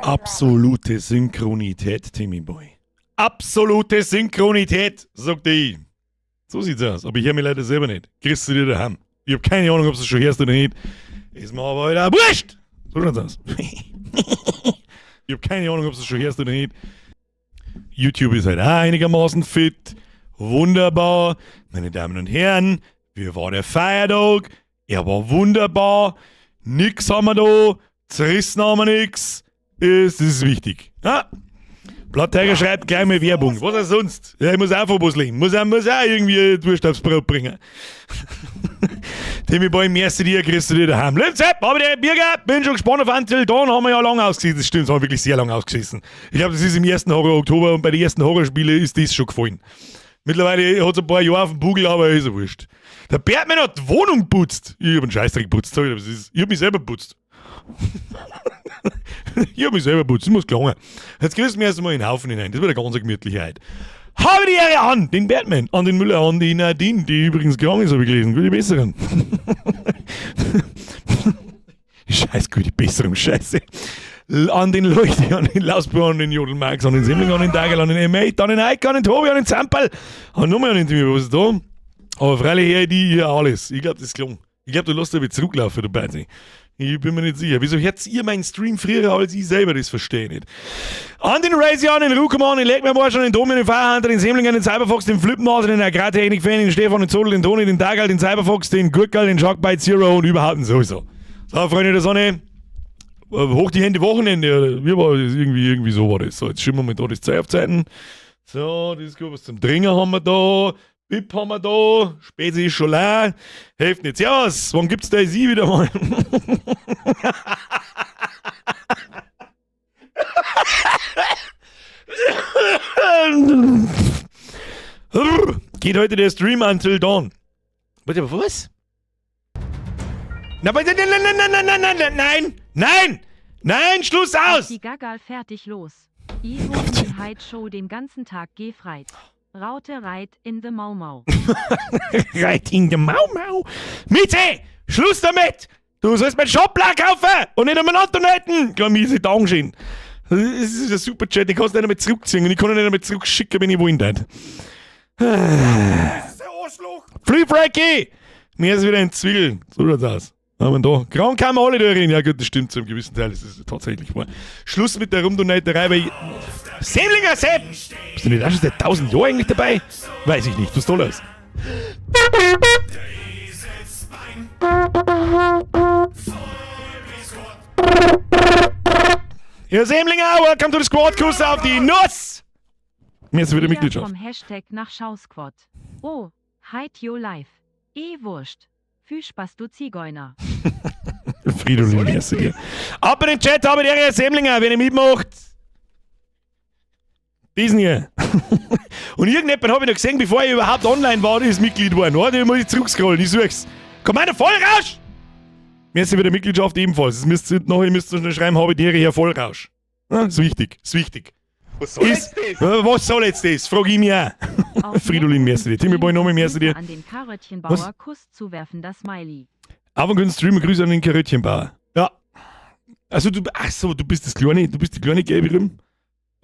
Absolute Synchronität, Timmy Boy. Absolute Synchronität, sagt ich. So sieht's aus. Aber ich hör mich leider selber nicht. Grüß zu dir daheim. Ich hab keine Ahnung, ob du es schon hörst oder nicht. Ist mir aber wieder wurscht. So schaut's aus. Ich hab keine Ahnung, ob du es schon hörst oder nicht. YouTube ist halt auch einigermaßen fit. Wunderbar. Meine Damen und Herren, wie war der Feiertag? Er war wunderbar. Nix haben wir da. Zerrissen haben wir nix. Es ist wichtig. Ja? Blatttiger schreibt gleich mal Werbung. Was auch sonst? Ja, ich muss auch von was leben. Muss auch irgendwie Wurst aufs Brot bringen. Timmy Boy, merci dir, grüß dir daheim. Liebe Sepp, hab ich dir Birger, bin schon gespannt auf Until Dawn, haben wir ja lange ausgesessen. Das stimmt, das haben wir wirklich sehr lange ausgesessen. Ich glaube, das ist im ersten Horror Oktober und bei den ersten Horrorspielen ist das schon gefallen. Mittlerweile hat es ein paar Jahre auf dem Bugel, aber ist ja wurscht. Der Bertmann hat die Wohnung putzt. Ich hab einen Scheißdreck geputzt, sag ich dir, was ist. Ich hab mich selber putzt. Ich hab mich selber putzt, das muss gelangen. Jetzt grüßen wir erst mal in den Haufen hinein, das wird eine ganz gemütliche Zeit. Habe die Ehre an den Bertmann, an den Müller, an die Nadine, die übrigens gegangen ist, habe ich gelesen. Gute Besserung. Scheiß gute Besserung, scheiße. An den Leuchte, an den Lausbauer, an den Jodel Max, an den Simmling, an den Dagel, an den M8, an den Eik, an den Tobi, an den Zamperl. Und nochmal an den Timmy, was ist da? Aber freilich her die hier alles. Ich glaub, das ist gelungen. Ich glaub, du lässt dich zurücklaufen, du Beide. Ich bin mir nicht sicher. Wieso hört ihr meinen Stream früher als ich selber? Das verstehe ich nicht. An den Razy, an den Ruckmann, den Leck mir Arsch, an den Domi, den Firehunter, den Semlinger, den Cyberfox, den Flippenhase, den Agrartechnik-Fan, den Stefan, den Zodel, den Toni, den Dagal, den Cyberfox, den Gurkel, den Sharkbite Zero und überhaupt sowieso. So, Freunde der Sonne, hoch die Hände, Wochenende, oder wie war das? Irgendwie so war das. So, jetzt schieben wir mal da das Zeug auf Zeiten. So, das ist gut, was zum Trinken haben wir da. Bib haben wir da, Spezi ist schon leer. Hilft nicht. Servus, wann gibt's da sie wieder mal? Geht heute der Stream until dawn? Warte, was? Na, aber nein, nein, nein, nein, nein, nein, nein, nein, nein, nein, Schluss aus! Die Gagal fertig los. I hol mir heit Show den ganzen Tag gefreit. Raute reit in the Mau Mau. Reit in the Mau Mau? Mieze! Schluss damit! Du sollst meinen Shopla kaufen und nicht umeinander donaten! Klar, miese Dankeschön. Das ist ein super Chat, ich kann es nicht einmal zurückziehen und ich kann ihn nicht einmal zurückschicken, wenn ich wollen würde. Das ist ein Arschloch! Free Frankie! Mir ist wieder ein Zwiebeln. So schaut's aus. Haben wir da. Krank haben wir alle da drin. Ja gut, das stimmt zu einem gewissen Teil. Das ist tatsächlich wahr. Schluss mit der Rumdonaterei, weil ich... Semlinger Sepp! Bist du nicht auch schon seit 1000 Jahren eigentlich dabei? Weiß ich nicht. Was ist da los? Ja, Semlinger, welcome to the squad. Kuss auf die Nuss! Mir ist wieder Mitgliedschaft. Vom Hashtag nach Schausquad. Oh, hide your life. Eh wurscht. Viel Spaß, du Zigeuner. Fridolin, merci dir. Ab in den Chat, habe der Semlinger, wenn ihr mitmacht. Diesen hier. Und irgendjemand habe ich noch gesehen, bevor ich überhaupt online war, ist Mitglied geworden. Warte, muss ich zurückscrollen, ich such's. Komm einer Vollrausch! Merci für die Mitgliedschaft ebenfalls. Das müsst ihr noch, ihr müsst schnell schreiben, habe die Ehre, Herr Vollrausch. Ja, ist wichtig, ist wichtig. Was soll Ist, jetzt das? was soll jetzt das? Frag ich mich auch. Auf Fridolin, merci dir. Timmy Boy, nochmal merci dir. An den Karöttchenbauer Was? Kuss zuwerfen, das Smiley. Auf und guten Stream, Grüße an den Karöttchenbauer. Ja. Also du, ach so, du bist das kleine, du bist die kleine gelbe Rum.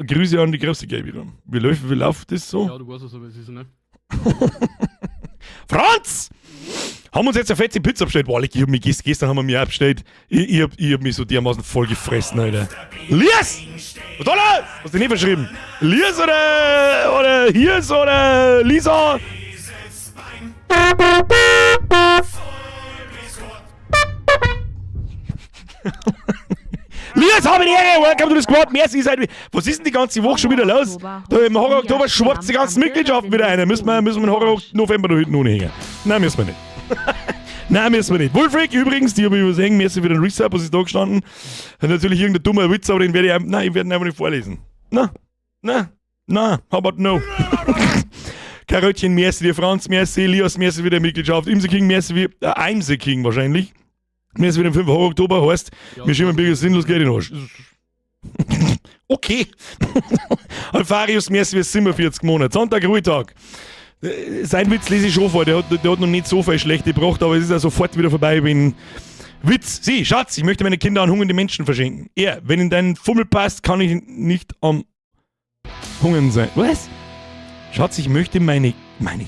Grüße an die große gelbe Rum. Wie läuft das so? Ja, du weißt es, aber es ist, ne? Franz! Haben uns jetzt eine fette Pizza bestellt. Boah, ich hab mich gestern haben wir mir auch bestellt. Ich hab mich so dermaßen voll gefressen, Alter. Lies! Was soll das? Hast du nicht verschrieben? Lies oder Hirs oder Lisa? Lies, habe die Ehre! Welcome to the squad! Merci, seid. Was ist denn die ganze Woche schon wieder los? Da im Horror Oktober schwappt die ganzen Mitgliedschaften wieder ein. Müssen wir den Horror November da hinten ohne hängen? Nein, müssen wir nicht. Nein, müssen wir nicht. Wolfric übrigens, die habe ich übersehen, merci für den Resub, was ist da gestanden? Hat natürlich irgendein dummer Witz, aber den werde ich, nein, ich werde ihn einfach nicht vorlesen. Na, na, na, how about no? Karöttchen, merci dir, Franz, merci, Elias, merci für die Mitgliedschaft, Imse King, merci für, Imse King wahrscheinlich. Merci für den 5. Oktober, heißt, Ja, wir schieben ein sinnlos Geld in den Arsch. Okay. Alfarius, merci für 47 Monate. Sonntag, Ruhetag. Sein Witz lese ich schon vor, der hat noch nicht so viel schlechte gebracht, aber es ist ja sofort wieder vorbei, Witz, sie, Schatz, ich möchte meine Kinder an hungernde Menschen verschenken. Er, wenn in deinen Fummel passt, kann ich nicht am Hungern sein. Was? Schatz, ich möchte meine,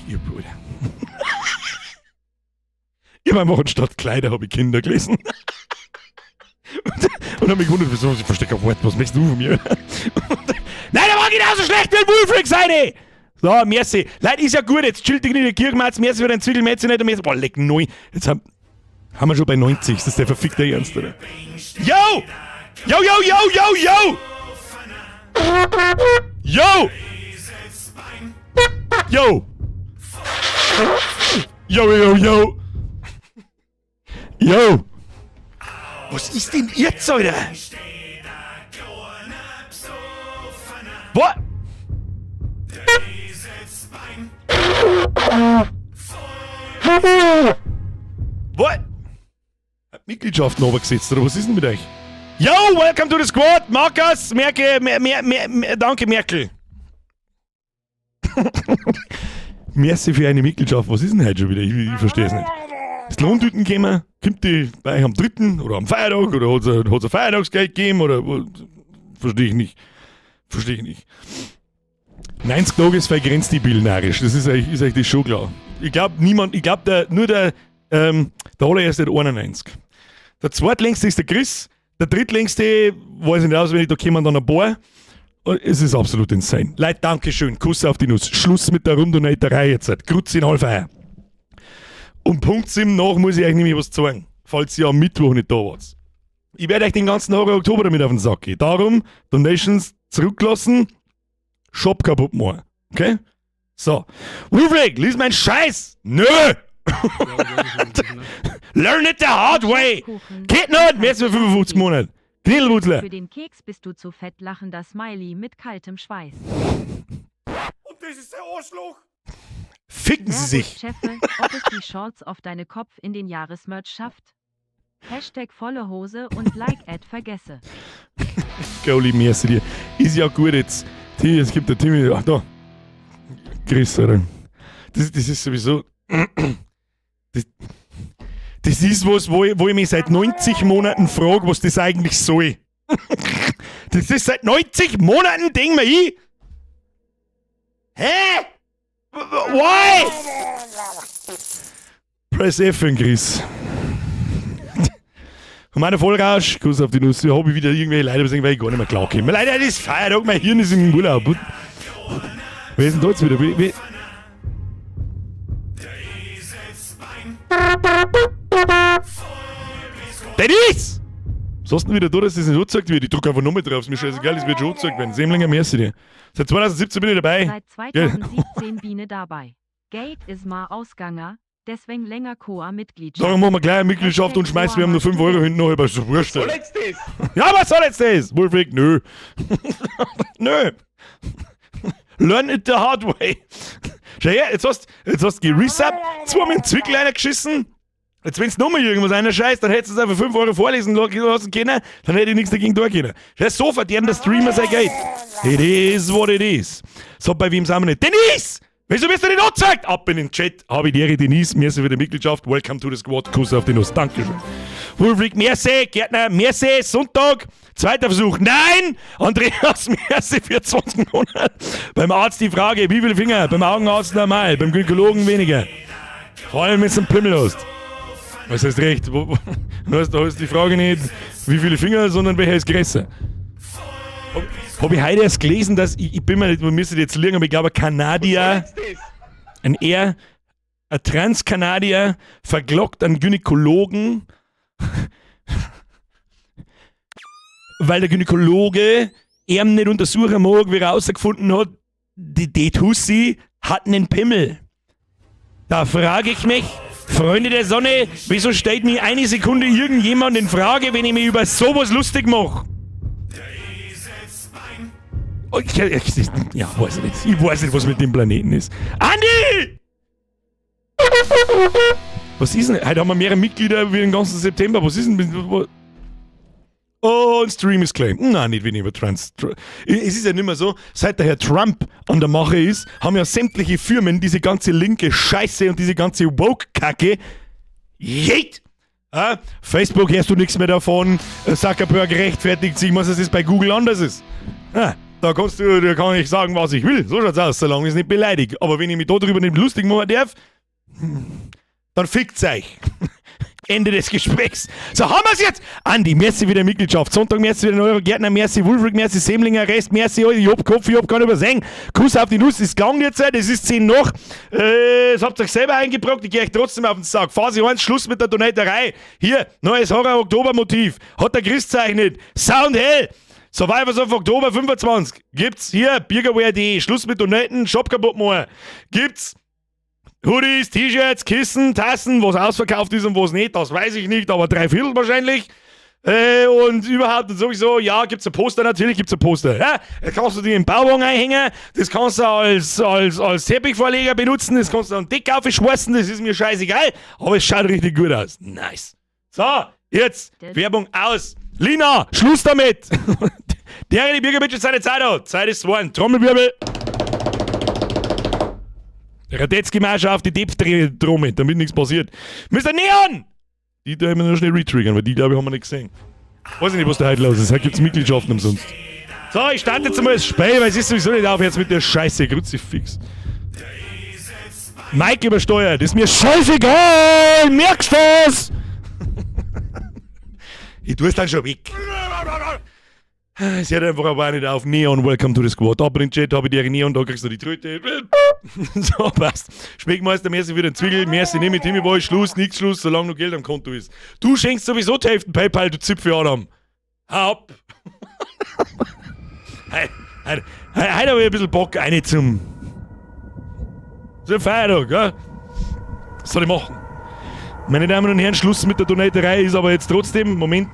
ihr Bruder. Ich habe einfach anstatt Kleider habe ich Kinder gelesen. Und habe mich gewundert, wieso, ich verstehe kein Wort, was möchtest du von mir? Nein, der war genauso schlecht wie ein Wulfric seine! So, merci. Leute, ist ja gut, jetzt chillt dich nicht in der Kirche, merci für dein Zwickelmätzchen nicht, merci. Boah, leck neu. Jetzt haben wir schon bei 90, das ist der verfickte Ernst, oder? Yo! Yo, yo, yo, yo, yo! Yo! Yo! Yo, yo, yo! Yo! Was ist denn jetzt, Alter? Was? What? Mitgliedschaften runtergesetzt, oder was ist denn mit euch? Yo, welcome to the squad, Markus, Merkel, mer, mer, mer, danke Merkel. Merci für eine Mitgliedschaft, was ist denn heute schon wieder? Ich verstehe es nicht. Ist Lohntüten gekommen? Kommt die bei euch am 3. oder am Feiertag oder hat es ein Feiertagsgeld gegeben oder verstehe ich nicht. Verstehe ich nicht. 90 Tage ist vergrenzt die Bill narisch, das ist euch das schon klar. Ich glaube niemand, ich glaube der, nur der allererste hat 91. Der zweitlängste ist der Chris, der drittlängste, weiß ich nicht auswendig, da kommen dann ein paar. Und es ist absolut insane. Leute, Dankeschön, Kuss auf die Nuss. Schluss mit der Rundonaterei jetzt. Grüezi in halb Eier. Um Punkt 7 nach muss ich euch nämlich was zeigen, falls ihr am Mittwoch nicht da wart. Ich werde euch den ganzen Horror Oktober damit auf den Sack gehen. Darum, Donations zurücklassen, Shop kaputt machen. Okay? So. Wulfric, lies meinen Scheiß! Nö! Learn it the hard way! Geht nicht! Mehr als 55 Monate. Knädelwutzler. Für den Keks bist du zu fett, lachender Smiley mit kaltem Schweiß. Und das ist der Arschloch! Ficken Sie sich! Chefe, ob es die Shorts auf deine Kopf in den Jahresmerch schafft? Hashtag volle Hose und Like-Ad vergesse. Goalie, merci dir. Ist ja gut jetzt. Jetzt gibt der Timmy. Ach da. Chris, oder? Das ist sowieso. Das ist was, wo ich mich seit 90 Monaten frage, was das eigentlich soll. Das ist seit 90 Monaten, denk mir ich. Hä? Why? Press F für den Chris. Und meine Vollrausch, Kuss auf die Nuss, da hab ich wieder irgendwelche Leute, weil ich gar nicht mehr klarkomme. Leider, das ist Feiertag, mein Hirn ist im Urlaub. Wer ist denn da jetzt wieder? Wer? Dennis! Was hast du denn wieder da, dass das nicht angezeigt wird? Ich drück einfach nochmal drauf, ist mir scheißegal, das wird schon angezeigt werden. Semlinger, merci dir. Seit 2017 bin ich dabei. Seit 2017 Biene dabei. Gate ist mal Ausganger, deswegen länger Koa-Mitgliedschaft. Darum machen wir gleich eine Mitgliedschaft und schmeißen wir ihm nur 5 Euro hinten noch, aber ist doch wurscht. Soll jetzt das? Ja, was soll jetzt das? Wulfric, nö. Nö. Learn it the hard way. Schau her, jetzt hast du geresubbt, zweimal in den Zwickel reingeschissen. Jetzt, wenn's nochmal irgendwas einer scheißt, dann hättest du es einfach 5 Euro vorlesen lassen können, dann hätte ich nichts dagegen tun können. Schau, so verdient der Streamer sein Geld. It is what it is. So, bei wem sind wir nicht? Denise! Wieso wirst du nicht angezeigt? Ab in den Chat. Habe ich die Ehre, Denise. Merci für die Mitgliedschaft. Welcome to the squad. Kuss auf die Nuss. Dankeschön. Wulfric, merci. Gärtner, merci. Sonntag. Zweiter Versuch. Nein! Andreas, merci für 20 Monate. Beim Arzt die Frage, wie viele Finger? Beim Augenarzt normal, beim Gynäkologen weniger. Vor allem, wenn du einen Pimmel hast. Was heißt recht? Da ist die Frage nicht, wie viele Finger, sondern welcher ist größer. Hab ich heute erst gelesen, dass, ich bin mir nicht, wir müssen jetzt liegen, aber ich glaube, ein Kanadier, ein er, ein Trans-Kanadier verglockt einen Gynäkologen, weil der Gynäkologe ihm nicht untersuchen mag, wie er rausgefunden hat, die Tussi hat einen Pimmel. Da frage ich mich, Freunde der Sonne, wieso stellt mir eine Sekunde irgendjemand in Frage, wenn ich mich über sowas lustig mache? Oh, ja, weiß ich nicht. Ich weiß nicht, was mit dem Planeten ist. Andi! Was ist denn? Heute haben wir mehrere Mitglieder wie den ganzen September. Was ist denn? Oh, und Stream ist claimed. Nein, nicht weniger Trans. Es ist ja nicht mehr so, seit der Herr Trump an der Mache ist, haben ja sämtliche Firmen diese ganze linke Scheiße und diese ganze Woke-Kacke jeht Ah, Facebook hörst du nichts mehr davon. Zuckerberg rechtfertigt sich, was es bei Google anders ist. Ah, da kannst du, da kann ich sagen, was ich will. So schaut's aus, solange ich es nicht beleidige. Aber wenn ich mich darüber nicht lustig machen darf, dann fickt's euch. Ende des Gesprächs. So, haben wir's jetzt! Andi, merci wieder Mitgliedschaft. Sonntag, merci wieder Euro, Gärtner, merci Wulfric, merci Semlinger, Rest, merci euch. Ich hab Kopf, ich hab gar nicht übersehen. Kuss auf die Nuss, ist gegangen jetzt, es ist 10 nach. Das habt ihr euch selber eingebrockt, ich geh euch trotzdem auf den Sack. Phase 1, Schluss mit der Donaterei. Hier, neues Horror-Oktober-Motiv. Hat der Chris zeichnet. Sound Hell. Survivors of October 25. Gibt's hier, birgerware.de. Schluss mit Donaten, Shop kaputt machen. Gibt's Hoodies, T-Shirts, Kissen, Tassen, was ausverkauft ist und was nicht, das weiß ich nicht, aber drei Viertel wahrscheinlich. Und überhaupt und sowieso, ja, gibt's ein Poster, natürlich gibt's ein Poster. Ja, das kannst du dir im Bauwagen einhängen, das kannst du als Teppichvorleger benutzen, das kannst du an Deck aufschmeißen, das ist mir scheißegal, aber es schaut richtig gut aus. Nice. So, jetzt, Werbung aus. Lina, Schluss damit! Der die Bürger seine Zeit hat. Zeit ist geworden. Trommelwirbel. Radetzky Marsch auf die Depp-Trommel, damit nichts passiert. Mr. Neon! Die da immer nur schnell retriggern, weil die, glaube ich, haben wir nicht gesehen. Weiß ich nicht, was da heute los ist. Heute gibt's Mitgliedschaften umsonst. So, ich starte jetzt einmal das Spiel, weil es ist sowieso nicht auf jetzt mit der Scheiße. Kruzifix. Mike übersteuert. Ist mir scheißegal! Merkst du das? Ich tue es dann schon weg. Es hört einfach aber auch nicht auf. Neon, welcome to the squad. Ab in den Chat habe ich die Neon, da kriegst du die Tröte. So, passt. Schmeckmeister, merci für den Zwiegel, merci, nehme Timmy Boy, Schluss, nix Schluss, solange noch Geld am Konto ist. Du schenkst sowieso die Hälfte PayPal, du Zipfel Adam. Hau ab. Heute, heute, heute habe ich ein bisschen Bock, eine zum. So ein Feiertag, gell? Was soll ich machen? Meine Damen und Herren, Schluss mit der Donaterei ist aber jetzt trotzdem, Moment,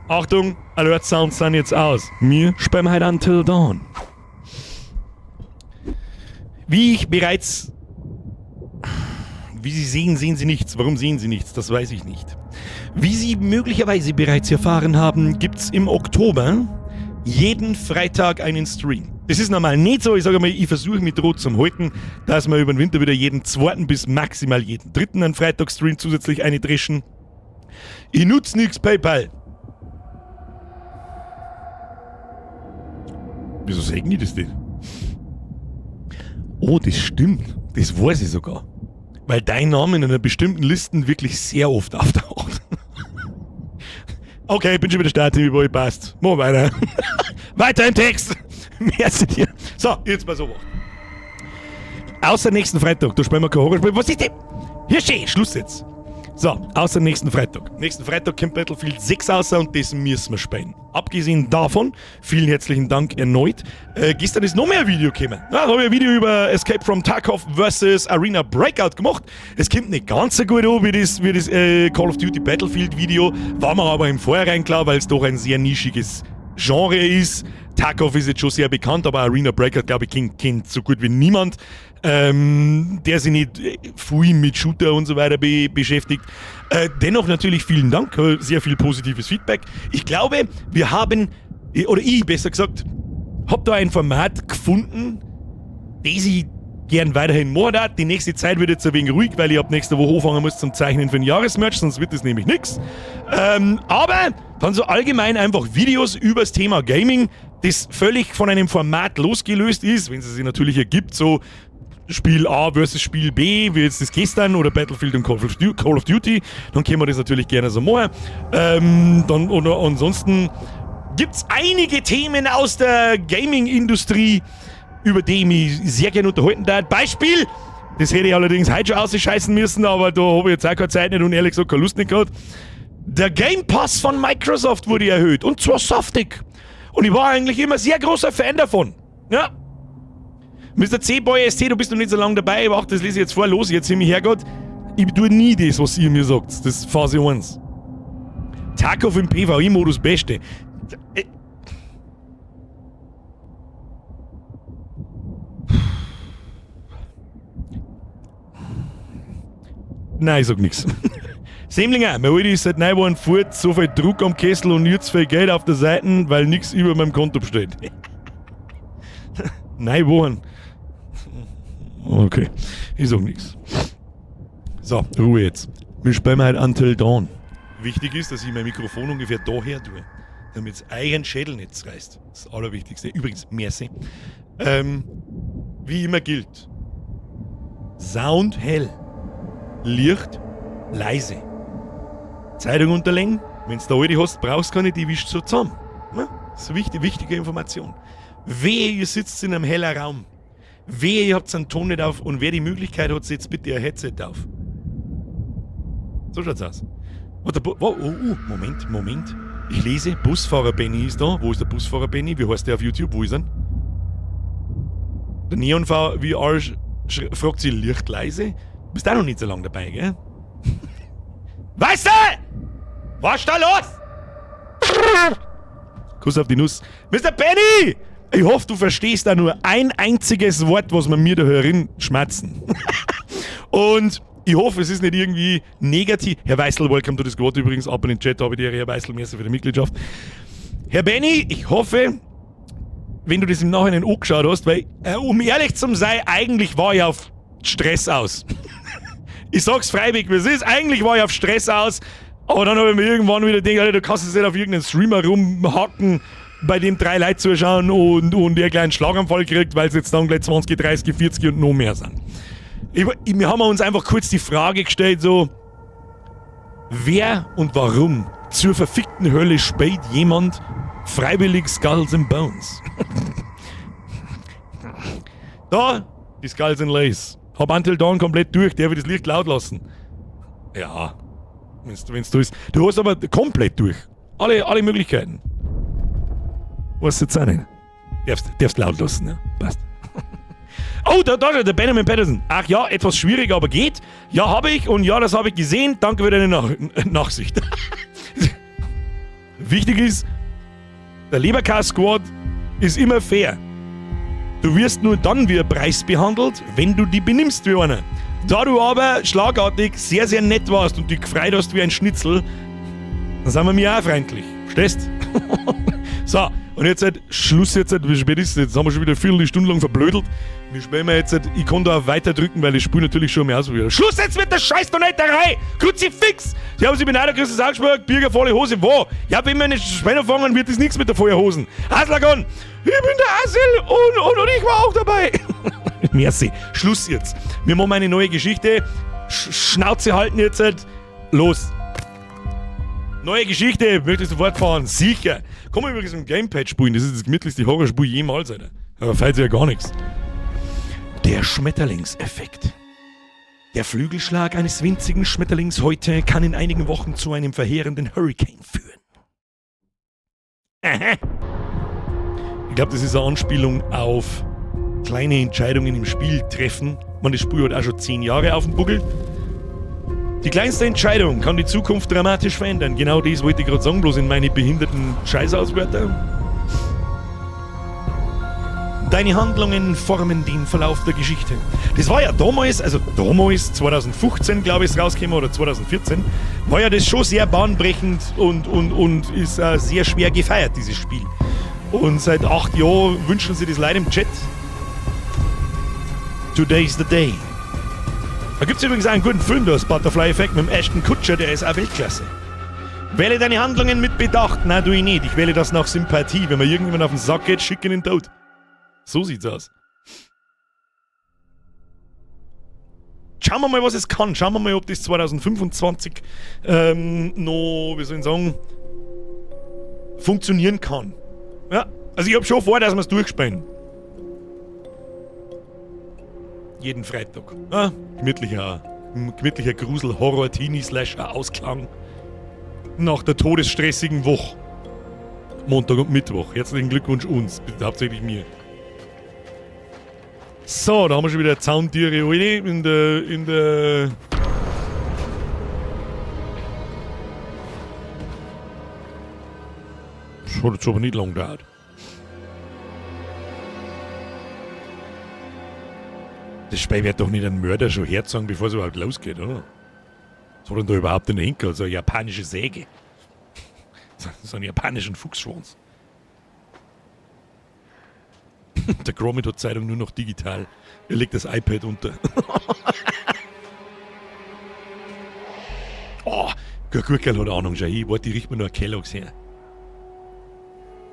Achtung, Alert Sounds sind jetzt aus. Mir spielen heute Until Dawn. Wie ich bereits. Wie Sie sehen, sehen Sie nichts. Warum sehen Sie nichts? Das weiß ich nicht. Wie Sie möglicherweise bereits erfahren haben, gibt's im Oktober jeden Freitag einen Stream. Das ist normal nicht so. Ich sage mal, ich versuche mich droh zum halten, dass wir über den Winter wieder jeden zweiten bis maximal jeden dritten einen Freitagstream zusätzlich eine dreschen. Ich nutze nichts PayPal. Wieso sagen die das denn? Oh, das stimmt. Das weiß ich sogar. Weil dein Name in einer bestimmten Liste wirklich sehr oft auftaucht. Okay, ich bin schon wieder stark, Timmy Boy, passt. Machen wir weiter. Weiter im Text. Merci dir. So, jetzt mal so. Außer nächsten Freitag, da spielen wir kein Horrorspiel. Was ist denn? Hier steht, Schluss jetzt. So, außer nächsten Freitag. Nächsten Freitag kommt Battlefield 6 raus und das müssen wir spielen. Abgesehen davon, vielen herzlichen Dank erneut. Gestern ist noch mehr ein Video gekommen. Ja, da habe ich ein Video über Escape from Tarkov versus Arena Breakout gemacht. Es kommt nicht ganz so gut an wie das Call of Duty Battlefield Video. War mir aber im Vorhinein klar, weil es doch ein sehr nischiges Genre ist. Tarkov ist jetzt schon sehr bekannt, aber Arena Breakout, glaube ich, kennt so gut wie niemand, der sich nicht viel mit Shooter und so weiter beschäftigt. Dennoch natürlich vielen Dank, sehr viel positives Feedback. Ich glaube, wir haben, oder ich besser gesagt, hab da ein Format gefunden, das ich gern weiterhin machen darf. Die nächste Zeit wird jetzt ein wenig ruhig, weil ich ab nächster Woche anfangen muss zum Zeichnen für den Jahresmerch, sonst wird das nämlich nix. Aber dann so allgemein einfach Videos übers Thema Gaming, das völlig von einem Format losgelöst ist, wenn es sich natürlich ergibt, so Spiel A versus Spiel B, wie jetzt das gestern oder Battlefield und Call of Duty, dann können wir das natürlich gerne so machen. Dann, oder ansonsten gibt's einige Themen aus der Gaming-Industrie, über die ich mich sehr gerne unterhalten darf. Beispiel, das hätte ich allerdings heute schon ausscheißen müssen, aber da habe ich jetzt auch keine Zeit nicht und ehrlich gesagt keine Lust nicht gehabt. Der Game Pass von Microsoft wurde erhöht und zwar saftig. Und ich war eigentlich immer sehr großer Fan davon. Ja. Mr. C-Boy ST, du bist noch nicht so lange dabei, aber auch das lese ich jetzt vor, los, jetzt hin, Herrgott. Ich tue nie das, was ihr mir sagt. Das ist Phase 1. Tarkov im PvE-Modus Beste. Nein, ich sag nix. Semlinger, mein Alter ist seit 9 Wochen fort, so viel Druck am Kessel und jetzt viel Geld auf der Seite, weil nix über meinem Konto steht. 9 Wochen. Okay, ich sag nix. So, Ruhe jetzt. Wir spielen heute Until Dawn. Wichtig ist, dass ich mein Mikrofon ungefähr daher tue, damit es euren Schädel nicht zerreißt. Das Allerwichtigste. Übrigens, merci. Wie immer gilt: Sound hell, Licht leise. Zeitung unterlegen, wenn du da alte hast, brauchst du keine, die wischt so zusammen. Ne? Das ist eine wichtige Information. Wehe, ihr sitzt in einem hellen Raum. Wehe, ihr habt einen Ton nicht auf und wer die Möglichkeit hat, setzt bitte ein Headset auf. So schaut's aus. Oh, der oh, oh, oh, Moment, Moment. Ich lese, Busfahrer Benny ist da. Wo ist der Busfahrer Benny? Wie heißt der auf YouTube? Wo ist er? Der Neon VR fragt sich Licht leise. Du bist auch noch nicht so lange dabei, gell? Weißt du? Was ist da los? Kuss auf die Nuss. Mister Benny! Ich hoffe, du verstehst da nur ein einziges Wort, was wir mir da herin schmatzen. Und ich hoffe, es ist nicht irgendwie negativ. Herr Weißel, welcome to the squad übrigens. Ab in den Chat habe ich dir, Herr Weißel, merci für die Mitgliedschaft. Herr Benny, ich hoffe, wenn du das im Nachhinein angeschaut hast, weil, um ehrlich zu sein, eigentlich war ich auf Stress aus. Ich sag's freiwillig, wie es ist. Eigentlich war ich auf Stress aus, aber dann habe ich mir irgendwann wieder gedacht, Alter, du kannst jetzt nicht auf irgendeinen Streamer rumhacken, bei dem 3 Leute zuschauen und der kleinen Schlaganfall kriegt, weil's jetzt dann gleich 20, 30, 40 und noch mehr sind. Wir haben uns einfach kurz die Frage gestellt, so, wer und warum zur verfickten Hölle spielt jemand freiwillig Skulls and Bones? Da, die Skulls and Lace. Hab Until Dawn komplett durch, der wird das Licht laut lassen. Ja, wenn's du ist. Du hast aber komplett durch. Alle Möglichkeiten. Weißt du jetzt auch nicht. Darfst laut lassen, ja. Passt. Oh, da ist der Benjamin Patterson. Ach ja, etwas schwierig, aber geht. Ja, hab ich und ja, das habe ich gesehen. Danke für deine Nachsicht. Wichtig ist, der Leberkas-Squad ist immer fair. Du wirst nur dann wie ein Preis behandelt, wenn du die benimmst wie einer. Da du aber schlagartig sehr, sehr nett warst und dich gefreut hast wie ein Schnitzel, dann sind wir mir auch freundlich. Verstehst? So, und jetzt halt, Schluss jetzt halt, wie spät ist es jetzt? Jetzt haben wir schon wieder eine Stunde lang verblödelt. Wir spielen jetzt halt, ich kann da auch weiter drücken, weil ich spiele natürlich schon mehr ausprobiert. Schluss jetzt mit der scheiß Donaterei! Kruzifix! Sie haben sich mit einer Christus angesprochen, Birger volle Hose, wo? Ja, wenn wir nicht Schweine fangen, wird das nichts mit der Feuerhosen. Aslagon! Ich bin der Asel und ich war auch dabei! Merci. Schluss jetzt. Wir machen eine neue Geschichte. Schnauze halten jetzt halt. Los! Neue Geschichte, möchtest du fortfahren? Sicher! Kann man übrigens im Gamepad spielen, das ist das gemütlichste Horrorspiel jemals, Alter. Aber fällt sich ja gar nichts. Der Schmetterlingseffekt. Der Flügelschlag eines winzigen Schmetterlings heute kann in einigen Wochen zu einem verheerenden Hurricane führen. Aha. Ich glaub, das ist eine Anspielung auf kleine Entscheidungen im Spiel treffen. Man, das Spiel hat auch schon 10 Jahre auf dem Buckel. Die kleinste Entscheidung kann die Zukunft dramatisch verändern. Genau das wollte ich gerade sagen, bloß in meine behinderten Scheißauswörter. Deine Handlungen formen den Verlauf der Geschichte. Das war ja damals, also damals, 2015, glaube ich, ist rausgekommen, oder 2014, war ja das schon sehr bahnbrechend und ist sehr schwer gefeiert, dieses Spiel. Und seit 8 Jahren wünschen sie das Leute im Chat. Today's the day. Da gibt's übrigens auch einen guten Film, das Butterfly Effect mit dem Ashton Kutcher, der ist auch Weltklasse. Wähle deine Handlungen mit Bedacht. Nein, tu ich nicht. Ich wähle das nach Sympathie. Wenn mir irgendjemand auf den Sack geht, schick ihn in den Tod. So sieht's aus. Schauen wir mal, was es kann. Schauen wir mal, ob das 2025 noch, wie soll ich sagen, funktionieren kann. Ja, also ich hab schon vor, dass wir's durchspielen. Jeden Freitag. Ja, gemütlicher Grusel, Horror, Teenie, Slasher, Ausklang. Nach der todesstressigen Woche. Montag und Mittwoch. Herzlichen Glückwunsch uns, bitte hauptsächlich mir. So, da haben wir schon wieder Zauntiere alle in der Das hat jetzt aber nicht lang gedauert. Das Spiel wird doch nicht einen Mörder schon herzagen, bevor es überhaupt losgeht, oder? Was hat denn da überhaupt in der Henkel? So eine japanische Säge. So einen japanischen Fuchsschwanz. Der Gromit hat Zeitung nur noch digital. Er legt das iPad unter. Oh, Kein Gurkel hat Ahnung, schau hin. Warte, ich riech mir noch ein Kellogg's her.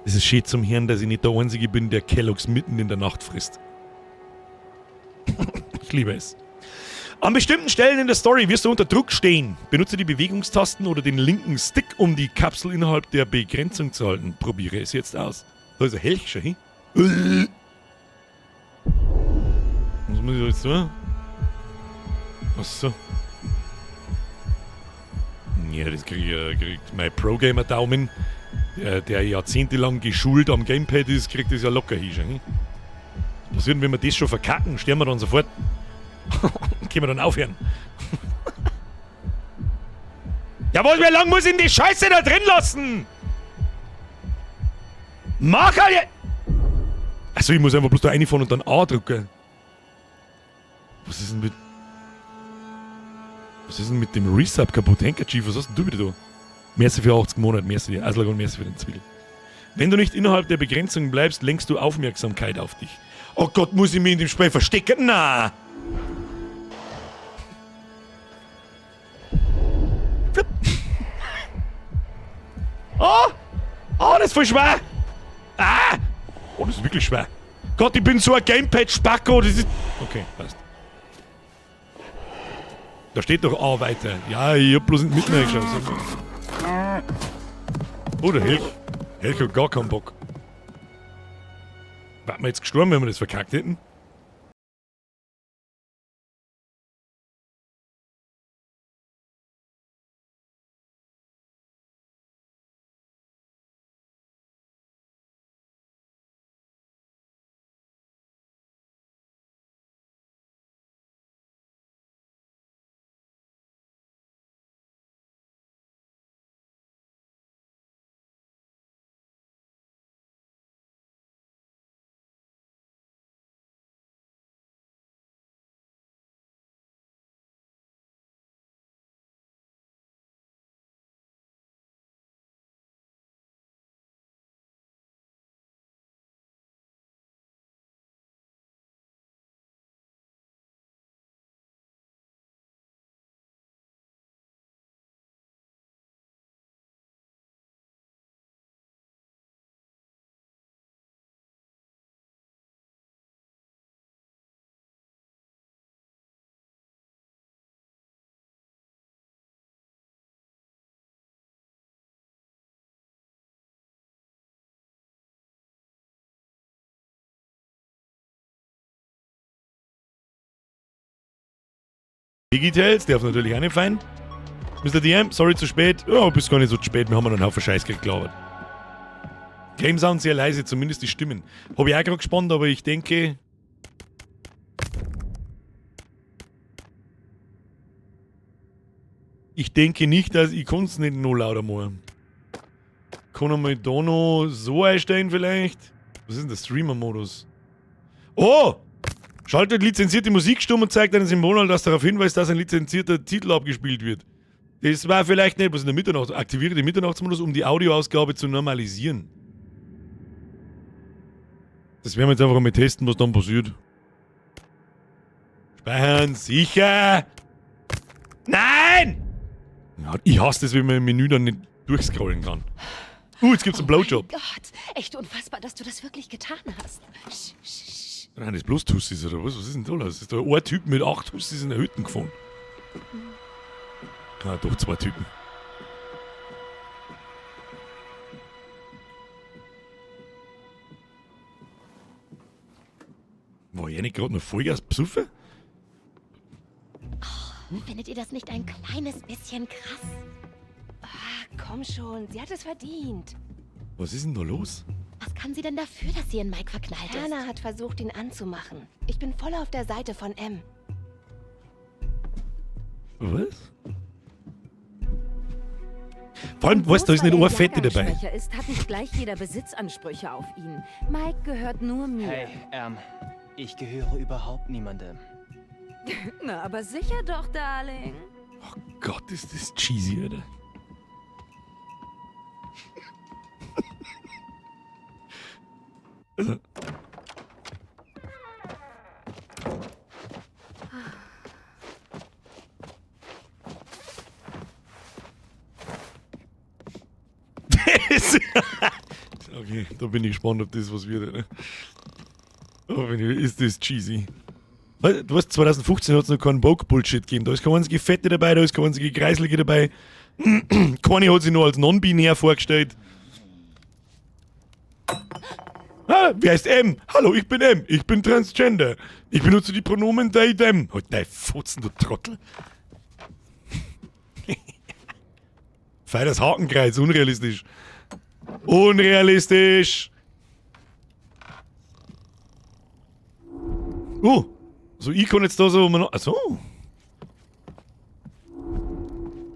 Es ist schön zum Hören, dass ich nicht der Einzige bin, der Kellogg's mitten in der Nacht frisst. Ich liebe es. An bestimmten Stellen in der Story wirst du unter Druck stehen. Benutze die Bewegungstasten oder den linken Stick, um die Kapsel innerhalb der Begrenzung zu halten. Probiere es jetzt aus. Da ist ein Helch, schau hin. Was muss ich da jetzt tun? Ach so. Ja, das kriegt mein Pro-Gamer-Daumen, der jahrzehntelang geschult am Gamepad ist, kriegt das ja locker hin. Schau hin. Was passiert denn, wenn wir das schon verkacken? Sterben wir dann sofort? Können wir dann aufhören? Ja, was, wie lange muss ich denn die Scheiße da drin lassen? Mach halt! Achso, ich muss einfach bloß da reinfahren und dann A drücken. Was ist denn mit... Was ist denn mit dem Resub kaputt? Handkerchief, was hast denn du wieder da? Merci für 80 Monate, merci dir. Aslak und merci für den Zwiebel. Wenn du nicht innerhalb der Begrenzung bleibst, lenkst du Aufmerksamkeit auf dich. Oh Gott, muss ich mich in dem Spray verstecken? Na! Flip. Oh! Oh, das ist voll schwer! Ah! Oh, das ist wirklich schwer. Gott, ich bin so ein Gamepad-Spacko, das ist... Okay, passt. Da steht doch A weiter. Ja, ich hab bloß nicht mit mir geschaut. Oh, der Helch. Helch hat gar keinen Bock. Wären wir jetzt gestorben, wenn wir das verkackt hätten? Digitales, darf natürlich auch nicht fein. Mr. DM, sorry zu spät. Oh, bist gar nicht so zu spät, wir haben noch einen Haufen Scheiß geglaubt. Game Sound sehr leise, zumindest die Stimmen. Hab ich auch grad gespannt, aber ich denke... Ich denke nicht, dass ich kann's nicht noch lauter machen. Kann ich mal da noch so einstellen vielleicht? Was ist denn der Streamer-Modus? Oh! Schaltet lizenzierte Musik stumm und zeigt ein Symbol an, das darauf hinweist, dass ein lizenzierter Titel abgespielt wird. Das war vielleicht nicht, was in der Mitternacht. Aktiviere den Mitternachtsmodus, um die Audioausgabe zu normalisieren. Das werden wir jetzt einfach mal testen, was dann passiert. Speichern, sicher! Nein! Ja, ich hasse das, wenn man im Menü dann nicht durchscrollen kann. Jetzt gibt's einen Blowjob. Oh mein Gott, echt unfassbar, dass du das wirklich getan hast. Sch, sch, sch. Nein, das ist bloß Tussis oder was? Was ist denn da los? Das ist da ein Typ mit 8 Tussis in der Hütte gefahren. Ah, doch, 2 Typen. War ich nicht gerade noch Vollgas besoffen? Oh, findet ihr das nicht ein kleines bisschen krass? Ah, komm schon, sie hat es verdient. Was ist denn da los? Was kann sie denn dafür, dass sie in Mike verknallt ist? Hannah hat versucht, ihn anzumachen. Ich bin voll auf der Seite von M. Was? Vor allem, weißt du, da ist nicht Bloß weil ein er Fette dabei. Jahrgangssprecher ist, hat nicht gleich jeder Besitzansprüche auf ihn. Mike gehört nur mir. Hey, ich gehöre überhaupt niemandem. Na, aber sicher doch, Darling. Oh Gott, ist das cheesy, Alter. Also. Das okay, da bin ich gespannt, ob das was wird. Ne? Da bin ich, ist das cheesy. Du weißt, 2015 hat es noch keinen Woke-Bullshit gegeben. Da ist keine einzige Fette dabei, da ist keine einzige Kreislige dabei. Keine hat sich nur als non-binär vorgestellt. Ah, wer ist M? Hallo, ich bin M. Ich bin Transgender. Ich benutze die Pronomen they, them. Halt dein Fotzen, du Trottel. Fei das Hakenkreuz, unrealistisch. Unrealistisch! So ich kann jetzt da so... Achso.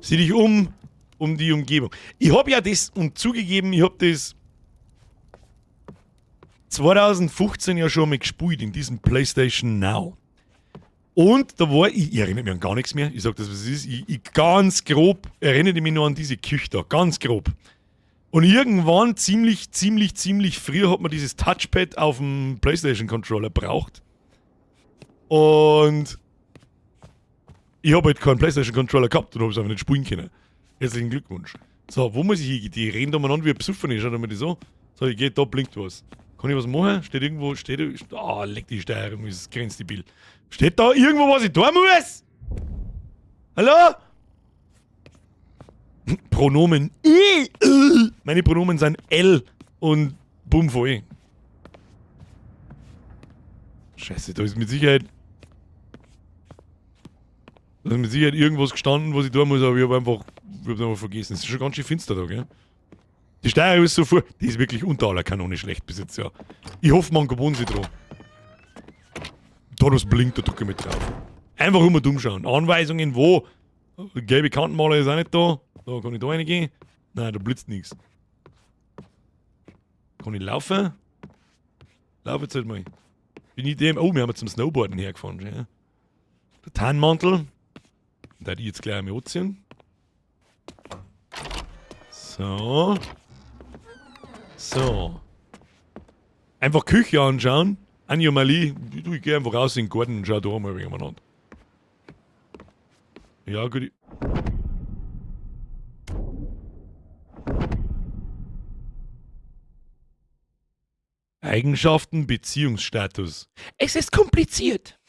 Sieh dich um die Umgebung. Ich hab ja das, und zugegeben, ich hab das 2015 ja schon mal gespielt in diesem PlayStation Now. Und da war ich, ich erinnere mich an gar nichts mehr, ich sag das, was es ist, ich ganz grob erinnere mich nur an diese Küche da, ganz grob. Und irgendwann, ziemlich früh hat man dieses Touchpad auf dem PlayStation Controller braucht. Und ich hab halt keinen PlayStation Controller gehabt und hab's einfach nicht spielen können. Herzlichen Glückwunsch. So, wo muss ich hin? Die reden da mal an, wie besoffen ist, schau mal das an. So, ich geh, da blinkt was. Kann ich was machen? Steht irgendwo, ah, leck die Steuerung, ist grenzdebil. Steht da irgendwo, was ich tun muss? Hallo? Pronomen. Meine Pronomen sind L und bumm voll. Scheiße, da ist mit Sicherheit. Da ist mit Sicherheit irgendwas gestanden, was ich tun muss, aber ich hab einfach vergessen. Es ist schon ganz schön finster da, gell? Die Steuerung ist so vor. Die ist wirklich unter aller Kanone schlecht bis jetzt, ja. Ich hoffe, man gewohnt sich dran. Da das blinkt, da drücke ich mit drauf. Einfach immer dumm schauen. Anweisungen wo? Gelbe Kantenmaler ist auch nicht da. Da kann ich da reingehen. Nein, da blitzt nichts. Kann ich laufen? Lauf jetzt halt mal. Bin ich dem. Oh, wir haben jetzt zum Snowboarden hergefahren. Ja. Der Tarnmantel. Da die jetzt gleich einmal anziehen. So. So. Einfach Küche anschauen. Anomalie. Du, ich geh einfach raus in den Garten und schau da mal wegen umeinander. Ja, gut. Eigenschaften, Beziehungsstatus. Es ist kompliziert.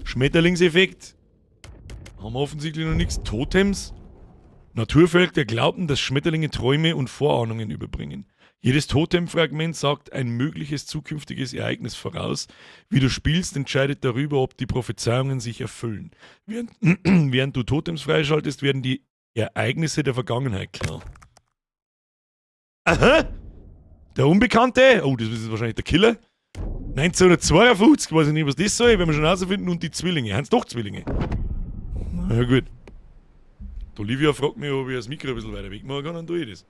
Schmetterlingseffekt. Haben wir offensichtlich noch nichts. Totems. Naturvölker glaubten, dass Schmetterlinge Träume und Vorahnungen überbringen. Jedes Totemfragment sagt ein mögliches zukünftiges Ereignis voraus. Wie du spielst, entscheidet darüber, ob die Prophezeiungen sich erfüllen. Während du Totems freischaltest, werden die Ereignisse der Vergangenheit klar. Aha! Der Unbekannte, oh, das ist wahrscheinlich der Killer. 1952, weiß ich nicht, was das soll, werden wir schon rausfinden. Und die Zwillinge, haben es doch Zwillinge. Na ja, gut. Die Olivia fragt mich, ob ich das Mikro ein bisschen weiter weg machen kann, dann tue ich das.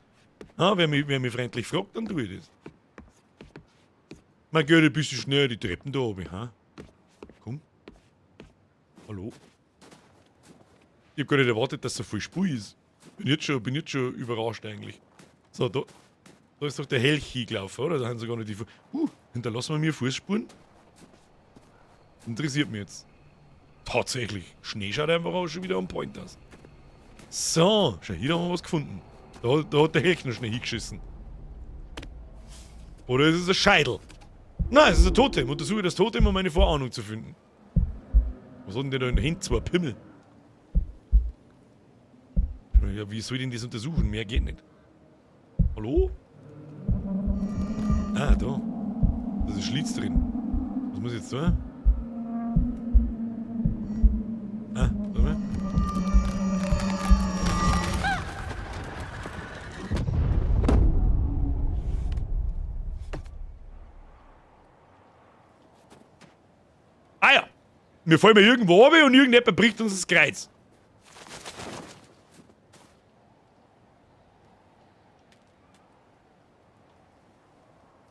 Ah, wer mich freundlich fragt, dann tue ich das. Man geht ein bisschen schneller die Treppen da oben, ha? Komm. Hallo? Ich hab gar nicht erwartet, dass so viel Spur ist. Bin jetzt schon überrascht eigentlich. So, da ist doch der Helch hingelaufen, oder? Da haben sie gar nicht die hinterlassen wir mir Fußspuren? Interessiert mich jetzt. Tatsächlich. Schnee schaut einfach auch schon wieder am Point aus. So, schau, hier haben wir was gefunden. Da hat der Helch noch schnell hingeschissen. Oder ist es ein Scheidel? Nein, es ist ein Totem. Untersuche das Totem, um meine Vorahnung zu finden. Was hat denn der da in der Hand? Zwei Pimmel. Ja, wie soll ich denn das untersuchen? Mehr geht nicht. Hallo? Ah, da. Da ist ein Schlitz drin. Was muss ich jetzt tun? Ah, warte mal. Ah ja! Wir fallen mal irgendwo runter und irgendjemand bricht uns das Kreuz.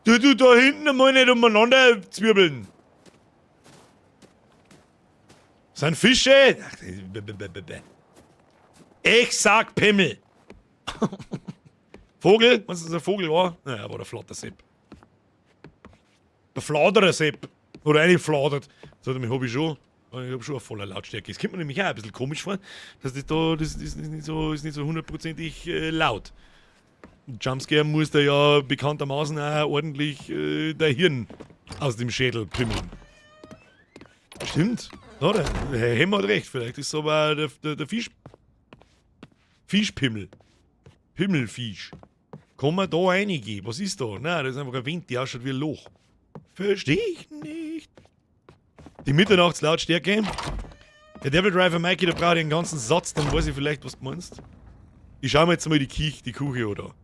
Du da hinten einmal nicht umeinander zwirbeln. Sind Fische? Ich sag Pimmel. Vogel? Was ist das, ein Vogel war? Naja, war der Flattersepp. Der Fladerer-Sepp. Oder eine fladert. Das hab ich schon. Ich hab schon eine volle Lautstärke. Das kommt mir nämlich auch ein bisschen komisch vor, dass das da, das ist nicht so hundertprozentig laut. Jumpscare muss da ja bekanntermaßen auch ordentlich dein Hirn aus dem Schädel pimmeln. Stimmt, oder? Herr Hemmer hat recht, vielleicht ist es aber der Fisch. Fischpimmel. Pimmelfisch. Kann man da reingehen? Was ist da? Nein, das ist einfach ein Wind, die ausschaut wie ein Loch. Versteh ich nicht. Die Mitternachtslautstärke. Der Devil Driver Mikey, da braucht ich einen ganzen Satz, dann weiß ich vielleicht, was du meinst. Ich schau mir jetzt mal die Küche an da.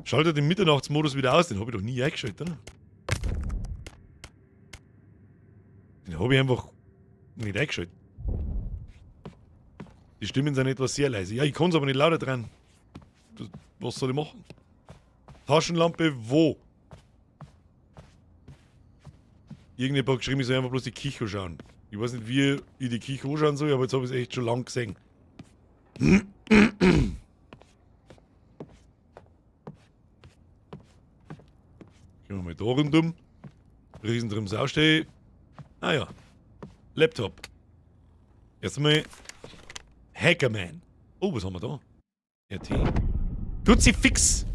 Schaltet den Mitternachtsmodus wieder aus, den hab ich doch nie eingeschaltet, oder? Den hab ich einfach nicht eingeschaltet. Die Stimmen sind etwas sehr leise. Ja, ich kann's aber nicht lauter dran. Was soll ich machen? Taschenlampe wo? Irgendjemand hat geschrieben, ich soll einfach bloß die Küche schauen. Ich weiß nicht, wie ich die Küche anschauen soll, aber jetzt hab ich's echt schon lang gesehen. Gehen wir mal da rundum. Riesendrum Sausteh. Ah ja. Laptop. Erstmal Hackerman. Oh, was haben wir da? RT. Kruzifix!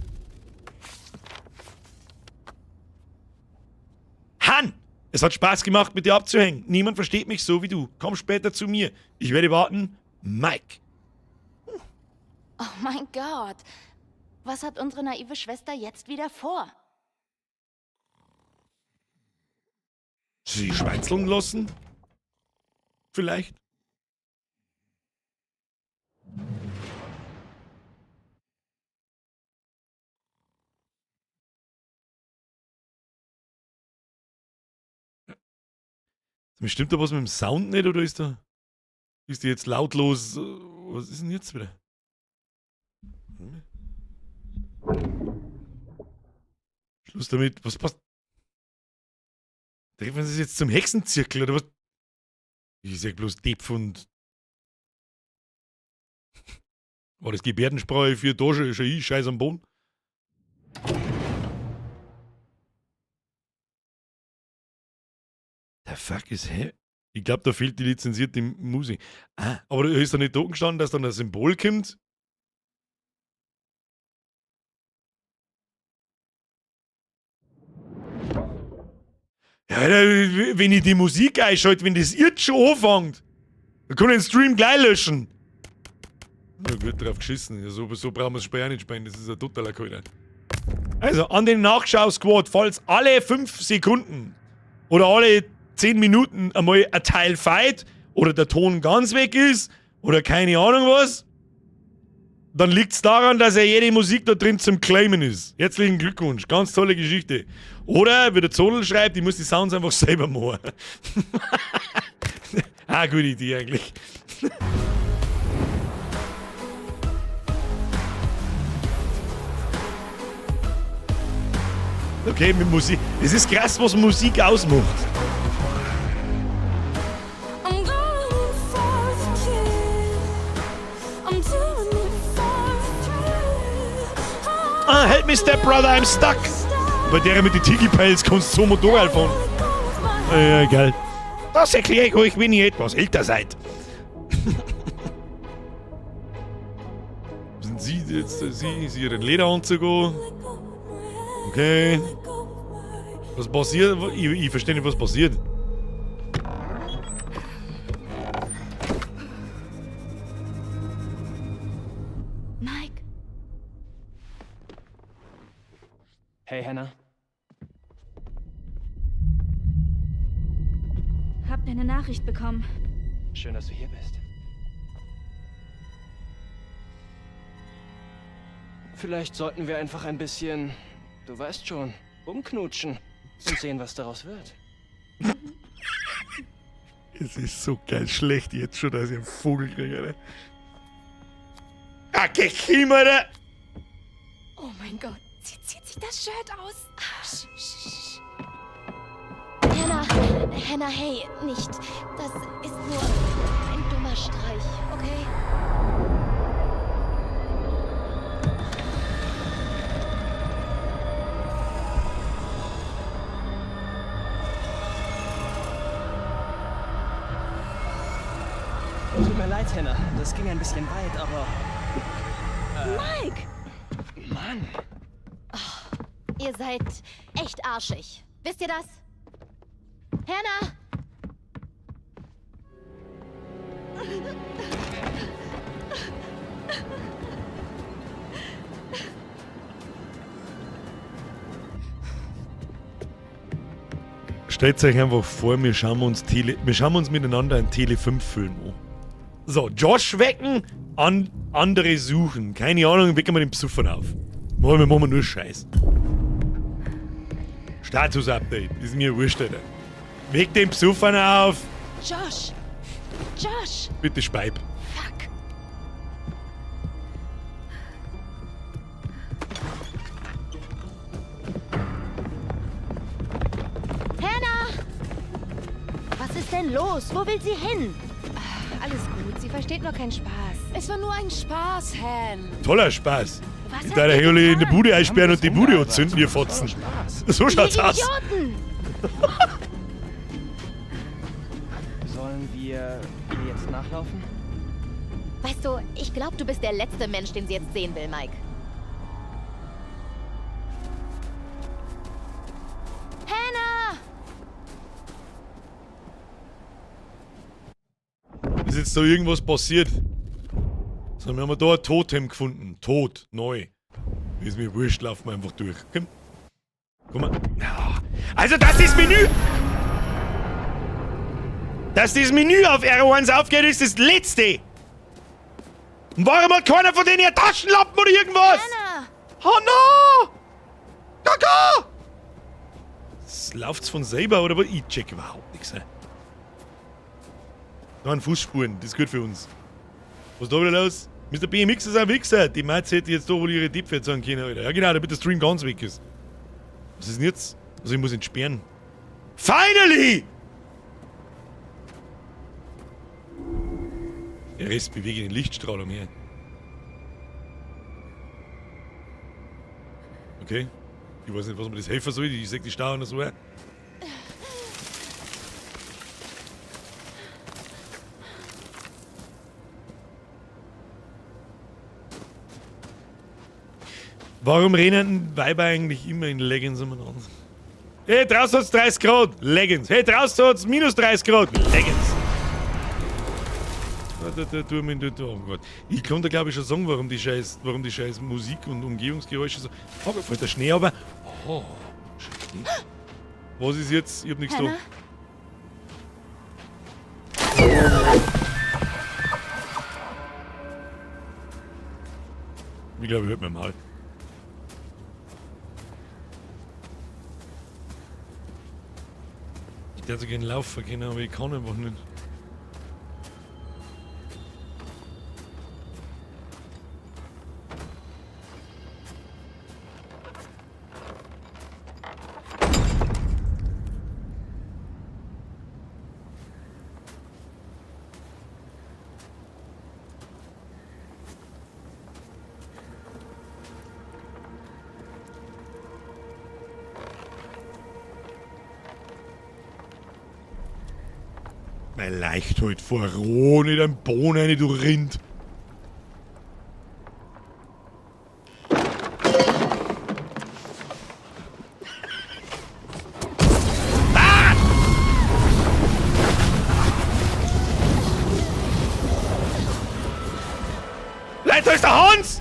Han! Es hat Spaß gemacht, mit dir abzuhängen. Niemand versteht mich so wie du. Komm später zu mir. Ich werde warten. Mike. Oh mein Gott. Was hat unsere naive Schwester jetzt wieder vor? Sie schweinzeln lassen? Vielleicht? Stimmt da was mit dem Sound nicht, oder ist da... Ist die jetzt lautlos... Was ist denn jetzt wieder? Schluss damit. Was passt? Treffen Sie sich jetzt zum Hexenzirkel, oder was? Ich sag bloß Depp und... War das Gebärdensprache für da schon ich, scheiß am Boden? The fuck is hä? Ich glaub, da fehlt die lizenzierte Musik. Ah, aber da ist da nicht da gestanden, dass dann ein Symbol kommt? Ja, Alter, wenn ich die Musik einschalte, wenn das jetzt schon anfängt, dann kann ich den Stream gleich löschen. Na gut, drauf geschissen. Ja, so brauchen wir das Spiel auch nicht spielen. Das ist ein totaler Keule. Also, an den Nachschau-Squad, falls alle 5 Sekunden oder alle 10 Minuten einmal ein Teil feit oder der Ton ganz weg ist oder keine Ahnung was, dann liegt's daran, dass er jede Musik da drin zum Claimen ist. Herzlichen Glückwunsch, ganz tolle Geschichte. Oder, wie der Zodel schreibt, ich muss die Sounds einfach selber machen. Ah, gute Idee eigentlich. Okay, mit Musik. Es ist krass, was Musik ausmacht. Ah, help me, step brother, I'm stuck. Bei der mit den Tiki-Pals kannst du so Motorrad fahren. Ja, geil. Das erkläre ich euch, wenn ihr etwas älter seid. Sind Sie jetzt, Sie ihren Lederanzug an? Okay. Was passiert? Ich verstehe nicht, was passiert. Mike. Hey, Hannah. Hab deine Nachricht bekommen. Schön, dass du hier bist. Vielleicht sollten wir einfach ein bisschen, du weißt schon, rumknutschen und sehen, was daraus wird. Es ist so geil schlecht jetzt schon, dass ich einen Vogel kriege, Alter. Ah, geh hin, Alter! Oh mein Gott, sie zieht sich das Shirt aus. Sch, sch, sch. Hannah, Hannah, hey, nicht. Das ist nur ein dummer Streich, okay? Tut mir leid, Hannah. Das ging ein bisschen weit, aber... Mike! Mann. Ihr seid echt arschig. Wisst ihr das? Hannah! Stellt euch einfach vor, wir schauen uns, miteinander einen Tele5-Film an. So, Josh wecken, andere suchen. Keine Ahnung, wecken wir den Psuffern auf. Wir machen nur Scheiß. Status-Update, ist mir wurscht, Alter. Weck den Psuffern auf! Josh! Josh! Bitte speib. Fuck! Hannah! Was ist denn los? Wo will sie hin? Alles gut, sie versteht nur keinen Spaß. Es war nur ein Spaß, Han. Toller Spaß. Was Ich habt da ihr der Heli in der getan? Bude einsperren und die Bude Rumgealbert. anzünden, ihr Das war doch Fotzen. Spaß. So schaut's Ihr aus. Idioten! Sollen wir ihr jetzt nachlaufen? Weißt du, ich glaube, du bist der letzte Mensch, den sie jetzt sehen will, Mike. Hannah! Ist jetzt da irgendwas passiert? So, wir haben da ein Totem gefunden. Tot, neu. Ist mir wurscht, laufen wir einfach durch. Komm. Komm mal. Ja. Also, das ist Menü! Dass das Menü auf R1 aufgeht, ist das Letzte! Und warum hat keiner von denen ihr Taschenlampen oder irgendwas? Hannah! Hanna! Gaga! Das läuft's von selber oder was? Ich check überhaupt nichts. Ne? Da waren Fußspuren, das ist gut für uns. Was ist da wieder los? Mr. BMX ist ein Wichser. Die Matz hätte jetzt da wohl ihre Tipps sagen können, Alter. Ja genau, damit der Stream ganz weg ist. Was ist denn jetzt? Also ich muss ihn sperren. Finally! Der Rest bewege den Lichtstrahl umher. Okay. Ich weiß nicht, was mir das helfen soll. Ich seh die Stau und so. Warum rennen Weiber eigentlich immer in Leggings umeinander? Hey, draußen hat's 30 Grad, Leggings. Hey, draußen hat's minus 30 Grad, Leggings. Oh Gott. Ich kann da glaube ich schon sagen, warum die scheiß Musik und Umgebungsgeräusche so. Oh Gott, fällt der Schnee aber. Oh, Schnee. Was ist jetzt? Ich hab nichts da. Ich glaube, ich hört mir mal. Ich darf so gerne laufen können, aber ich kann einfach nicht. Mein leicht halt vor Roh, nicht ein Bohnen rein, du Rind. Ah! Leute, da ist der Hans!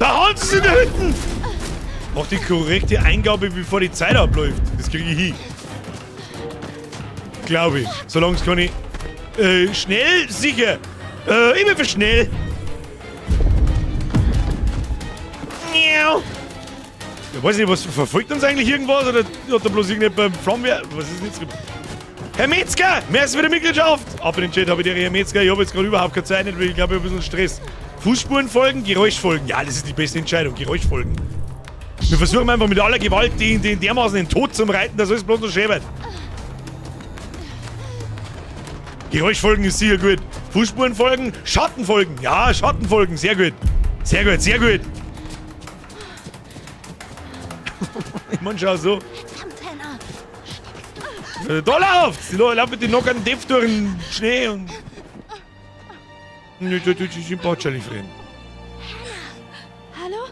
Der Hans ist in der Hütte! Mach die korrekte Eingabe, bevor die Zeit abläuft. Das kriege ich hin. Glaube ich. Solange es kann ich. Schnell, sicher. Immer für schnell. Miau. Ja, weiß nicht, was verfolgt uns eigentlich irgendwas? Oder hat da bloß irgendjemand beim Flammenwehr? Was ist denn jetzt? Herr Metzger! Merci für die Mitgliedschaft! Ab in den Chat habe ich dir, Herr Metzger. Ich habe jetzt gerade überhaupt keine Zeit, nicht, weil ich glaube, ich habe ein bisschen Stress. Fußspuren folgen, Geräuschfolgen. Ja, das ist die beste Entscheidung. Geräuschfolgen. Wir versuchen einfach mit aller Gewalt den dermaßen den Tod zum Reiten, dass alles bloß noch schön wird. Geräuschfolgen ist sicher gut. Fußspurenfolgen, Schattenfolgen. Ja, Schattenfolgen, sehr gut. Sehr gut, sehr gut. Ich mein, schau so. Da läuft's! Die Leute laufen mit den lockeren Deff durch den Schnee und. Nö, das ist im Bad, Freund. Hallo?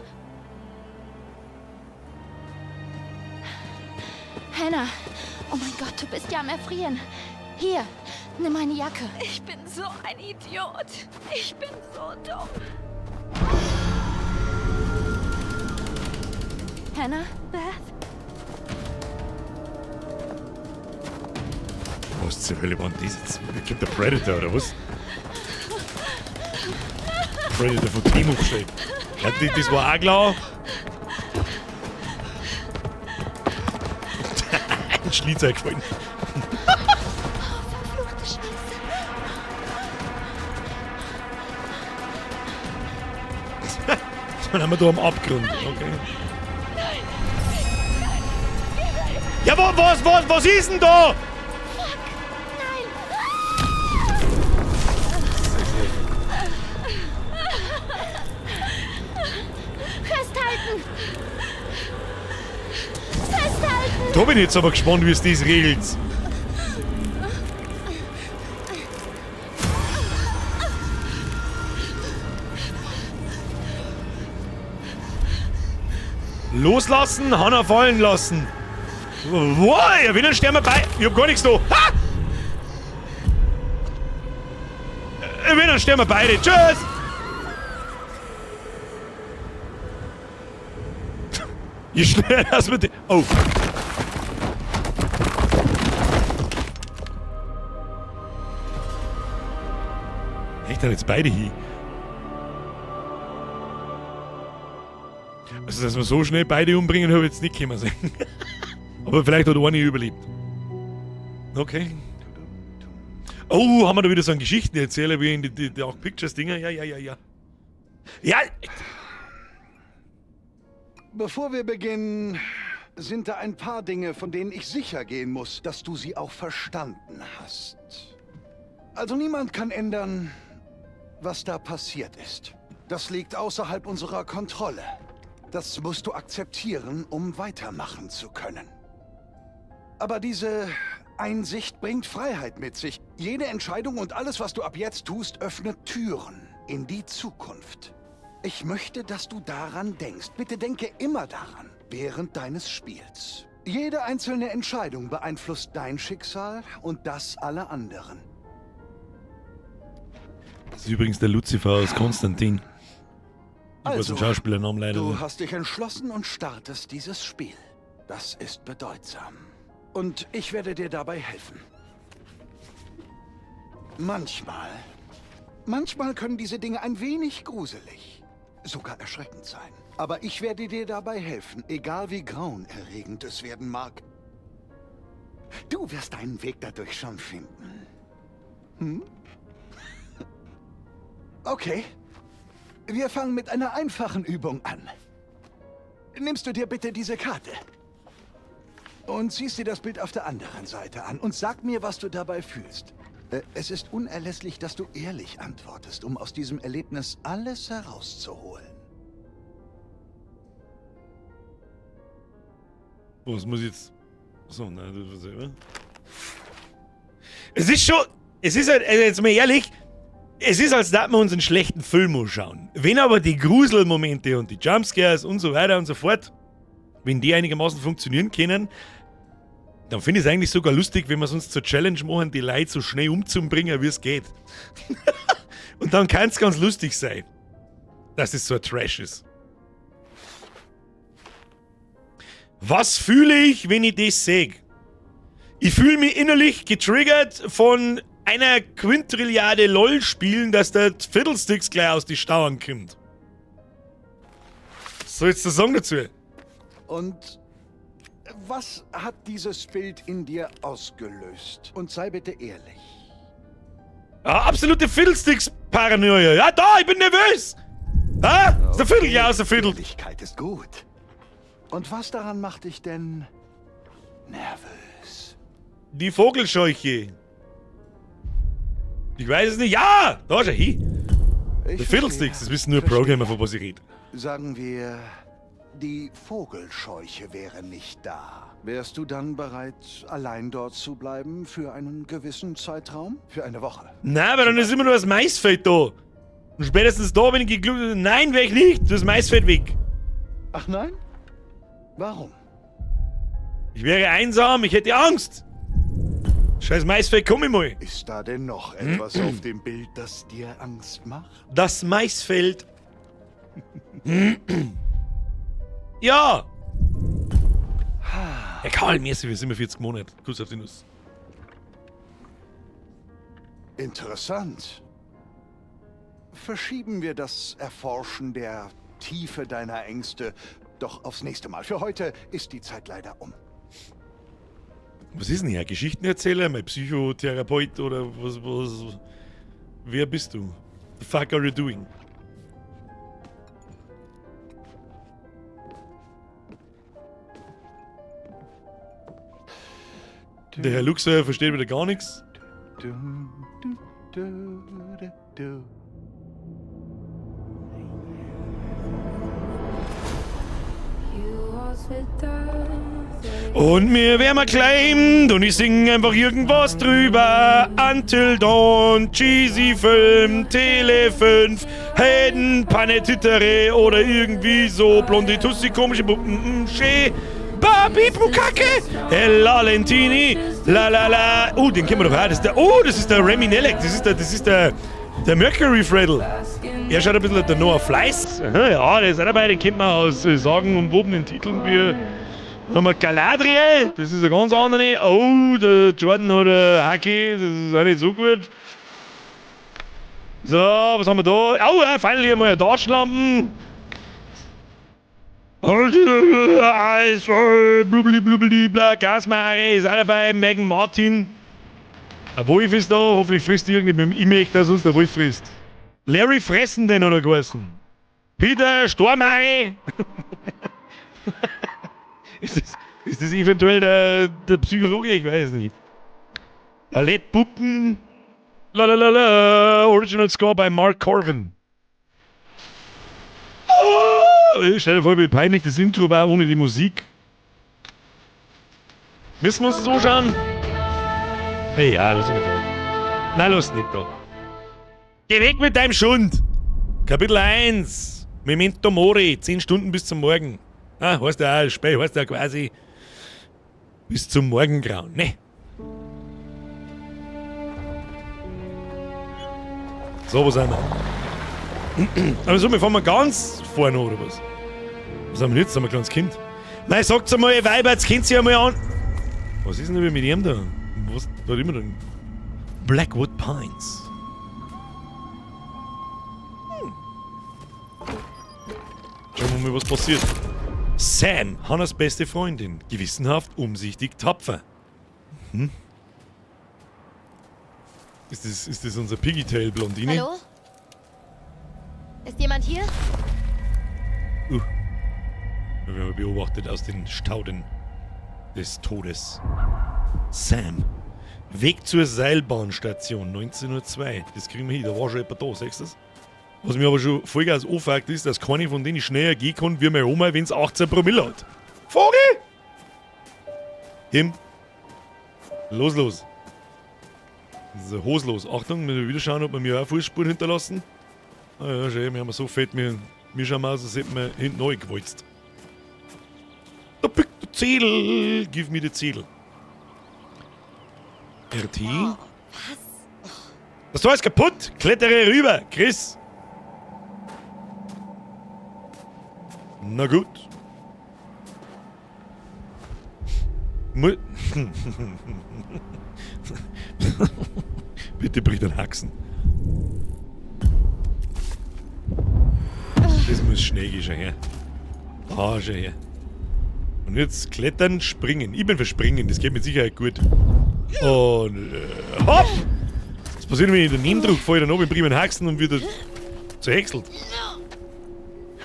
Hannah! Oh mein Gott, du bist ja am Erfrieren. Hier, nimm meine Jacke. Ich bin so ein Idiot. Ich bin so dumm. Hannah? Beth? Was zur Hölle war denn das jetzt? Kommt der Predator oder was? Predator von Timo gestellt. Ja, das war auch klar. Ein Schlitzer gefallen. Verfluchte Scheiße. Dann haben wir da am Abgrund. Okay. Ja, was ist denn da? Nein! Festhalten! Festhalten! Da bin ich jetzt aber gespannt, wie es das regelt. Loslassen, Hannah fallen lassen. Wow, ja, wenn dann sterben wir bei. Ich hab gar nichts da. Ha! Wenn dann sterben wir beide. Tschüss! Je schneller das mit. Oh. Echt, dann jetzt beide hin. Also, dass wir so schnell beide umbringen, habe ich jetzt nicht kommen sehen. Aber vielleicht hat eine überlebt. Okay. Oh, haben wir da wieder so einen Geschichtenerzähler wie in die Dark Pictures Dinger? Ja, ja, ja, ja. Ja! Bevor wir beginnen, sind da ein paar Dinge, von denen ich sicher gehen muss, dass du sie auch verstanden hast. Also niemand kann ändern, was da passiert ist. Das liegt außerhalb unserer Kontrolle. Das musst du akzeptieren, um weitermachen zu können. Aber diese Einsicht bringt Freiheit mit sich. Jede Entscheidung und alles, was du ab jetzt tust, öffnet Türen in die Zukunft. Ich möchte, dass du daran denkst. Bitte denke immer daran, während deines Spiels. Jede einzelne Entscheidung beeinflusst dein Schicksal und das aller anderen. Das ist übrigens der Lucifer aus Konstantin. Ich weiß den Schauspielernamen leider Du nicht. hast dich entschlossen und startest dieses Spiel. Das ist bedeutsam. Und ich werde dir dabei helfen. Manchmal können diese Dinge ein wenig gruselig, sogar erschreckend sein. Aber ich werde dir dabei helfen, egal wie grauenerregend es werden mag. Du wirst deinen Weg dadurch schon finden. Hm? Okay. Wir fangen mit einer einfachen Übung an. Nimmst du dir bitte diese Karte? Und siehst dir das Bild auf der anderen Seite an und sag mir, was du dabei fühlst. Es ist unerlässlich, dass du ehrlich antwortest, um aus diesem Erlebnis alles herauszuholen. Was muss ich jetzt... So, nein, das ist selber. Es ist schon... Es ist halt, also jetzt mal ehrlich, es ist, als würden wir uns einen schlechten Film anschauen. Wenn aber die Gruselmomente und die Jumpscares und so weiter und so fort, wenn die einigermaßen funktionieren können, dann finde ich es eigentlich sogar lustig, wenn wir es uns zur Challenge machen, die Leute so schnell umzubringen, wie es geht. Und dann kann es ganz lustig sein, dass es so ein Trash ist. Was fühle ich, wenn ich das sehe? Ich fühle mich innerlich getriggert von einer Quintrilliarde LOL-Spielen, dass der Fiddlesticks gleich aus die Stauern kommt. Was soll jetzt der Song dazu? Und was hat dieses Bild in dir ausgelöst? Und sei bitte ehrlich. Ja, absolute Fiddlesticks-Paranoia. Ja, da, ich bin nervös. Ah, ist der Fiddle, ja, aus der Fiddle. Ehrlichkeit ist gut. Und was daran macht dich denn nervös? Die Vogelscheuche. Ich weiß es nicht. Ja, da ist er hin. Ich Der Fiddlesticks, das wissen nur Programmer, von was ich rede. Sagen wir, die Vogelscheuche wäre nicht da. Wärst du dann bereit, allein dort zu bleiben für einen gewissen Zeitraum? Für eine Woche? Nein, weil dann ist immer nur das Maisfeld da. Und spätestens da bin ich geglückt. Nein, wär ich nicht. Das Maisfeld weg. Ach nein? Warum? Ich wäre einsam, ich hätte Angst. Scheiß Maisfeld, komm ich mal. Ist da denn noch etwas auf dem Bild, das dir Angst macht? Das Maisfeld. Ja! Herr Karl, merci für 47 Monate. Kuss auf die Nuss. Interessant. Verschieben wir das Erforschen der Tiefe deiner Ängste doch aufs nächste Mal. Für heute ist die Zeit leider um. Was ist denn hier? Geschichtenerzähler, mein Psychotherapeut oder was, was? Wer bist du? The fuck are you doing? Der Herr Luxor versteht wieder gar nichts. Du, du, du, du, du. Und mir wär mal claimed und ich sing einfach irgendwas drüber. Until Dawn, Cheesy Film, Tele 5, Helden, Panne Tittere oder irgendwie so blonde Tussi, komische Puppen, schee. Barbie Bukake, Ella Lentini, la la la. Oh, den kennen wir doch auch. Das ist der, oh, das ist der Remy Nelek, das ist der Mercury Freddle. Er schaut ein bisschen der Noah Fleiss. Aha, ja, der ist auch dabei, den kennt man aus Sagen und wobenen Titeln wie. Dann haben wir Galadriel, das ist ein ganz anderer. Oh, der Jordan hat ein Hacke, das ist auch nicht so gut. So, was haben wir da? Oh, finally haben wir eine Deutschlampen. Blablabla, Gasmare ist auch dabei, Megan Martin. Ein Wolf ist da, hoffentlich frisst irgendjemand. Ich möchte, dass uns der Wolf frisst. Larry Fressen den oder geheißen. Peter Stormare. Ist das eventuell der Psychologe? Ich weiß nicht. Ballettpuppen. Lalalala. Original Score by Mark Corvin. Oh, stell dir vor, wie peinlich das Intro war ohne die Musik. Müssen wir uns das anschauen? Hey, ja, lass mich da. Nein, lass nicht da. Geh weg mit deinem Schund! Kapitel 1. Memento Mori. 10 Stunden bis zum Morgen. Ah, heißt ja auch, Spiel heißt ja quasi bis zum Morgengrauen, ne? So, wo sind wir? Aber so, wir fahren mal ganz vorne, oder was? Was haben wir jetzt? Sind wir ein kleines Kind? Nein, sagt's einmal, ihr Weiber, jetzt kennt ihr ja mal an. Was ist denn mit ihm da? Was da immer denn? Blackwood Pines. Hm. Schauen wir mal, was passiert. Sam, Hannas beste Freundin. Gewissenhaft, umsichtig, tapfer. Hm? Ist das unser Piggytail-Blondine? Hallo? Ist jemand hier? Wir werden beobachtet aus den Stauden des Todes. Sam. Weg zur Seilbahnstation, 19:02 Uhr. Das kriegen wir hin, da war schon jemand da, siehst du das? Was mir aber schon Vollgas anfuckt, ist, dass keine von denen schneller gehen kann, wie meine Oma, wenn's 18 Promille hat. Vogel! Him. Los, los. Das ist hoslos. Achtung, müssen wir wieder schauen, ob wir mir auch Fußspuren hinterlassen. Ah ja, schön, wir haben so fett, wir schauen aus, als hätten wir hinten neu gewalzt. Da pickt der Zettel. Give me the Zettel. RT. Oh, was? Das Tor ist kaputt! Klettere rüber, Chris! Na gut. Bitte brich den Haxen. Das muss schnell gehen, schau her. Ah, schau her. Und jetzt klettern, springen. Ich bin für Springen, das geht mit Sicherheit gut. Und hopp! Was passiert, wenn ich daneben drücke? Fall ich dann oben, brich den Haxen und wieder zerhäckselt.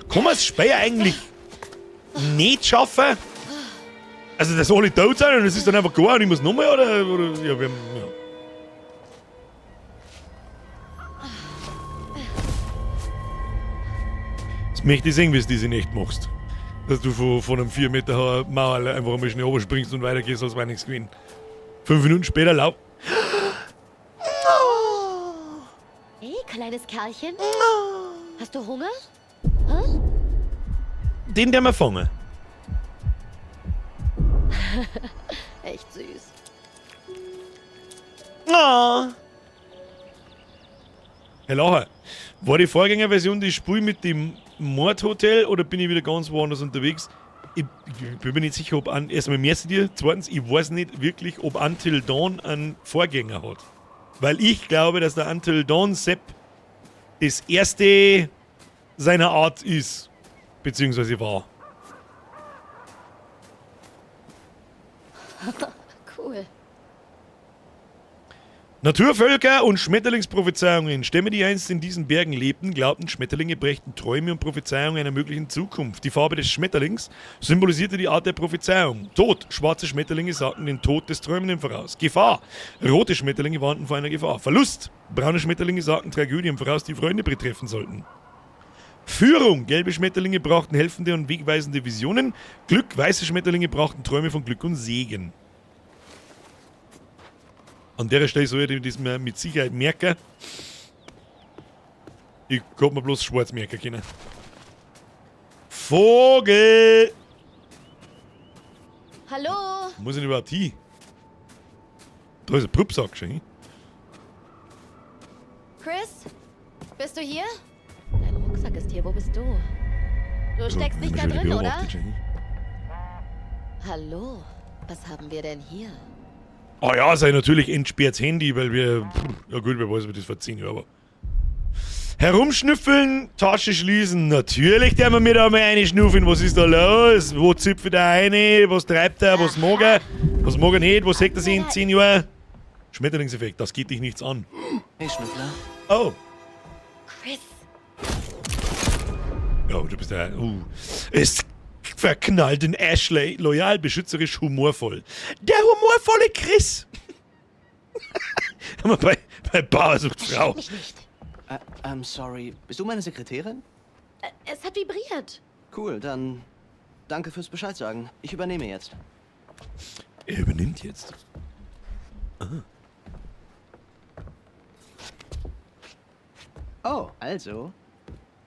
Kann man das Spiel eigentlich nicht schaffen? Also, dass alle tot sind und es ist dann einfach gar und ich muss nochmal, oder? Oder ja, wir haben, ja. Das möchte ich sehen, wie du das in echt machst. Dass du von einem 4 Meter Mauer einfach einmal schnell runterspringst und weitergehst, als wäre nichts gewesen. 5 Minuten später lauf. Hey, kleines Kerlchen. Hast du Hunger? Hä? Den, der wir fangen. Echt süß. Ah. Herr Lacher, war die Vorgängerversion das Spiel mit dem Mordhotel oder bin ich wieder ganz woanders unterwegs? Ich bin mir nicht sicher, ob an. Erstmal merci dir. Zweitens, ich weiß nicht wirklich, ob Until Dawn einen Vorgänger hat. Weil ich glaube, dass der Until Dawn Sepp das erste seiner Art ist. Beziehungsweise war. Cool. Naturvölker und Schmetterlingsprophezeiungen. Stämme, die einst in diesen Bergen lebten, glaubten, Schmetterlinge brächten Träume und Prophezeiungen einer möglichen Zukunft. Die Farbe des Schmetterlings symbolisierte die Art der Prophezeiung. Tod. Schwarze Schmetterlinge sagten den Tod des Träumenden voraus. Gefahr. Rote Schmetterlinge warnten vor einer Gefahr. Verlust. Braune Schmetterlinge sagten Tragödien voraus, die Freunde betreffen sollten. Führung. Gelbe Schmetterlinge brachten helfende und wegweisende Visionen. Glück. Weiße Schmetterlinge brachten Träume von Glück und Segen. An der Stelle sollte ich das mir mit Sicherheit merken. Ich konnte mir bloß schwarz merken können. Vogel! Hallo? Wo muss ich denn überhaupt hin? Da ist ein Prupsack schon. hin. Chris? Bist du hier? Dein Rucksack ist hier. Wo bist du? Du steckst nicht da Schon wieder drin, oder? beobachtet schon, hin. Hallo? Was haben wir denn hier? Ah ja, sei natürlich entsperrtes Handy, weil wir. Pff, ja gut, wer weiß, wie das vor 10 Jahren war. Herumschnüffeln, Tasche schließen. Natürlich der wir mir da mal eine schnuffeln. Was ist da los? Wo zipft er eine? Was treibt er? Was mag er? Was mag er nicht? Was sagt er sich in 10 Jahren? Schmetterlingseffekt, das geht dich nichts an. Hey, Schnüffler. Oh. Chris! Oh, du bist der. Es verknallt in Ashley. Loyal, beschützerisch, humorvoll. Der humorvolle Chris. Haben wir bei Bauer sucht Frau. Mich nicht. I'm sorry. Bist du meine Sekretärin? Es hat vibriert. Cool, dann danke fürs Bescheid sagen. Ich übernehme jetzt. Er übernimmt jetzt. Oh, also,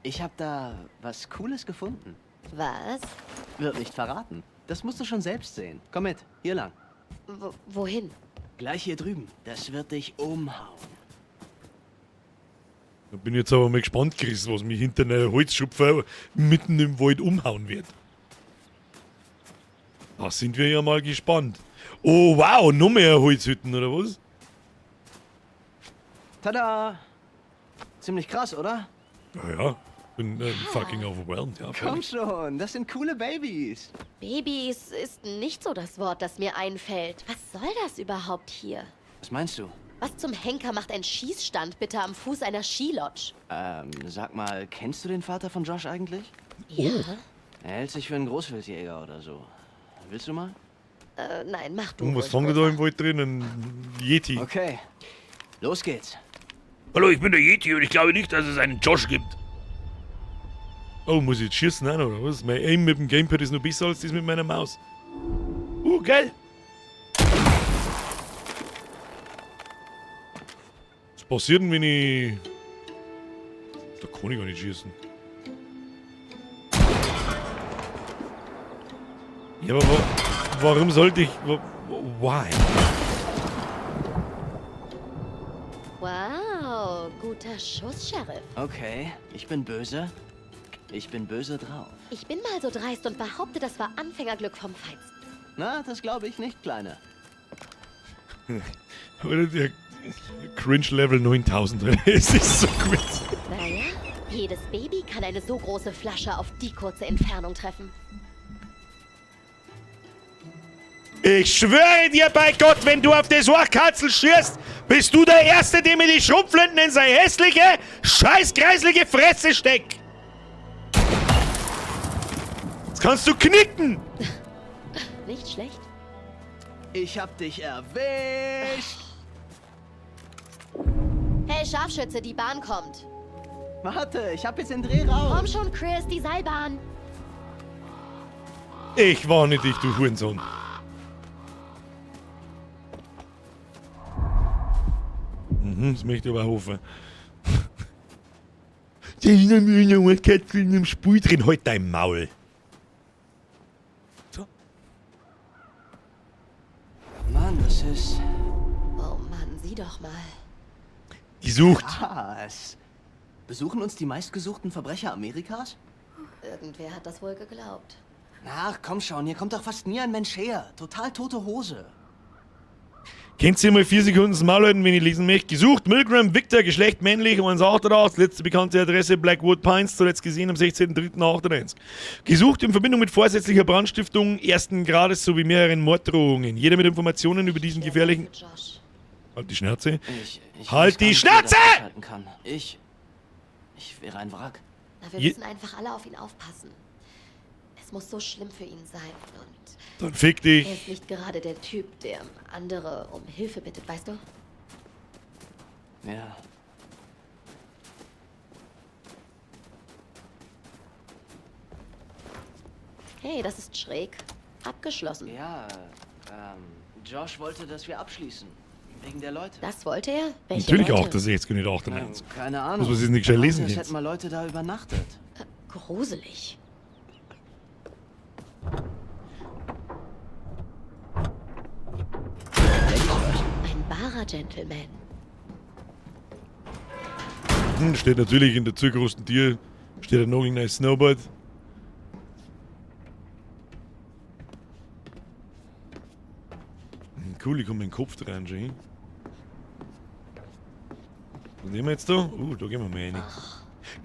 ich habe da was Cooles gefunden. Was? Wird nicht verraten. Das musst du schon selbst sehen. Komm mit, hier lang. Wohin? Gleich hier drüben. Das wird dich umhauen. Da bin ich jetzt aber mal gespannt, Chris, was mich hinter einer Holzschupfer mitten im Wald umhauen wird. Da sind wir ja mal gespannt. Oh wow, noch mehr Holzhütten, oder was? Tada! Ziemlich krass, oder? Ja, ja. Bin fucking overwhelmed, ja. Komm schon, das sind coole Babys. Babys ist nicht so das Wort, das mir einfällt. Was soll das überhaupt hier? Was meinst du? Was zum Henker macht ein Schießstand bitte am Fuß einer Skilodge? Sag mal, kennst du den Vater von Josh eigentlich? Ja. Er hält sich für einen Großwildjäger oder so. Willst du mal? Nein, mach du. Und was ruhig, fangen die da Großer. im Wald drin? Ein Yeti. Okay, los geht's. Hallo, ich bin der Yeti und ich glaube nicht, dass es einen Josh gibt. Oh, muss ich jetzt schießen auch noch, oder was? Mein Aim mit dem Gamepad ist noch besser als das mit meiner Maus. Geil. Was passiert denn, wenn ich... Da kann ich gar nicht schießen. Ja, aber warum sollte ich... Why? Wow, guter Schuss, Sheriff. Okay, ich bin böse. Ich bin böse drauf. Ich bin mal so dreist und behaupte, das war Anfängerglück vom Feinsten. Na, das glaube ich nicht, Kleine. Oder der Cringe Level 9000. Es ist so gut. Naja, jedes Baby kann eine so große Flasche auf die kurze Entfernung treffen. Ich schwöre dir bei Gott, wenn du auf das Ohrkatzel schierst, bist du der Erste, dem mir die Schrupflinten in seine hässliche, scheißkreislige Fresse steckt. Jetzt kannst du knicken. Nicht schlecht. Ich hab dich erwischt. Hey, Scharfschütze, die Bahn kommt. Warte, ich hab jetzt den Dreh raus. Komm schon, Chris, die Seilbahn. Ich warne dich, du Hurensohn. Das möchte ich aber hoffen. Da ist noch eine Katze in einem Spiel drin. Halt dein Maul. So. Das ist... Oh Mann, sieh doch mal. Gesucht. Krass. Besuchen uns die meistgesuchten Verbrecher Amerikas? Irgendwer hat das wohl geglaubt. Ach, komm schon, hier kommt doch fast nie ein Mensch her. Total tote Hose. Könnt ihr mal 4 Sekunden das Maul halten, wenn ich lesen möchte? Gesucht, Milgram, Victor, Geschlecht männlich, 1,88, letzte bekannte Adresse Blackwood Pines, zuletzt gesehen am 16.03.98. Gesucht in Verbindung mit vorsätzlicher Brandstiftung ersten Grades sowie mehreren Morddrohungen. Jeder mit Informationen über diesen gefährlichen... Halt die Schnauze. Ich Halt weiß die gar nicht, wie Schnauze! ich das aushalten kann. Ich wäre ein Wrack. Na, wir müssen einfach alle auf ihn aufpassen. Es muss so schlimm für ihn sein und... Dann fick dich. Er ist nicht gerade der Typ, der andere um Hilfe bittet, weißt du? Ja. Hey, das ist schräg. Abgeschlossen. Ja, Josh wollte, dass wir abschließen. Wegen der Leute. Das wollte er? Welche Natürlich Leute? 68 und nicht 98. Keine Ahnung. Muss man sich nicht gescheit lesen Es können. hätten mal Leute da übernachtet. Gruselig. Ein wahrer Gentleman. Steht natürlich in der zugerosten Tür, steht ein nagelneues Snowboard. Cool, ich komme in den Kopf rein schon hin. Was nehmen wir jetzt da? Da gehen wir mal rein.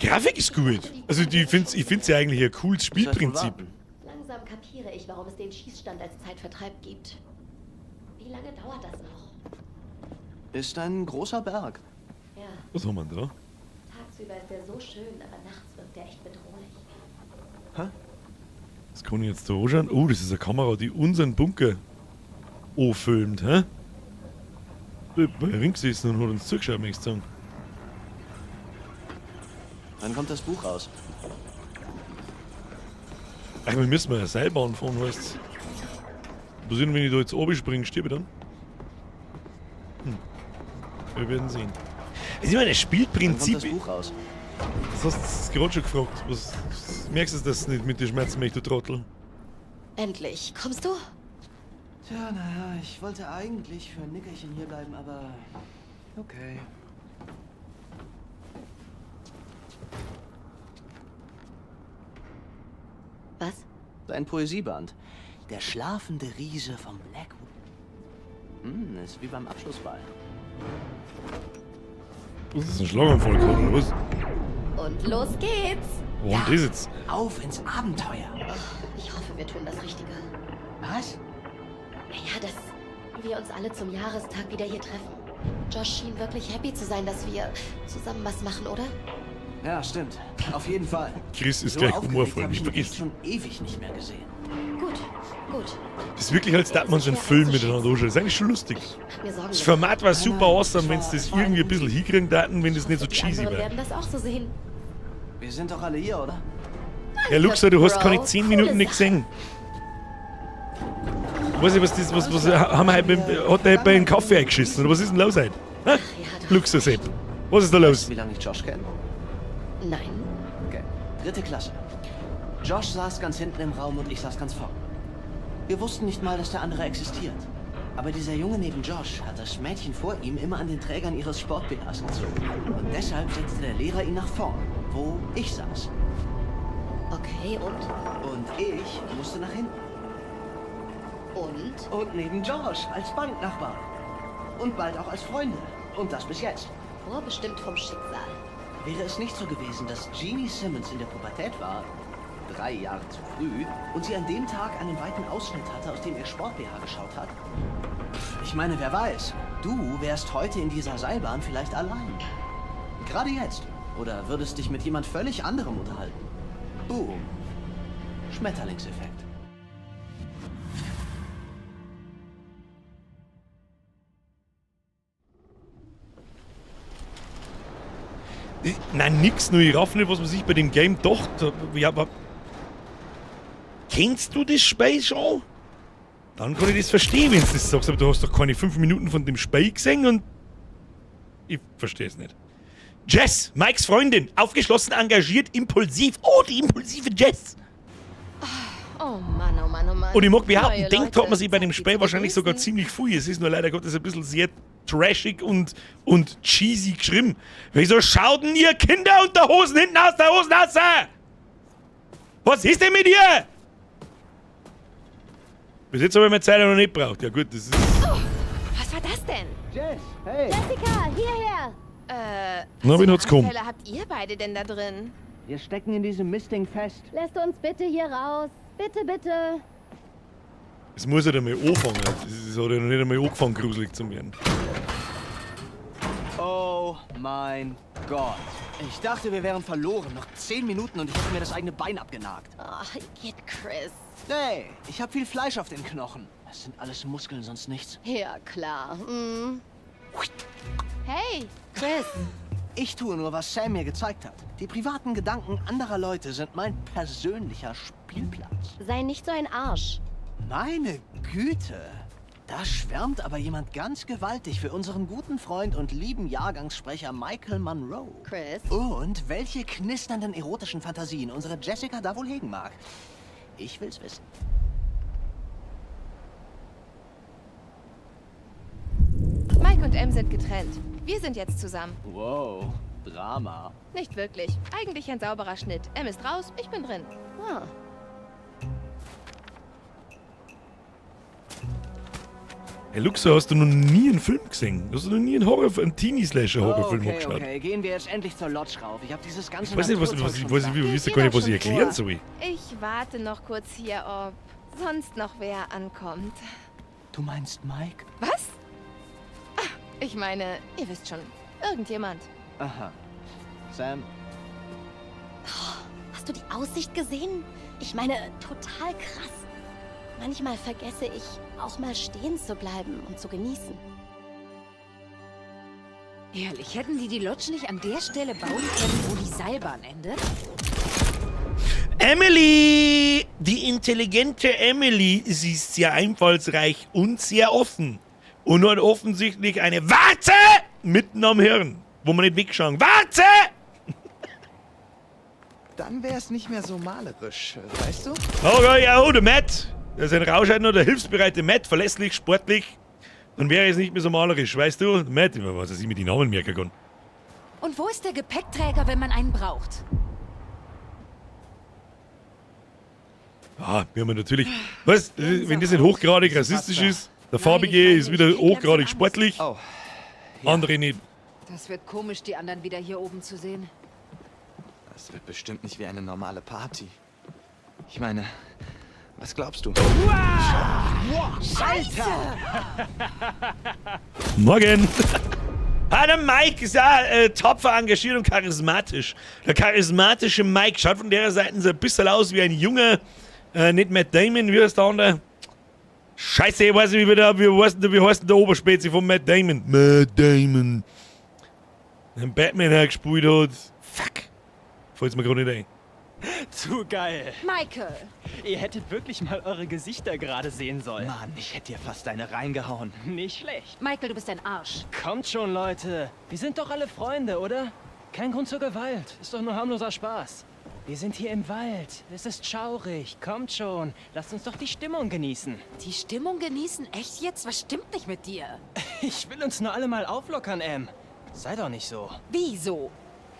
Grafik ist gut. Also ich find's ja eigentlich ein cooles Spielprinzip. Langsam kapiere ich, warum es den Schießstand als Zeitvertreib gibt. Wie lange dauert das noch? Ist ein großer Berg. Ja. Was haben wir denn da? Tagsüber ist er so schön, aber nachts wirkt er echt bedrohlich. Hä? Das kann ich jetzt da anschauen. Oh, das ist eine Kamera, die unseren Bunker anfilmt, hä? Da ist mal hingesessen und hat uns zugeschaut, möchte ich sagen. Wann kommt das Buch raus? Ach, wir müssen mal eine Seilbahn fahren, weißt du? Was ist denn, wenn ich da jetzt oben springe, stirb ich dann? Wir werden sehen. Also ich meine, das Spielprinzip... Wann kommt das Buch raus? Das hast du gerade schon gefragt. Was, merkst du das nicht mit den Schmerzen, du Trottel? Endlich. Kommst du? Tja, naja, ich wollte eigentlich für ein Nickerchen hier bleiben, aber... Okay. Was? Dein Poesieband. Der schlafende Riese vom Blackwood. Ist wie beim Abschlussball. Was ist ein Schlaganfall gekommen, oder was? Und los geht's! Warum das jetzt? Auf ins Abenteuer! Ich hoffe, wir tun das Richtige. Was? Naja, dass wir uns alle zum Jahrestag wieder hier treffen. Josh schien wirklich happy zu sein, dass wir zusammen was machen, oder? Ja, stimmt. Auf jeden Fall. Chris ist So gleich aufgeregt humorvoll, hab ich nicht ihn vergessen. echt schon ewig nicht mehr gesehen. Gut, gut. Das ist wirklich, als würde man so einen Film miteinander anschauen. Das ist eigentlich schon lustig. Hab mir Sorgen Das gemacht. Format war super awesome, wenn sie das irgendwie ein bisschen hinkriegen taten, wenn das nicht so Die cheesy anderen wäre. werden das auch so sehen. Wir sind doch alle hier, oder? Ja, Luxa, du hast Bro. keine 10 Minuten nicht gesehen. Weiß ich, was das, was, was, haben wir heute mit, hat der heute bei einem Kaffee eingeschissen, oder was ist denn los heute? Hä? Luxa Sepp, was ist da los? Weißt du, wie lange ich Josh kenne? Nein. Okay. 3. Klasse. Josh saß ganz hinten im Raum und ich saß ganz vorne. Wir wussten nicht mal, dass der andere existiert. Aber dieser Junge neben Josh hat das Mädchen vor ihm immer an den Trägern ihres Sport-B Hs gezogen. Und deshalb setzte der Lehrer ihn nach vorn, wo ich saß. Okay, und? Und ich musste nach hinten. Und? Und neben Josh als Banknachbar. Und bald auch als Freunde. Und das bis jetzt. Vorbestimmt vom Schicksal. Wäre es nicht so gewesen, dass Jeannie Simmons in der Pubertät war, 3 Jahre zu früh, und sie an dem Tag einen weiten Ausschnitt hatte, aus dem ihr Sport-B H geschaut hat? Ich meine, wer weiß, du wärst heute in dieser Seilbahn vielleicht allein. Gerade jetzt. Oder würdest dich mit jemand völlig anderem unterhalten. Boom. Schmetterlingseffekt. Nein, nix, nur ich raff nicht, was man sich bei dem Game doch. Ja, aber kennst du das Spiel schon? Dann kann ich das verstehen, wenn du das sagst, aber du hast doch keine 5 Minuten von dem Spiel gesehen und. Ich verstehe es nicht. Jess, Mikes Freundin, aufgeschlossen, engagiert, impulsiv. Oh, die impulsive Jess! Oh Mann, oh Mann, oh Mann. Und ich mag behaupten, Neue denkt hat man Leute, sich bei dem Zeit, die Spiel zu wahrscheinlich sogar begrüßen. ziemlich viel. Es ist nur leider Gottes ein bisschen sehr trashig und cheesy geschrieben. Wieso schaut denn ihr Kinder unter Hosen hinten aus der Hosenhasse? Was ist denn mit ihr? Bis jetzt habe ich meine Zeit noch nicht gebraucht. Ja gut, das ist... Was war das denn? Jess, hey! Jessica, hierher! Na, wen hat's Was für gekommen? Anfälle habt ihr beide denn da drin? Wir stecken in diesem Mistding fest. Lässt uns bitte hier raus. Bitte, bitte. Es muss halt einmal anfangen. Es hat ja noch nicht einmal angefangen, gruselig zu werden. Oh mein Gott. Ich dachte, wir wären verloren. Noch 10 Minuten und ich hätte mir das eigene Bein abgenagt. Oh, geht Chris. Hey, ich habe viel Fleisch auf den Knochen. Das sind alles Muskeln, sonst nichts. Ja, klar. Hm. Hey, Chris, Ich tue nur, was Sam mir gezeigt hat. Die privaten Gedanken anderer Leute sind mein persönlicher Spielplatz. sei nicht so ein Arsch. Meine Güte. Da schwärmt aber jemand ganz gewaltig für unseren guten Freund und lieben Jahrgangssprecher Michael Monroe. Chris. Und welche knisternden erotischen Fantasien unsere Jessica da wohl hegen mag. Ich will's wissen. Mike und Em sind getrennt. Wir sind jetzt zusammen. Wow, Drama. Nicht wirklich. Eigentlich ein sauberer Schnitt. Em ist raus, ich bin drin. Ah. Hey Luxor, hast du noch nie einen Film gesehen? Hast du noch nie einen Horror, einen Teenie-Slasher-Horrorfilm okay, angeschaut? okay, gehen wir jetzt endlich zur Lodge rauf. Ich habe dieses ganze Ich weiß nicht, was, Naturzeug was, schon ich weiß, satt. ich Wir weiß gehen gar nicht, doch was ich schon erklären vor. soll. Ich warte noch kurz hier, ob sonst noch wer ankommt. Du meinst Mike? Was? Ah, ich meine, ihr wisst schon, irgendjemand. Aha. Sam, Hast du die Aussicht gesehen? Ich meine, total krass. Manchmal vergesse ich, auch mal stehen zu bleiben und zu genießen. Ehrlich, hätten die die Lodge nicht an der Stelle bauen können, wo die Seilbahn endet? Emily! Die intelligente Emily, sie ist sehr einfallsreich und sehr offen. Und hat offensichtlich eine Warze mitten am Hirn, wo man nicht wegschauen. Warze! Dann wäre es nicht mehr so malerisch, weißt du? Oh, ja, ja, oh, der Matt. Das ist ein Rauschheiter der hilfsbereite Matt, verlässlich, sportlich. Dann wäre es nicht mehr so malerisch, weißt du? Matt, ich weiß, dass ich mir die Namen merken kann. Und wo ist der Gepäckträger, wenn man einen braucht? Ah, wir haben natürlich. Was? Wenn das nicht hochgradig rassistisch ist, der Farbige ist wieder hochgradig sportlich. Oh. Andere nicht. Das wird komisch, die anderen wieder hier oben zu sehen. Das wird bestimmt nicht wie eine normale Party. Ich meine, was glaubst du? Alter! Morgen! Ah, der Mike ist ja tapfer engagiert und charismatisch. Der charismatische Mike schaut von der Seite so ein bisschen aus wie ein junger, nicht Matt Damon, wie heißt der andere? Scheiße, ich weiß nicht, wie heißt denn der Oberspezi von Matt Damon? Matt Damon. Den Batman hergespielt hat. Fuck. Fällt's mir gerade nicht ein. Zu geil. Michael! Ihr hättet wirklich mal eure Gesichter gerade sehen sollen. Mann, ich hätte dir fast eine reingehauen. Nicht schlecht. Michael, du bist ein Arsch. Kommt schon, Leute. Wir sind doch alle Freunde, oder? Kein Grund zur Gewalt. Ist doch nur harmloser Spaß. Wir sind hier im Wald. Es ist schaurig. Kommt schon. Lasst uns doch die Stimmung genießen. Die Stimmung genießen? Echt jetzt? Was stimmt nicht mit dir? Ich will uns nur alle mal auflockern, Em. Sei doch nicht so. Wieso?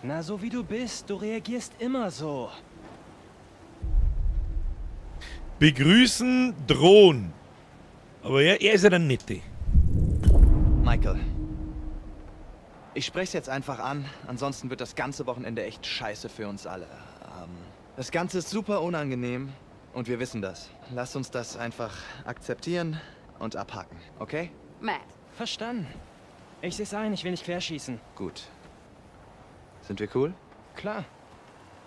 Na, so wie du bist. Du reagierst immer so. Begrüßen, drohen. Aber er ist ja der Nette. Michael. Ich spreche es jetzt einfach an, ansonsten wird das ganze Wochenende echt scheiße für uns alle. Das Ganze ist super unangenehm und wir wissen das. Lass uns das einfach akzeptieren und abhaken, okay? Matt. Verstanden. Ich seh's ein, ich will nicht querschießen. Gut. Sind wir cool? Klar.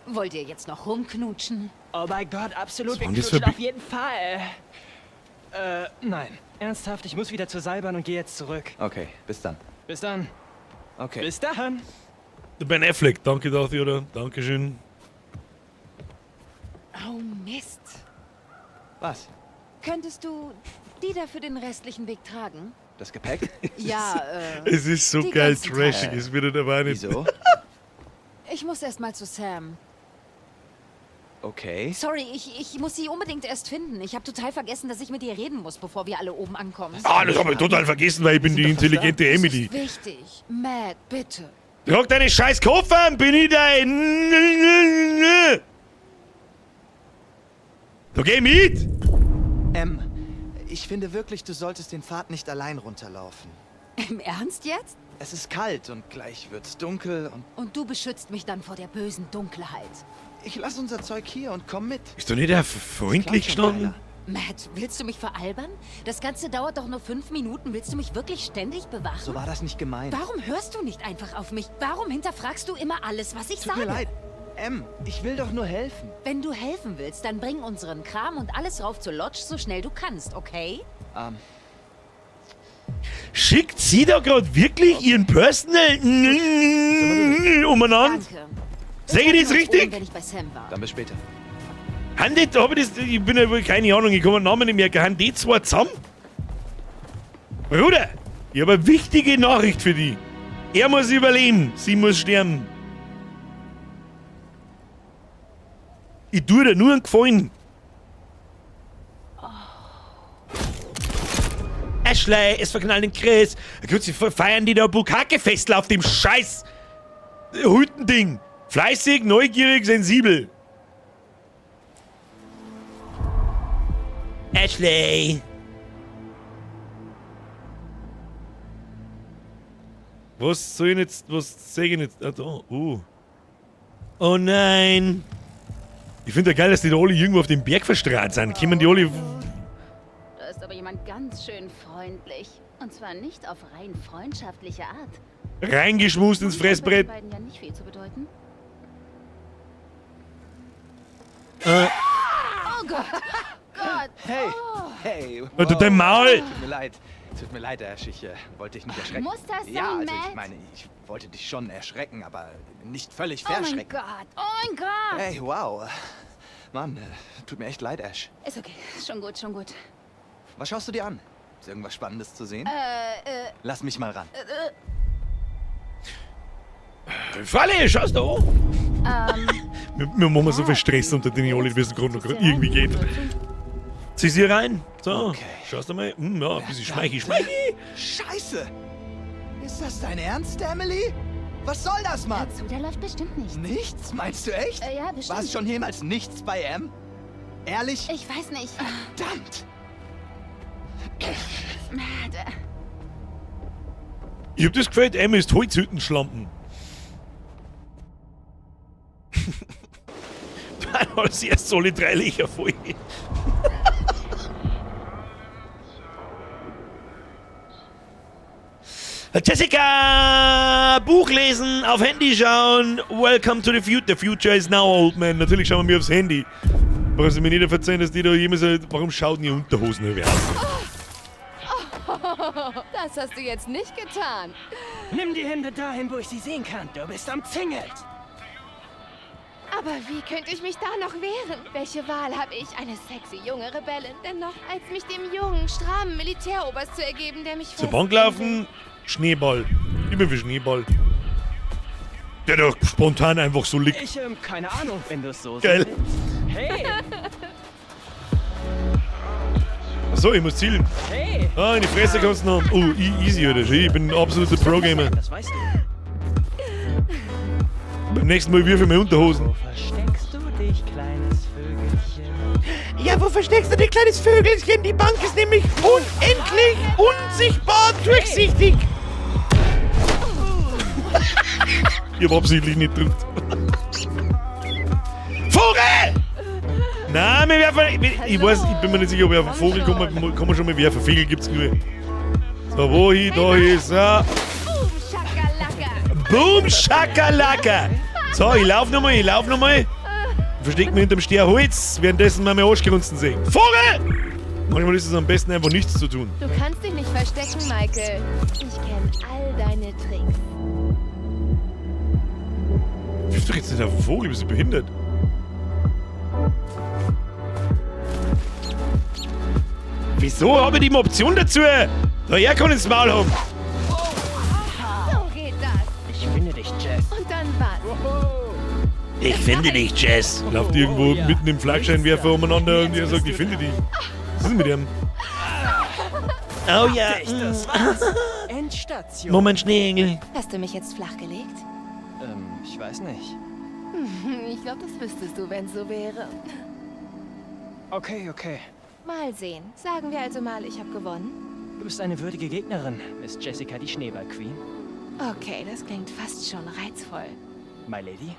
Wollt ihr jetzt noch rumknutschen? Oh mein Gott, absolut. Wir waren das knutschen für auf jeden Fall. Nein. Ernsthaft, ich muss wieder zur Seilbahn und gehe jetzt zurück. Okay, bis dann. Bis dann. Okay. Bis dann. Der Ben Affleck, danke dafür, oder? Dankeschön. Oh Mist. Was? Könntest du die da für den restlichen Weg tragen? Das Gepäck? Ja, Es ist so die geil ganzen trashig, Teile. es wird aber auch nicht. Wieso? Ich muss erst mal zu Sam. Okay. Sorry, ich muss sie unbedingt erst finden. Ich habe total vergessen, dass ich mit ihr reden muss, bevor wir alle oben ankommen. Ah, das habe ich total vergessen, weil ich bin die intelligente Emily. Das ist wichtig. Matt, bitte. Trag deine scheiß Koffer, bin ich dein... Da geh mit! Ich finde wirklich, du solltest den Pfad nicht allein runterlaufen. Im Ernst jetzt? Es ist kalt und gleich wird's dunkel und... Und du beschützt mich dann vor der bösen Dunkelheit. Ich lass unser Zeug hier und komm mit. Ist doch nicht der freundlich gestanden? Matt, willst du mich veralbern? Das Ganze dauert doch nur 5 Minuten. Willst du mich wirklich ständig bewachen? So war das nicht gemeint. Warum hörst du nicht einfach auf mich? Warum hinterfragst du immer alles, was ich Tut sage? mir leid. Em, ich will doch nur helfen. Wenn du helfen willst, dann bring unseren Kram und alles rauf zur Lodge, so schnell du kannst, okay? Schickt sie da gerade wirklich ihren Personal umeinander? Danke. Sag ich das richtig? Oben, wenn ich bei Sam war. Dann bis später. Haben die, hab ich, das, ich bin ja wohl keine Ahnung, ich kann meinen Namen nicht merken. Haben die zwei zusammen? Bruder, ich habe eine wichtige Nachricht für die. Er muss überleben, sie muss sterben. Ich tue dir nur einen Gefallen. Ashley, es verknallt den Chris. Gut, sie feiern die da Bukake-Festel auf dem scheiß Hütending. Fleißig, neugierig, sensibel. Ashley. Was soll ich jetzt, was seh ich jetzt? Ah, da, Oh nein. Ich finde ja geil, dass die da alle irgendwo auf dem Berg verstrahlt sind. Kommen die alle... Da ist aber jemand ganz schön freundlich. Und zwar nicht auf rein freundschaftliche Art. Reingeschmust ins Fressbrett. Beiden ja nicht viel zu bedeuten. Oh Gott! Gott! Hey! Hey! Oh, du dein Maul! Tut mir leid. Tut mir leid, Ash. Ich wollte dich nicht erschrecken. Muss das sein, Ja, also Matt? ich meine, ich wollte dich schon erschrecken, aber nicht völlig Oh mein verschrecken. Gott! Oh mein Gott! Hey, wow. Mann, tut mir echt leid, Ash. Ist okay. Schon gut, schon gut. Was schaust du dir an? Ist irgendwas Spannendes zu sehen? Lass mich mal ran. Falle, schaust du an? Wir machen so viel Stress unter den alle, wie es gerade noch irgendwie geht. Zieh sie rein. So, okay. Schaust du mal. Ja, ein bisschen schmeichi, schmeichi. Scheiße! Ist das dein Ernst, Emily? Was soll das, Mann? Dazu, da läuft bestimmt nichts. Nichts? Meinst du echt? Ja, bestimmt. War es schon jemals nichts bei Em? Ehrlich? Ich weiß nicht. Verdammt! Matt, Ich hab das Gefühl, Emma ist Holzhüttenschlampen. Dann hat sie erst alle 3 Löcher voll. Jessica! Buch lesen, auf Handy schauen. Welcome to the future. The future is now, old man. Natürlich schauen wir mir aufs Handy. Brauchst du mir nicht erzählen, dass die da jemals... Warum schaut denn die Unterhosen überhaupt? Das hast du jetzt nicht getan. Nimm die Hände dahin, wo ich sie sehen kann. Du bist umzingelt. Aber wie könnte ich mich da noch wehren? Welche Wahl habe ich? Eine sexy junge Rebellin. Dennoch, als mich dem jungen, strammen Militäroberst zu ergeben, der mich Zur Bank laufen, Schneeball. Ich bin für Schneeball. Der doch spontan einfach so liegt. Ich, keine Ahnung, wenn du es so Geil. siehst. Hey! Achso, ich muss zielen. Hey! Ah, in die Fresse kannst du noch. Oh, easy, oder? Ich bin ein absoluter Pro-Gamer. Das weißt du. Beim nächsten Mal wirf ich mir Unterhosen. Wo versteckst du dich, kleines Vögelchen? Ja, wo versteckst du dich, kleines Vögelchen? Die Bank ist nämlich unendlich, unsichtbar, durchsichtig. Ich hab absichtlich nicht gedrückt. Vogel! Nein, wir werfen. Ich weiß, ich bin mir nicht sicher, ob ich auf einen Vogel komme. Kann man schon mal werfen. Vögel gibt's genug. So, wo hin, da ist er. Boom, Schakalaka! So, ich lauf nochmal, ich lauf nochmal. Versteck mich hinterm Stierholz, währenddessen mal meine Arschgrunzen sehen. Vogel! Manchmal ist es am besten einfach nichts zu tun. Du kannst dich nicht verstecken, Michael. Ich kenne all deine Tricks. Wirf doch jetzt nicht auf den Vogel, bist du behindert? Wieso habe ich die Option dazu? Da er kann ins Maul haben. So geht das. Ich finde dich, Jess. Und dann was? Ich finde dich, Jess. Lauft irgendwo mitten im Flakscheinwerfer umeinander und er sagt, ich finde dich. Was ist mit ihm? Oh ja. Dachte ich, das war's. Endstation. Moment, Schneeengel. Hast du mich jetzt flachgelegt? Ich weiß nicht. Ich glaube, das wüsstest du, wenn's so wäre. Okay, okay. Mal sehen. Sagen wir also mal, ich habe gewonnen. Du bist eine würdige Gegnerin, Miss Jessica, die Schneeball-Queen. Okay, das klingt fast schon reizvoll. My Lady.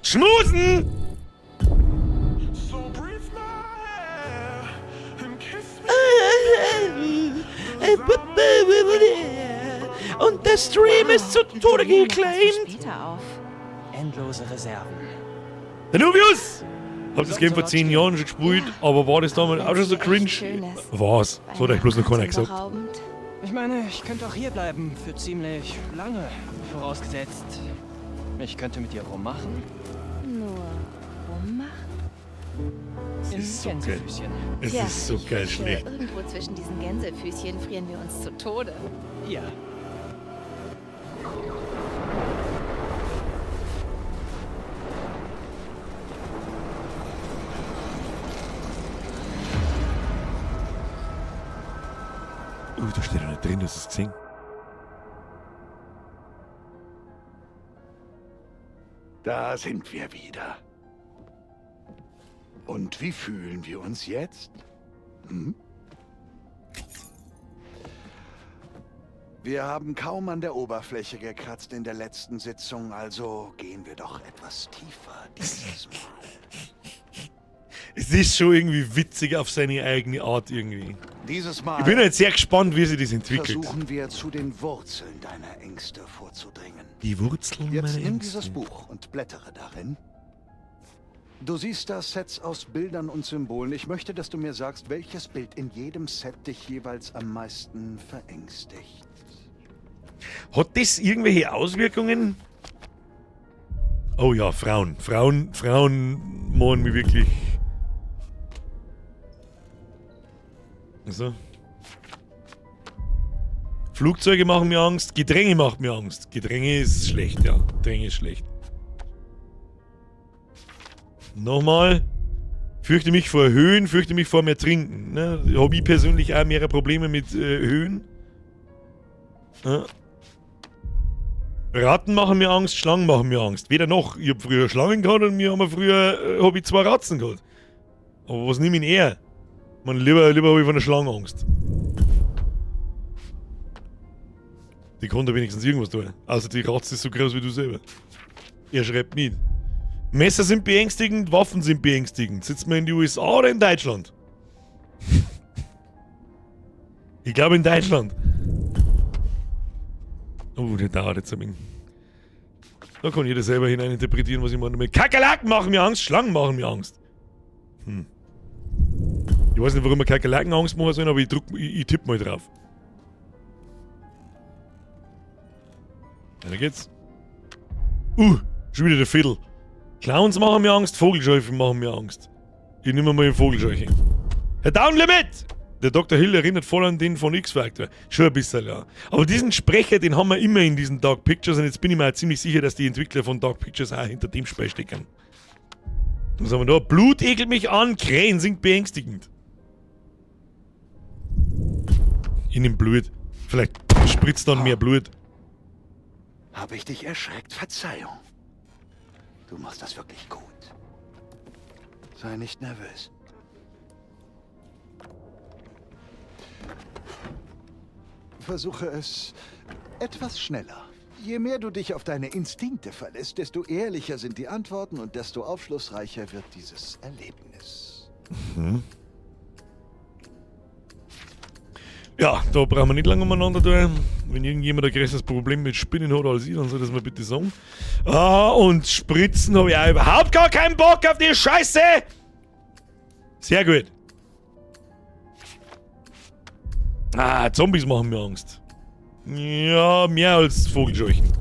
Schmusen! Und der Stream ist zu Tode geclaimt. Später auf. Endlose Reserven. Danubius! Hab das Game vor 10 Jahren schon gespielt, aber war das damals auch schon so cringe? Was? So hat euch bloß noch keiner gesagt. Ich meine, ich könnte auch hier bleiben für ziemlich lange. Vorausgesetzt, ich könnte mit dir rummachen. Nur rummachen? Es In ist so geil. Gänsefüßchen. Es Tja, ist so ich geil fürchte, schlecht. Irgendwo zwischen diesen Gänsefüßchen frieren wir uns zu Tode. Ja. Da steht ja nicht drin, hast du es gesehen? Da sind wir wieder. Und wie fühlen wir uns jetzt? Hm? Wir haben kaum an der Oberfläche gekratzt in der letzten Sitzung, also gehen wir doch etwas tiefer dieses Mal. Es ist schon irgendwie witzig auf seine eigene Art irgendwie. Dieses Mal Ich bin jetzt sehr gespannt, wie sich das entwickelt. versuchen wir, zu den Wurzeln deiner Ängste vorzudringen. Die Wurzeln Jetzt meiner nimm Ängste. dieses Buch und blättere darin. Du siehst da Sets aus Bildern und Symbolen. Ich möchte, dass du mir sagst, welches Bild in jedem Set dich jeweils am meisten verängstigt. Hat das irgendwelche Auswirkungen? Oh ja, Frauen. Frauen machen mich wirklich. So. Flugzeuge machen mir Angst, Gedränge macht mir Angst. Gedränge ist schlecht, ja. Gedränge ist schlecht. Nochmal. Fürchte mich vor Höhen, fürchte mich vor mehr Trinken. Ne? Hab ich persönlich auch mehrere Probleme mit Höhen. Ja. Ratten machen mir Angst, Schlangen machen mir Angst. Weder noch. Ich hab früher Schlangen gehabt und mir haben wir früher hab ich 2 Ratzen gehabt. Aber was nehme ich eher? Man, lieber hab ich von der Schlange Angst. Die konnte wenigstens irgendwas tun. Also die Ratze ist so groß wie du selber. Er schreibt nicht. Messer sind beängstigend, Waffen sind beängstigend. Sitzt man in die USA oder in Deutschland? Ich glaube in Deutschland. Oh, der dauert jetzt ein wenig. Da kann jeder selber hineininterpretieren, was ich meine damit. Kakerlaken machen mir Angst, Schlangen machen mir Angst. Ich weiß nicht, warum man Kakerlaken Angst machen soll, aber ich tippe mal drauf. Weiter geht's. Schon wieder der Viertel. Clowns machen mir Angst, Vogelscheuchen machen mir Angst. Ich nehme mal den Vogelscheuchen. Herr Downlimit! Der Doktor Hill erinnert voll an den von X-Factor. Schon ein bisschen, ja. Aber diesen Sprecher, den haben wir immer in diesen Dark Pictures und jetzt bin ich mir auch ziemlich sicher, dass die Entwickler von Dark Pictures auch hinter dem Spiel stecken. Was haben wir da? Blut ekelt mich an, Krähen sind beängstigend. In dem Blut. Vielleicht spritzt dann mehr Blut. Hab ich dich erschreckt? Verzeihung. Du machst das wirklich gut. Sei nicht nervös. Versuche es etwas schneller. Je mehr du dich auf deine Instinkte verlässt, desto ehrlicher sind die Antworten und desto aufschlussreicher wird dieses Erlebnis. Ja, da brauchen wir nicht lange umeinander tun. Wenn irgendjemand ein größeres Problem mit Spinnen hat als ich, dann soll das mal bitte sagen. Ah, und Spritzen habe ich auch überhaupt gar keinen Bock auf die Scheiße! Sehr gut. Ah, Zombies machen mir Angst. Ja, mehr als Vogelscheuchen.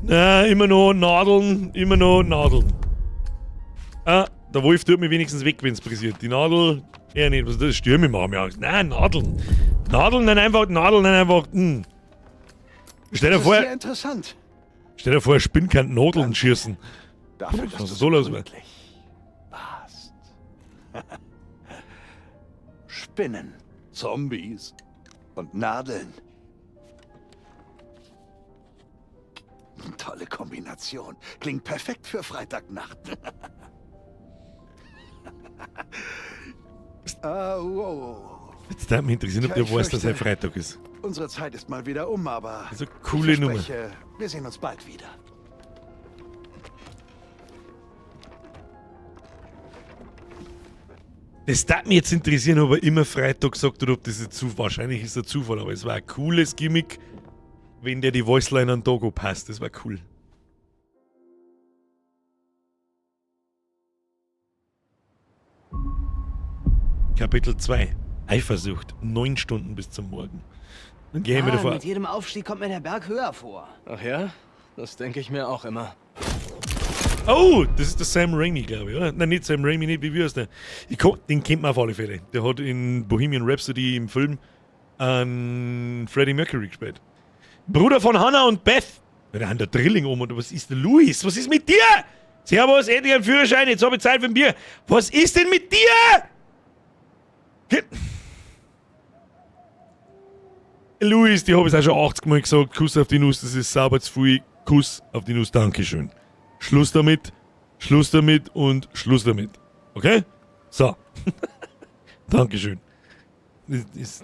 Na, immer noch Nadeln, immer noch Nadeln. Ah, der Wolf tut mir wenigstens weg, wenn's pressiert. Die Nadel, eher nicht. Was ist das? Stürme machen mir Angst. Nein, Nadeln. Nadeln dann einfach, Nadeln dann einfach. Stell dir Das vor, ist sehr interessant. stell dir vor, ein Spinn kann Nadeln schießen. Dafür, Was dass du so so los war. gründlich warst. Spinnen, Zombies und Nadeln. Tolle Kombination. Klingt perfekt für Freitagnacht. Ah, wow. Jetzt darf mich interessieren, ob Tja, der ich weiß, dass fürchte, heute Freitag ist. Unsere Zeit ist mal wieder um, aber Das ist eine coole ich Nummer. verspreche, wir sehen uns bald wieder. Das darf mich jetzt interessieren, ob er immer Freitag sagt oder ob das jetzt zu. Wahrscheinlich ist der Zufall, aber es war ein cooles Gimmick, wenn der die Voiceline an Dogo passt. Das war cool. Kapitel 2. Eifersucht. 9 Stunden bis zum Morgen. Dann gehen wir Mann, davor. Mit jedem Aufstieg kommt mir der Berg höher vor. Ach ja? Das denke ich mir auch immer. Oh, das ist der Sam Raimi, glaube ich, oder? Nein, nicht Sam Raimi, nicht, wie heißt der? Den kennt man auf alle Fälle. Der hat in Bohemian Rhapsody im Film an Freddie Mercury gespielt. Bruder von Hannah und Beth. Ja, da haben der Drilling um und was ist denn, Louis? Was ist mit dir? Servus, endlich ein Führerschein, jetzt habe ich Zeit für ein Bier. Was ist denn mit dir? Louis, die habe ich auch schon 80 Mal gesagt. Kuss auf die Nuss, das ist sauber zu viel. Kuss auf die Nuss, Dankeschön. Schluss damit, Schluss damit und Schluss damit. Okay? So. Dankeschön. Das ist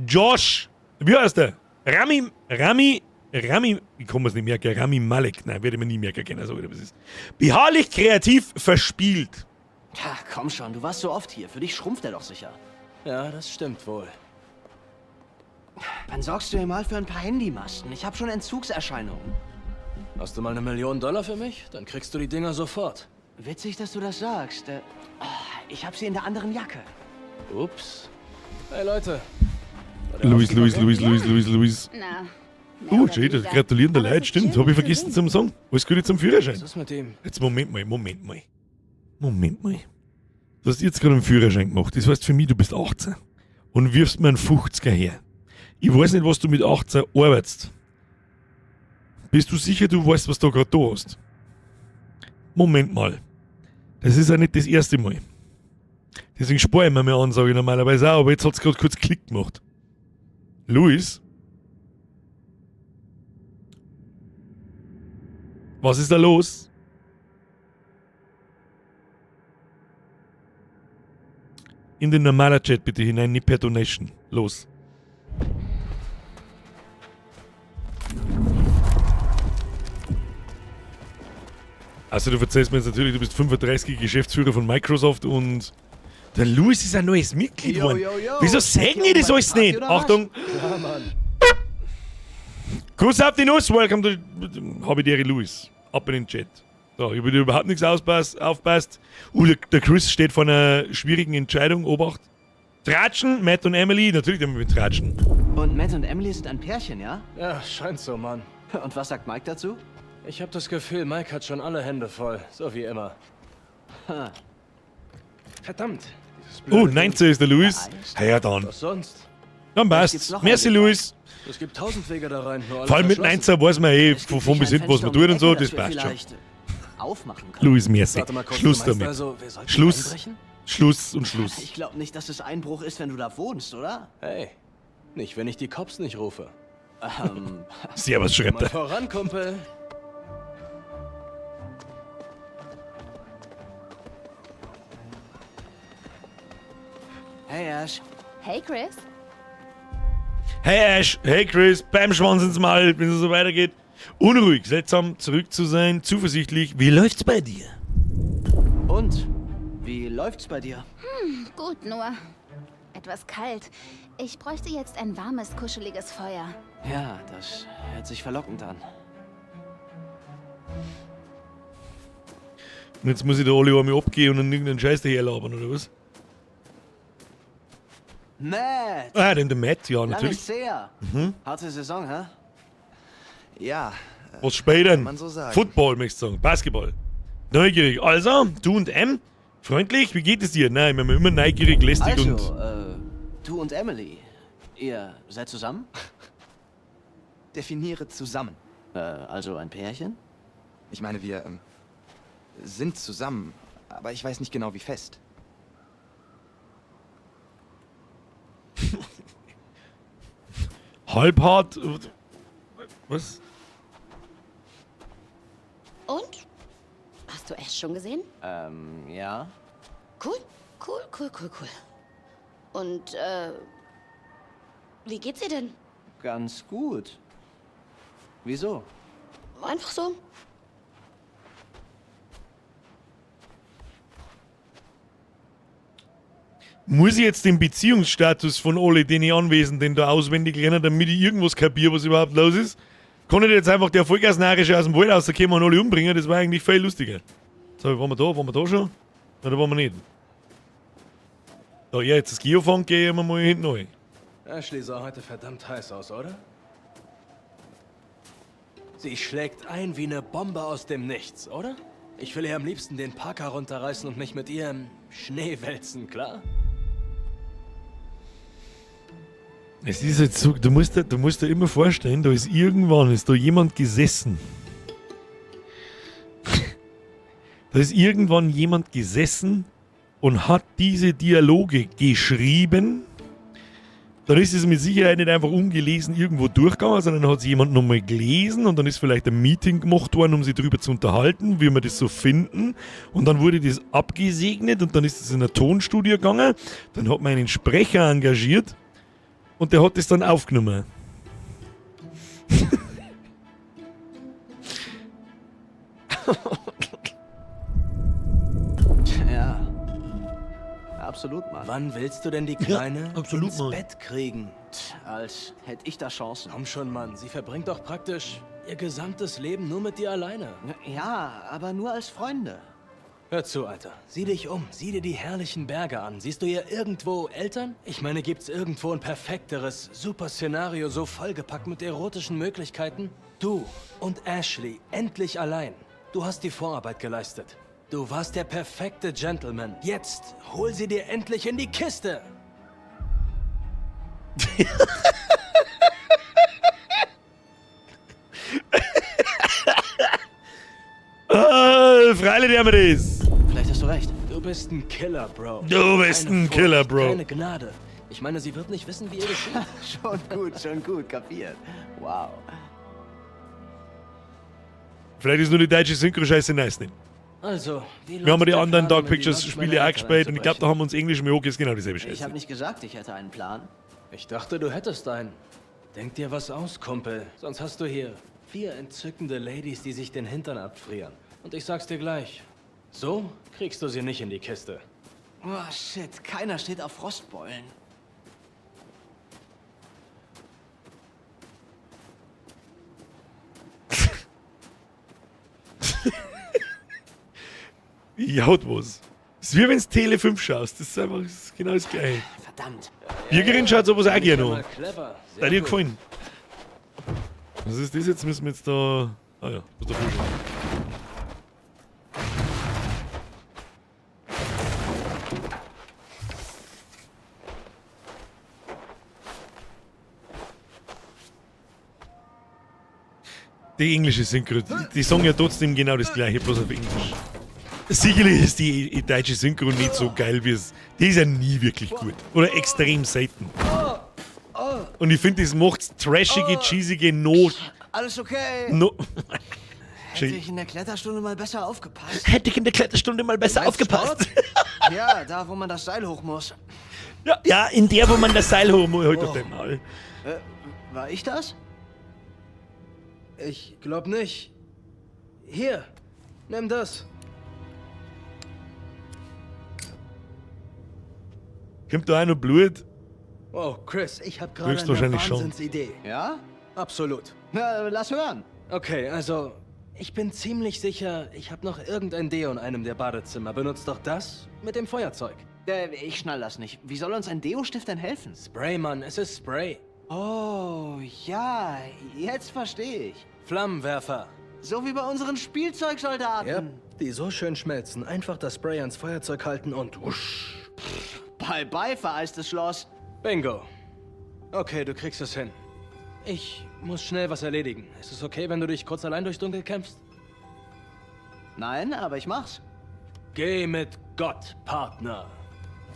Josh, wie heißt der? Rami, Rami, Rami, ich kann mir's nicht merken, Rami Malek. Nein, werde ich mir nie merken können, so wie das ist. Beharrlich, kreativ, verspielt. Ach, komm schon, du warst so oft hier. Für dich schrumpft er doch sicher. Ja, das stimmt wohl. Wann sorgst du mir mal für ein paar Handymasten? Ich habe schon Entzugserscheinungen. Hast du mal 1 Million Dollar für mich? Dann kriegst du die Dinger sofort. Witzig, dass du das sagst. Ich hab sie in der anderen Jacke. Ups. Hey Leute. War der Luis, Aufstieg Luis, okay? Luis, Luis, Luis, Luis. Na, mehr oder Shit, weniger. gratulieren der Aber es Leute, ist stimmt. schön, Hab ich dich zu vergessen sehen. zum Sagen. Alles Gute zum Führerschein. Was ist mit ihm? Jetzt Moment mal, Moment mal. Moment mal. Du hast jetzt gerade einen Führerschein gemacht. Das heißt für mich, du bist 18. Und wirfst mir einen 50er her. Ich weiß nicht, was du mit 18 arbeitest. Bist du sicher, du weißt, was du gerade da hast? Moment mal. Das ist ja nicht das erste Mal. Deswegen spare ich mir meine Ansage normalerweise auch, aber jetzt hat's gerade kurz Klick gemacht. Luis? Was ist da los? In den normaler Chat bitte hinein, nicht per Donation. Los. Also du erzählst mir jetzt natürlich, du bist 35 Geschäftsführer von Microsoft und der Luis ist ein neues Mitglied Yo, geworden. yo, yo. Wieso sagen die das alles Party nicht? oder was? Achtung! Ja, Mann. Kuss auf die Nuss, welcome to habe die Luis. Ab in den Chat. So, ich habe überhaupt nichts aufpasst. Der Chris steht vor einer schwierigen Entscheidung, Obacht. Tratschen, Matt und Emily, natürlich den wir mit Tratschen. Und Matt und Emily sind ein Pärchen, ja? Ja, scheint so, Mann. Und was sagt Mike dazu? Ich hab das Gefühl, Mike hat schon alle Hände voll. So wie immer. Ha. Verdammt. Dieses blöde Oh, Ding. 19 ist der Luis. Ja, ja, dann. Was sonst? Dann gibt's passt's. noch Merci, einen Weg Luis. Es gibt 1000 Wege da rein. Nur alle Vor allem mit verschlossen. 19 weiß man eh, Es gibt von vorn sicher bis ein hinten, was man Fenster um tut die und so, Ecke, das das wir passt schon. vielleicht aufmachen können. Luis, merci. Warte mal kurz, Schluss du meinst damit. Also, wir sollten Schluss. einbrechen? Schluss und Schluss. Ich glaube nicht, dass es Einbruch ist, wenn du da wohnst, oder? Hey, nicht, wenn ich die Cops nicht rufe. Servus, schreibt Mal er. voran, Kumpel. Hey Ash. Hey Chris. Hey Ash, hey Chris, beim Schwanz ins Mal, wenn es so weitergeht. Unruhig, seltsam, zurück zu sein, zuversichtlich. Wie läuft's bei dir? Und? Wie läuft's bei dir? Gut, nur etwas kalt. Ich bräuchte jetzt ein warmes, kuscheliges Feuer. Ja, das hört sich verlockend an. Und jetzt muss ich da alle einmal abgehen und dann irgendeinen Scheiß daherlabern, oder was? Matt! Ah, den der Matt, ja, Lange natürlich. ist's her. Mhm. Harte Saison, hä? Ja. Was spielt denn? Kann man so sagen. Football, möchtest du sagen. Basketball. Neugierig. Also, du und M, freundlich, wie geht es dir? Nein, wir sind immer neugierig, lästig Also, und... du und Emily, Ihr seid zusammen? Definiere zusammen. Also ein Pärchen? Ich meine, wir sind zusammen, aber ich weiß nicht genau, wie fest. Halbhart. Was? Und? Hast du Ash schon gesehen? Ja. Cool, cool, cool, cool, cool. Und, wie geht's ihr denn? Ganz gut. Wieso? Einfach so. Muss ich jetzt den Beziehungsstatus von alle, den ich Anwesenden da auswendig lernen, damit ich irgendwas kapiere, was überhaupt los ist? Kann ich jetzt einfach der Vollgasnarische aus dem Wald rauskommen und alle umbringen? Das war eigentlich viel lustiger. So, waren wir da? Waren wir da schon? Nein, da waren wir nicht. Da, ja, jetzt das Geofunk, gehe ich mal hinten rein. Ashley sah heute verdammt heiß aus, oder? Sie schlägt ein wie eine Bombe aus dem Nichts, oder? Ich will ihr am liebsten den Parker runterreißen und mich mit ihr im Schnee wälzen, klar? Es ist jetzt so, du musst dir immer vorstellen, da ist irgendwann, ist da jemand gesessen. Da ist irgendwann jemand gesessen und hat diese Dialoge geschrieben. Dann ist es mit Sicherheit nicht einfach ungelesen irgendwo durchgegangen, sondern hat es jemand nochmal gelesen und dann ist vielleicht ein Meeting gemacht worden, um sich darüber zu unterhalten, wie wir das so finden. Und dann wurde das abgesegnet und dann ist es in ein Tonstudio gegangen. Dann hat man einen Sprecher engagiert und der hat das dann aufgenommen. Ja. Absolut, Mann. Wann willst du denn die Kleine Ja, absolut, ins Mann. Bett kriegen? Als hätte ich da Chancen. Komm schon, Mann. Sie verbringt doch praktisch ihr gesamtes Leben nur mit dir alleine. Ja, aber nur als Freunde. Hör zu, Alter. Sieh dich um. Sieh dir die herrlichen Berge an. Siehst du hier irgendwo Eltern? Ich meine, gibt's irgendwo ein perfekteres, super Szenario, so vollgepackt mit erotischen Möglichkeiten? Du und Ashley endlich allein. Du hast die Vorarbeit geleistet. Du warst der perfekte Gentleman. Jetzt hol sie dir endlich in die Kiste! Ah, freilich haben wir das. Vielleicht hast du recht. Du bist ein Killer, Bro. Du bist Keine ein Killer, Furcht, Bro. Keine Gnade. Ich meine, sie wird nicht wissen, wie ihr geschieht. Schon gut, kapiert. Wow. Vielleicht ist nur die deutsche Synchro-Scheiße nice nicht. Also, wie Wir haben ja die läuft der anderen Plan, Dark um in die Pictures Lodge Spiele meiner auch Eltern gespielt und ich glaube, da einzubrechen? haben wir uns Englisch mehr ist genau dieselbe Ich Scheiße. habe nicht gesagt, ich hätte einen Plan. Ich dachte, du hättest einen. Denk dir was aus, Kumpel. Sonst hast du hier 4 entzückende Ladies, die sich den Hintern abfrieren. Und ich sag's dir gleich, so kriegst du sie nicht in die Kiste. Oh, shit, keiner steht auf Frostbeulen. Ja, hat was. Das ist wie wenn du Tele 5 schaust. Das ist einfach das ist genau das Gleiche. Verdammt. Birgerin schaut sowas auch gerne Mal an. clever. Sehr Hat dir gut. gefallen. Was ist das jetzt? Müssen wir jetzt da. Ah ja, muss da vorstellen. Die englische Synchro, die sagen ja trotzdem genau das gleiche, bloß auf Englisch. Sicherlich ist die deutsche Synchro nicht so geil, wie es. Die ist ja nie wirklich gut. Oder extrem selten. Und ich finde, das macht's trashige, cheesige Not. Alles okay? No. Hätte ich in der Kletterstunde mal besser aufgepasst. Hätte ich in der Kletterstunde mal besser Meinst du aufgepasst. Sport? Ja, da, wo man das Seil hoch muss. Ja, ja, in der, wo man das Seil hoch muss. Halt doch dein Maul. War ich das? Ich glaub nicht. Hier, nimm das. Kommt da auch noch Blut? Oh, Chris, ich hab gerade eine Höchstwahrscheinlich schon. Wahnsinnsidee. Ja? Absolut. Na, lass hören. Okay, also, ich bin ziemlich sicher, ich habe noch irgendein Deo in einem der Badezimmer. Benutzt doch das mit dem Feuerzeug. Ich schnall das nicht. Wie soll uns ein Deo-Stift denn helfen? Spray, Mann, es ist Spray. Oh, ja, jetzt verstehe ich. Flammenwerfer. So wie bei unseren Spielzeugsoldaten. Ja, die so schön schmelzen. Einfach das Spray ans Feuerzeug halten und wusch. Bye bye, vereistes Schloss. Bingo. Okay, du kriegst es hin. Ich muss schnell was erledigen. Ist es okay, wenn du dich kurz allein durchs Dunkel kämpfst? Nein, aber ich mach's. Geh mit Gott, Partner.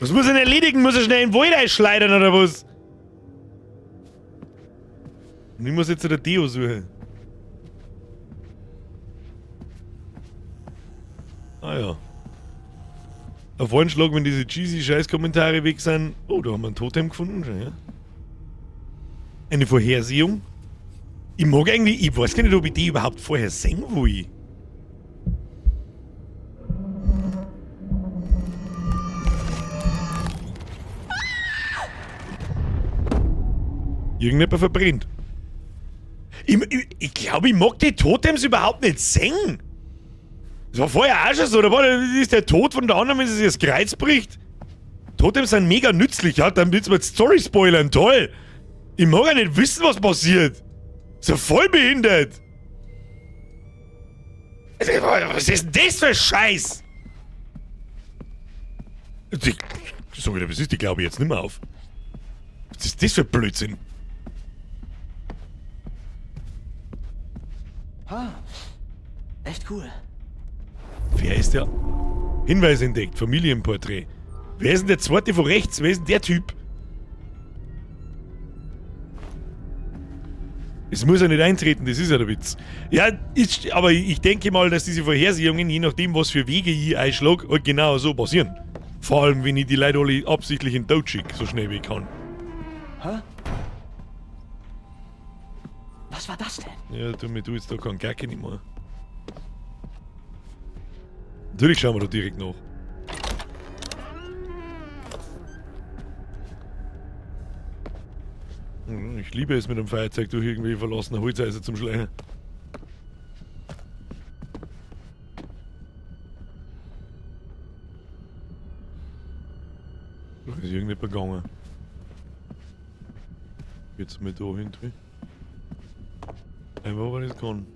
Was muss er denn erledigen? Muss er schnell in den Wald einschleudern oder was? Und ich muss jetzt der Deo suchen. Ah ja. Auf einen Schlag, wenn diese cheesy Scheiß-Kommentare weg sind. Oh, da haben wir ein Totem gefunden schon, ja. Eine Vorhersehung. Ich mag eigentlich, ich weiß gar nicht, ob ich die überhaupt vorher sehen will. Irgendjemand verbrennt. Ich glaube, ich mag die Totems überhaupt nicht sehen. Das war vorher auch schon so. Da war, das ist der Tod von der anderen, wenn sie sich das Kreuz bricht. Totems sind mega nützlich, ja. Dann willst du mir Story spoilern, toll. Ich mag ja nicht wissen, was passiert. Ist ja voll behindert. Was ist denn das für Scheiß? Die, sorry, das ist die glaube ich jetzt nicht mehr auf. Was ist das für Blödsinn? Ha. Echt cool. Wer ist der? Hinweis entdeckt, Familienporträt. Wer ist denn der zweite von rechts? Wer ist denn der Typ? Es muss ja nicht eintreten, das ist ja der Witz. Ja, ist, aber ich denke mal, dass diese Vorhersehungen, je nachdem, was für Wege ich einschlag, halt genau so passieren. Vor allem, wenn ich die Leute alle absichtlich in den Tod schicke, so schnell wie ich kann. Hä? Was war das denn? Ja, du, mir tu jetzt da keinen Gacke nicht mehr. Natürlich schauen wir da direkt nach. Ich liebe es, mit einem Feuerzeug durch irgendwie verlassene Holzhäuser zum Schleichen. Da ist irgendjemand gegangen. Jetzt mal da hin, tue. Einfach, weil ich es kann.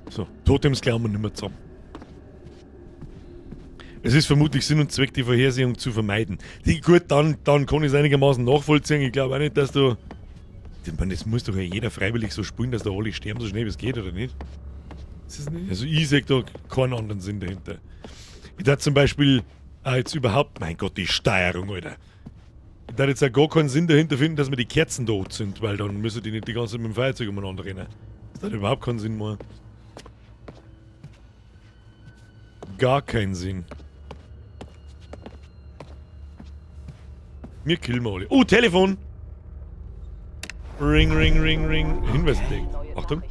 So, Totems klauen wir nicht mehr zusammen. Es ist vermutlich Sinn und Zweck, die Vorhersehung zu vermeiden. Die, gut, dann kann ich es einigermaßen nachvollziehen. Ich glaube auch nicht, dass du... Ich meine, das muss doch ja jeder freiwillig so spielen, dass da alle sterben, so schnell wie es geht, oder nicht? Ist das nicht? Also ich sehe da keinen anderen Sinn dahinter. Ich dachte zum Beispiel auch jetzt überhaupt... Mein Gott, die Steuerung, Alter. Ich darf jetzt auch gar keinen Sinn dahinter finden, dass wir die Kerzen da sind, weil dann müssen die nicht die ganze Zeit mit dem Feuerzeug umeinander rennen. Das hat überhaupt keinen Sinn mehr. Gar keinen Sinn. Mir killen wir alle. Oh, Telefon! Ring, ring, ring, ring. Hinweis entdeckt. Achtung.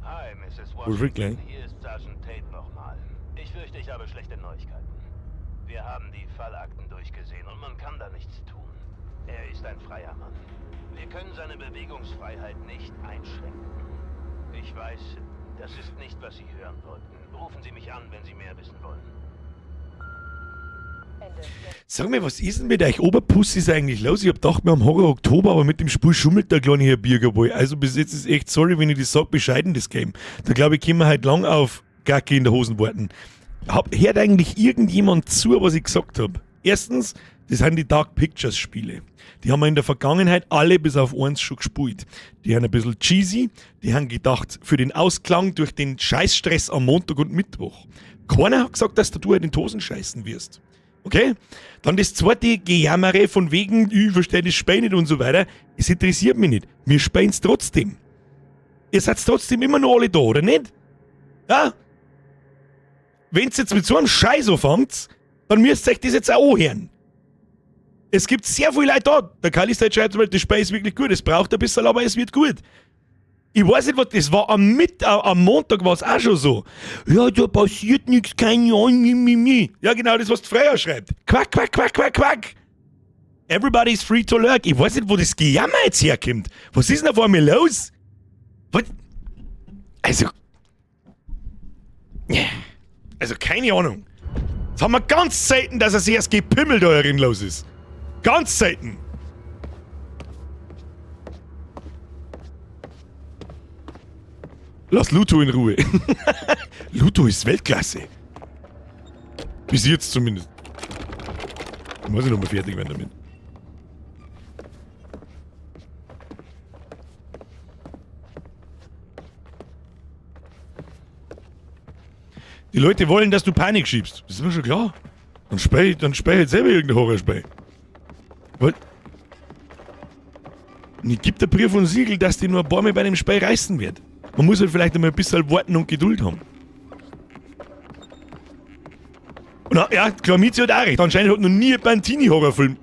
Hi, Mrs. Wolfried Klein. Hier ist Sergeant Tate nochmal. Ich fürchte, ich habe schlechte Neuigkeiten. Wir haben die Fallakten durchgesehen und man kann da nichts tun. Er ist ein freier Mann. Wir können seine Bewegungsfreiheit nicht einschränken. Ich weiß, das ist nicht, was Sie hören wollten. Rufen Sie mich an, wenn Sie mehr wissen wollen. Sag mir, was ist denn mit euch Oberpussys eigentlich los? Ich hab gedacht, wir haben Horror Oktober, aber mit dem Spiel schummelt der kleine Herr Biergerboy. Also bis jetzt ist echt sorry, wenn ich das sag, bescheiden das Game. Da glaube ich, können wir halt lang auf Gacke in der Hosen warten. Hört eigentlich irgendjemand zu, was ich gesagt hab? Erstens, das sind die Dark Pictures Spiele. Die haben wir in der Vergangenheit alle bis auf eins schon gespielt. Die haben ein bisschen cheesy, die haben gedacht, für den Ausklang durch den Scheißstress am Montag und Mittwoch. Keiner hat gesagt, dass du halt in die Hosen scheißen wirst. Okay? Dann das zweite Gejammere von wegen, ich verstehe das Spiel nicht und so weiter. Es interessiert mich nicht. Wir spielen's trotzdem. Ihr seid trotzdem immer noch alle da, oder nicht? Ja? Wenn's jetzt mit so einem Scheiß anfangt, dann müsst ihr euch das jetzt auch anhören. Es gibt sehr viele Leute da. Der Kalista schreibt zum Beispiel, das Spiel ist wirklich gut. Es braucht ein bisschen, aber es wird gut. Ich weiß nicht, was das war. Am Montag war's auch schon so. Ja, da passiert nichts, keine Ahnung, mi, mi, mi. Ja, genau das, was die Freya schreibt. Quack, quack, quack, quack, quack. Everybody's free to lurk. Ich weiß nicht, wo das Gejammer jetzt herkommt. Was ist denn da vor mir los? Was? Also. Also, keine Ahnung. Das haben wir ganz selten, dass er sich erst gepimmelt da herin los ist. Ganz selten. Lass Luto in Ruhe. Luto ist Weltklasse. Bis jetzt zumindest. Ich muss ich noch mal fertig werden damit. Die Leute wollen, dass du Panik schiebst. Das ist mir schon klar. Dann spiel jetzt selber irgendein Horrorspiel. Was? Und ich geb dir Brief und Siegel, dass die nur ein paar Mal bei dem Spiel reißen wird. Man muss halt vielleicht einmal ein bisschen warten und Geduld haben. Und ja, Klamizzi hat auch recht. Anscheinend hat noch nie ein Teenie-Horrorfilm.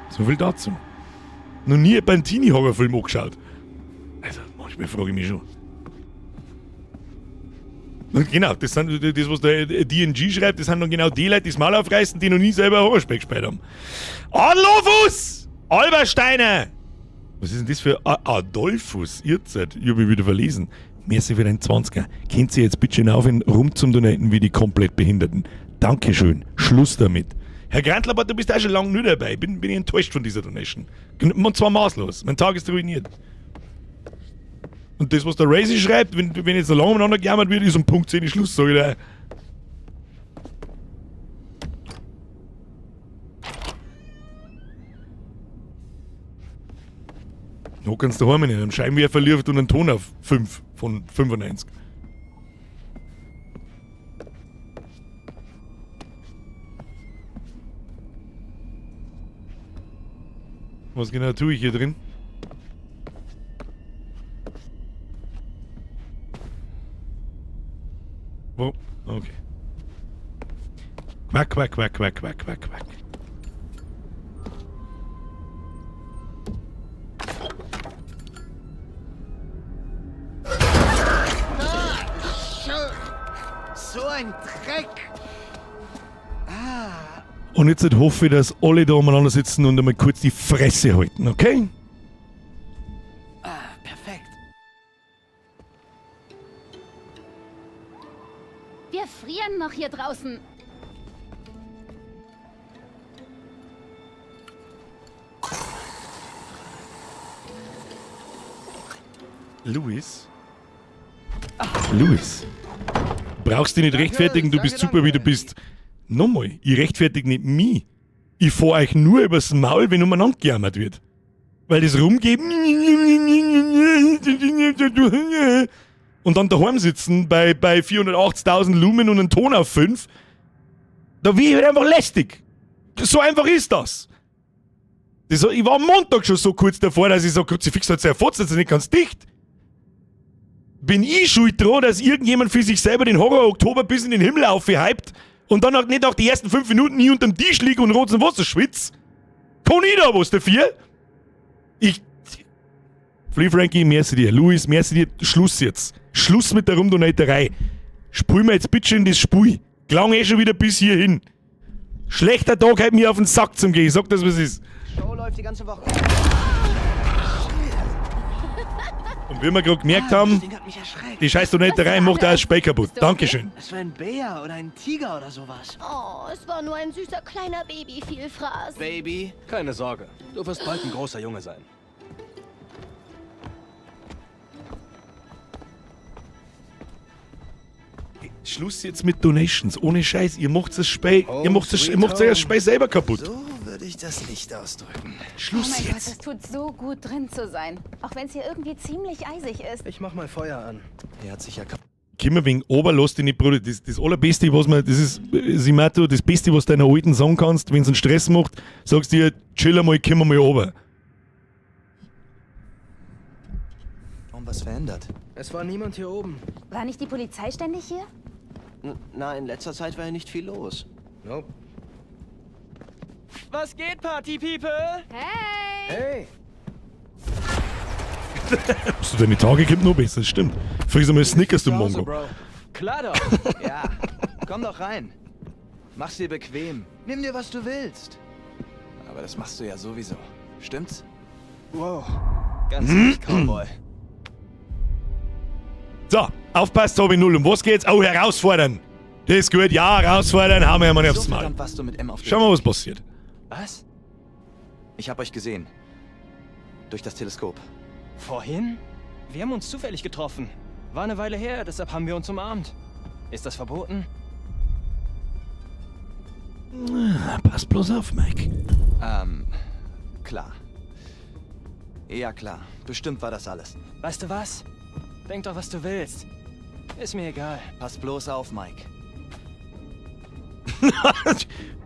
So viel dazu. Noch nie einen Teenie-Horrorfilm angeschaut. Also, manchmal frage ich mich schon. Und genau, das sind das, was der DNG schreibt, das sind dann genau die Leute, die das Maul aufreißen, die noch nie selber Horrorspiel gespielt haben. Adolphus! Albersteiner! Was ist denn das für Adolphus? Ihr Zeit, ich hab mich wieder verlesen. Merci für den 20er. Könnt ihr jetzt bitte schön aufhören, rum zum Donaten wie die komplett Behinderten. Dankeschön. Schluss damit. Herr Grantler, du bist auch schon lange nicht dabei. Bin ich enttäuscht von dieser Donation. Und zwar maßlos. Mein Tag ist ruiniert. Und das, was der Razy schreibt, wenn jetzt so lange umeinander gejammert wird, ist um Punkt 10 Schluss, sag ich dir. Noch kannst du daheim in einem Scheinwerfer liefert und einen Ton auf 5 von 95. Was genau tue ich hier drin? Wo? Okay. Quack, quack, quack, quack, quack, quack, quack. So ein Dreck! Ah. Und jetzt hoffe ich, dass alle da umeinander sitzen und einmal kurz die Fresse halten, okay? Ah, perfekt. Wir frieren noch hier draußen. Louis? Louis? Brauchst dich nicht rechtfertigen, du bist super, wie du bist. Nochmal, ich rechtfertige nicht mich. Ich fahr euch nur übers Maul, wenn umeinander gejammert wird. Weil das Rumgeben und dann daheim sitzen bei 480.000 Lumen und einem Ton auf 5, da bin ich halt einfach lästig. So einfach ist das. Ich war am Montag schon so kurz davor, dass ich so Kruzifix hat sehr furzt, das ist nicht ganz dicht. Bin ich schuld dran, dass irgendjemand für sich selber den Horror-Oktober bis in den Himmel aufgehypt und dann auch nicht nach die ersten 5 Minuten hier unterm Tisch liege und roten Wasser schwitz? Kann ich da was dafür? Ich. Flea Frankie, merci dir. Louis, merci dir. Schluss jetzt. Schluss mit der Rumdonaterei. Spul mir jetzt bitte in das Spul. Klang eh schon wieder bis hierhin. Schlechter Tag halt mir auf den Sack zum Gehen. Ich sag das, was ist. Show läuft die ganze Woche. Und wie wir gerade gemerkt haben, die scheiß Donaterei macht auch das Spiel kaputt. Dankeschön. Es war ein Bär oder ein Tiger oder sowas. Oh, es war nur ein süßer kleiner Baby-Vielfraß. Baby? Keine Sorge, du wirst bald ein großer Junge sein. Schluss jetzt mit Donations. Ohne Scheiß, ihr macht das Spiel, ihr macht das, ihr macht das Spiel selber kaputt. So würde ich das nicht ausdrücken. Schluss oh mein jetzt. Gott, es tut so gut drin zu sein. Auch wenn es hier irgendwie ziemlich eisig ist. Ich mach mal Feuer an. Hier hat sich ja Komm wegen Oberlass dich nicht, Bruder. Das Allerbeste, was man, das ist, Simato, das Beste, was du deiner Alten sagen kannst, wenn es einen Stress macht, sagst du dir, chill einmal, komm mal runter. Um was verändert? Es war niemand hier oben. War nicht die Polizei ständig hier? Na, in letzter Zeit war ja nicht viel los. Nope. Was geht, Party People? Hey! Hey! Hast du deine Tage kommt noch besser, das stimmt. Friss einmal Snickers, du Mongo. Bro. Klar doch. Ja, komm doch rein. Mach's dir bequem. Nimm dir, was du willst. Aber das machst du ja sowieso. Stimmt's? Wow. Ganz ehrlich, Cowboy. So, aufpasst, hab ich null. Um was geht's? Oh, herausfordern. Das ist gut. Ja, herausfordern, hauen wir ja mal aufs So Maul. verdammt warst du mit M auf Schauen wir mal, was passiert. Was? Ich hab euch gesehen. Durch das Teleskop. Vorhin? Wir haben uns zufällig getroffen. War eine Weile her, deshalb haben wir uns umarmt. Ist das verboten? Pass bloß auf, Mike. Klar. Ja klar, bestimmt war das alles. Weißt du was? Denk doch, was du willst. Ist mir egal. Pass bloß auf, Mike.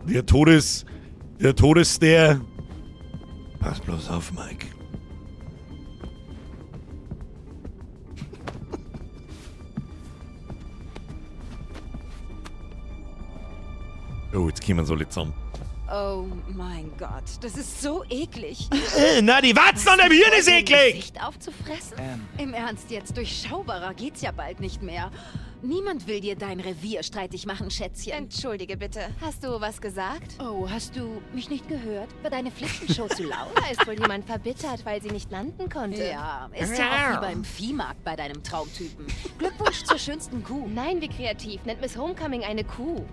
Der Todes... Der Todes... Der... Pass bloß auf, Mike. Oh, jetzt kommen sie alle zusammen. Oh mein Gott, das ist so eklig. Na, die Watzen an dem Hirn ist eklig! Gesicht aufzufressen? Im Ernst jetzt, durchschaubarer geht's ja bald nicht mehr. Niemand will dir dein Revier streitig machen, Schätzchen. Entschuldige bitte. Hast du was gesagt? Oh, hast du mich nicht gehört? War deine Pflichtenshow zu laut? Da ist wohl jemand verbittert, weil sie nicht landen konnte. Ja, ist ja auch wie beim Viehmarkt bei deinem Traumtypen. Glückwunsch zur schönsten Kuh. Nein, wie kreativ. Nennt Miss Homecoming eine Kuh.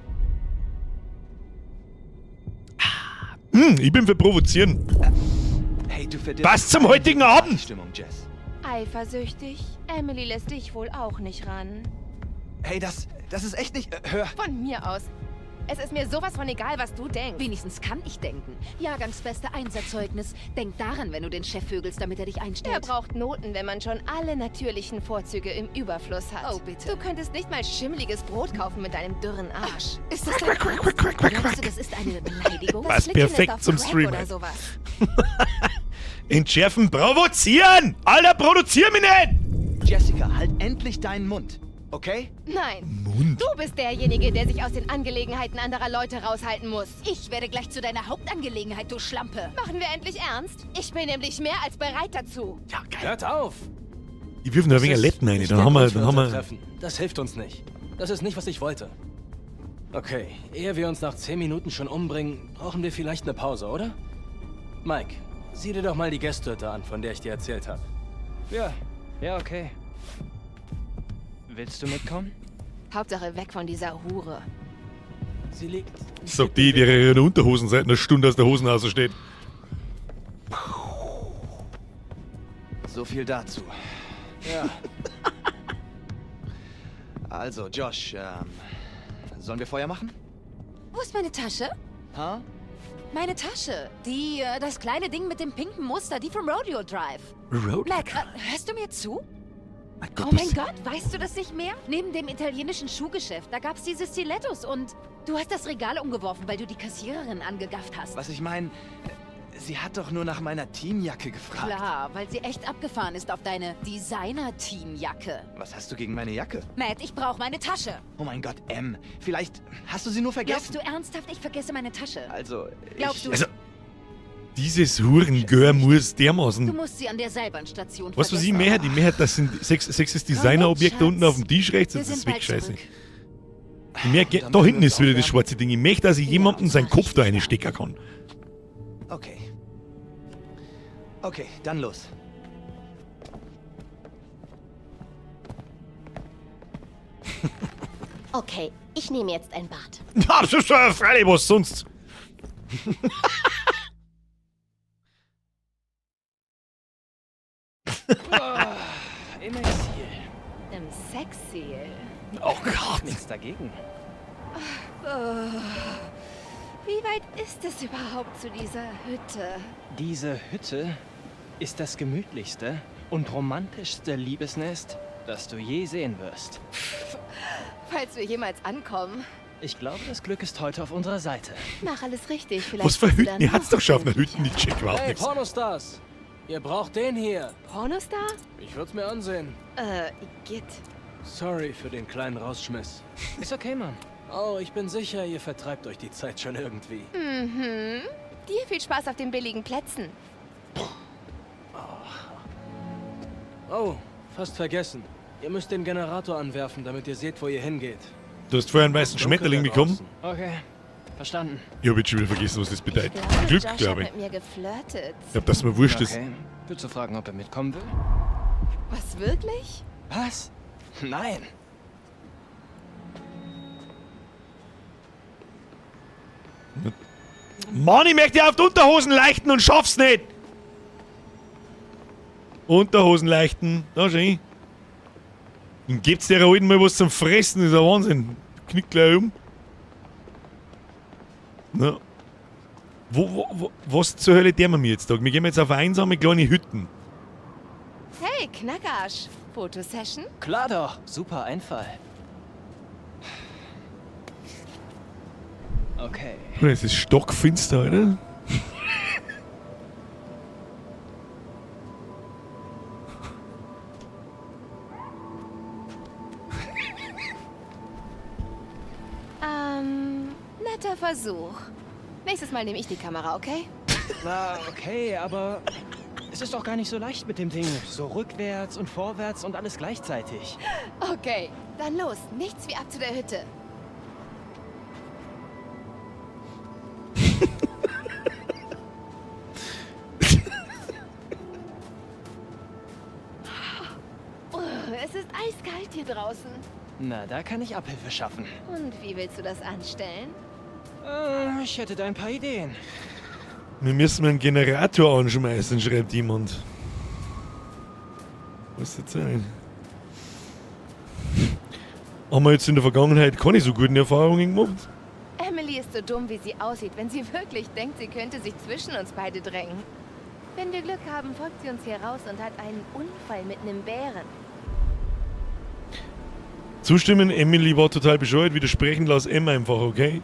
Ich bin für Provozieren. Hey, du verdirbst Passt zum heutigen Abend! Stimmung, Jess. Eifersüchtig? Emily lässt dich wohl auch nicht ran. Hey, das ist echt nicht... hör. Von mir aus. Es ist mir sowas von egal, was du denkst. Wenigstens kann ich denken. Jahrgangsbeste Einserzeugnis. Denk daran, wenn du den Chef vögelst, damit er dich einstellt. Er braucht Noten, wenn man schon alle natürlichen Vorzüge im Überfluss hat. Oh, bitte. Du könntest nicht mal schimmliges Brot kaufen mit deinem dürren Arsch. Ist das dein Glaubst du, das ist eine Beleidigung? Passt perfekt zum Stream. Oder sowas. Entschärfen, provozieren! Alter, produzier mich nicht! Jessica, halt endlich deinen Mund, okay? Nein. Mund. Du bist derjenige, der sich aus den Angelegenheiten anderer Leute raushalten muss. Ich werde gleich zu deiner Hauptangelegenheit, du Schlampe. Machen wir endlich ernst? Ich bin nämlich mehr als bereit dazu. Ja, geil. Hört auf! Ich wirf nur ein wenig Letten rein, dann haben wir... Treffen. Das hilft uns nicht. Das ist nicht, was ich wollte. Okay, ehe wir uns nach 10 Minuten schon umbringen, brauchen wir vielleicht eine Pause, oder? Mike, sieh dir doch mal die Gästehütte an, von der ich dir erzählt habe. Ja, ja, okay. Willst du mitkommen? Hauptsache weg von dieser Hure. Sie liegt... Sagt die, die ihre Unterhosen seit einer Stunde aus der Hosenhause steht. So viel dazu. Ja. Also, Josh, sollen wir Feuer machen? Wo ist meine Tasche? Ha? Meine Tasche. Die, das kleine Ding mit dem pinken Muster, die vom Rodeo Drive. Rodeo Mac, hörst du mir zu? Mein Gott, oh mein Gott, weißt du das nicht mehr? Neben dem italienischen Schuhgeschäft, da gab's diese Stilettos und du hast das Regal umgeworfen, weil du die Kassiererin angegafft hast. Was ich meine, sie hat doch nur nach meiner Teamjacke gefragt. Klar, weil sie echt abgefahren ist auf deine Designer-Teamjacke. Was hast du gegen meine Jacke? Matt, ich brauche meine Tasche. Oh mein Gott, Em, vielleicht hast du sie nur vergessen. Glaubst du ernsthaft, ich vergesse meine Tasche? Also, Glaubst du... Also, dieses Hurengör muss dermaßen... Du musst sie an der Seilbahnstation Weißt du, was ich mehr hätte? Ich mehr hätte, das sind sechs Designerobjekte unten auf dem Tisch rechts. Das ist weg, scheiße. Ich merke, da hinten ist wieder das schwarze Ding. Ich möchte, dass ich jemandem seinen Kopf da reinstecken kann. Okay. Okay, dann los. Okay, ich nehme jetzt ein Bad. Ja, das ist ja freilich, was sonst? Im Exil. Im Sexil. Oh Gott. Nichts dagegen. Oh. Wie weit ist es überhaupt zu dieser Hütte? Diese Hütte ist das gemütlichste und romantischste Liebesnest, das du je sehen wirst. Falls wir jemals ankommen. Ich glaube, das Glück ist heute auf unserer Seite. Mach alles richtig, vielleicht. Was für Hütten? Ihr hat's doch schon auf einer Hütten, ich check überhaupt Hey, nichts. Pornostars! Ihr braucht den hier. Pornostar? Ich würd's mir ansehen. Igitt. Sorry für den kleinen Rausschmiss. Ist okay, Mann. Oh, ich bin sicher, ihr vertreibt euch die Zeit schon irgendwie. Mhm. Dir viel Spaß auf den billigen Plätzen. Oh, fast vergessen. Ihr müsst den Generator anwerfen, damit ihr seht, wo ihr hingeht. Du hast vorher einen weißen Schmetterling bekommen. Okay, verstanden. Ich hab jetzt schon wieder vergessen, was das bedeutet. Ich glaube, Glück, Josh glaube ich. hat mit mir geflirtet. Ich glaube, dass mir wurscht ist. Okay. Willst du fragen, ob er mitkommen will? Was, wirklich? Was? Nein. Mann, ich möchte auf die Unterhosen leichten und schaff's nicht! Unterhosen leichten. Da schön. Dann gebt's der Alten mal was zum Fressen, das ist ein Wahnsinn. Knickt gleich um. Na. Was zur Hölle der wir mir jetzt da? Wir gehen jetzt auf einsame kleine Hütten. Hey, Knackarsch. Fotosession? Klar doch, super Einfall. Okay. Es ist stockfinster, oder? Netter Versuch. Nächstes Mal nehme ich die Kamera, okay? Na, okay, aber es ist doch gar nicht so leicht mit dem Ding. So rückwärts und vorwärts und alles gleichzeitig. Okay, dann los. Nichts wie ab zu der Hütte. Oh, es ist eiskalt hier draußen. Na, da kann ich Abhilfe schaffen. Und wie willst du das anstellen? Ich hätte da ein paar Ideen. Wir müssen einen Generator anschmeißen, schreibt jemand. Was ist das denn? Haben wir jetzt in der Vergangenheit keine so guten Erfahrungen gemacht? Emily ist so dumm, wie sie aussieht, wenn sie wirklich denkt, sie könnte sich zwischen uns beide drängen. Wenn wir Glück haben, folgt sie uns hier raus und hat einen Unfall mit einem Bären. Zustimmen, Emily war total bescheuert. Widersprechen, lass M einfach, okay?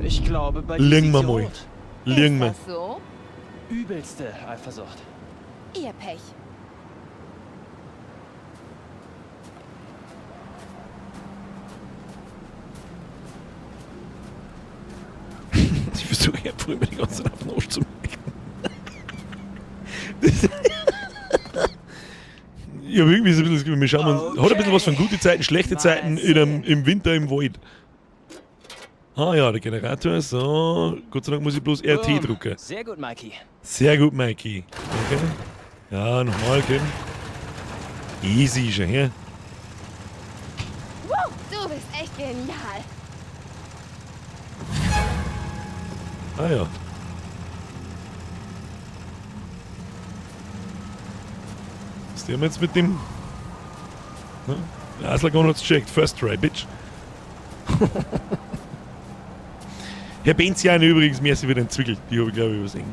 Ich glaube, bei dir Legen wir sieht sie mal. rot. Legen wir. Ist das so? Übelste Eifersucht. Ihr Pech. Ich versuche einfach immer die ganze Zeit auf den Arsch zu machen. Ich habe irgendwie so ein bisschen das Gefühl, wir schauen uns, hat ein bisschen was von gute Zeiten, schlechte Zeiten im Winter im Wald. Ah ja, der Generator, so. Gott sei Dank muss ich bloß RT drücken. Sehr gut, Mikey. Sehr gut, Mikey. Okay. Ja, nochmal, okay. Easy schon, her. Wow, du bist echt genial. Ah ja. Was der jetzt mit dem? Ne? Aslagon hat's checkt. First try, bitch. Herr Benzian übrigens, merci für den Zwickel. Die habe ich, glaube ich, übersehen.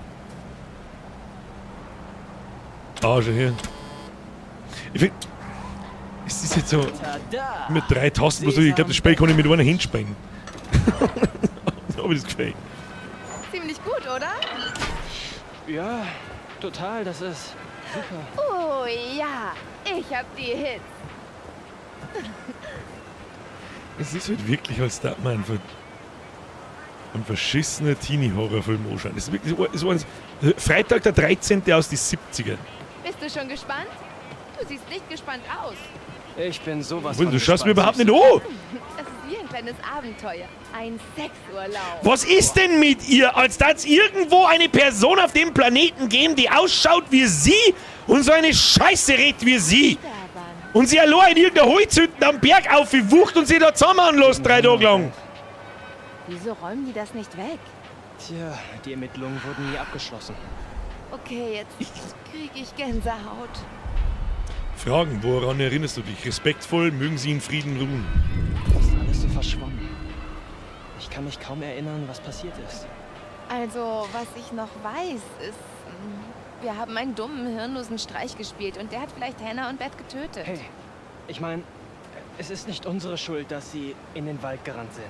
Ah, schon hier. Ich find, es ist jetzt so Tada! mit 3 Tasten, bloß, ich glaube, das Spiel kann ich mit einer hinspringen. So habe ich das Gefühl. Ziemlich gut, oder? Ja, total, das ist super. Oh ja, ich hab die Hits. Es ist halt wirklich, als darf man einfach einen verschissenen Teenie-Horrorfilm anschauen. Das ist wirklich so eins, Freitag der 13. aus die 70er. Bist du schon gespannt? Du siehst nicht gespannt aus. Ich bin sowas Obwohl, von du schaust mir gespannt, überhaupt nicht an. Das ist wie ein kleines Abenteuer. Ein Sexurlaub. Was ist denn mit ihr? Als darf's irgendwo eine Person auf dem Planeten geben, die ausschaut wie sie und so eine Scheiße redet wie sie. Und sie allein in irgendeiner Holzhütte am Berg aufgewucht und sie da zusammen lässt 3 Tage lang. Wieso räumen die das nicht weg? Tja, die Ermittlungen wurden nie abgeschlossen. Okay, jetzt krieg ich Gänsehaut. Fragen, woran erinnerst du dich? Respektvoll, mögen sie in Frieden ruhen. Das ist alles so verschwommen. Ich kann mich kaum erinnern, was passiert ist. Also, was ich noch weiß, ist, wir haben einen dummen, hirnlosen Streich gespielt und der hat vielleicht Hannah und Beth getötet. Hey, ich mein, es ist nicht unsere Schuld, dass sie in den Wald gerannt sind.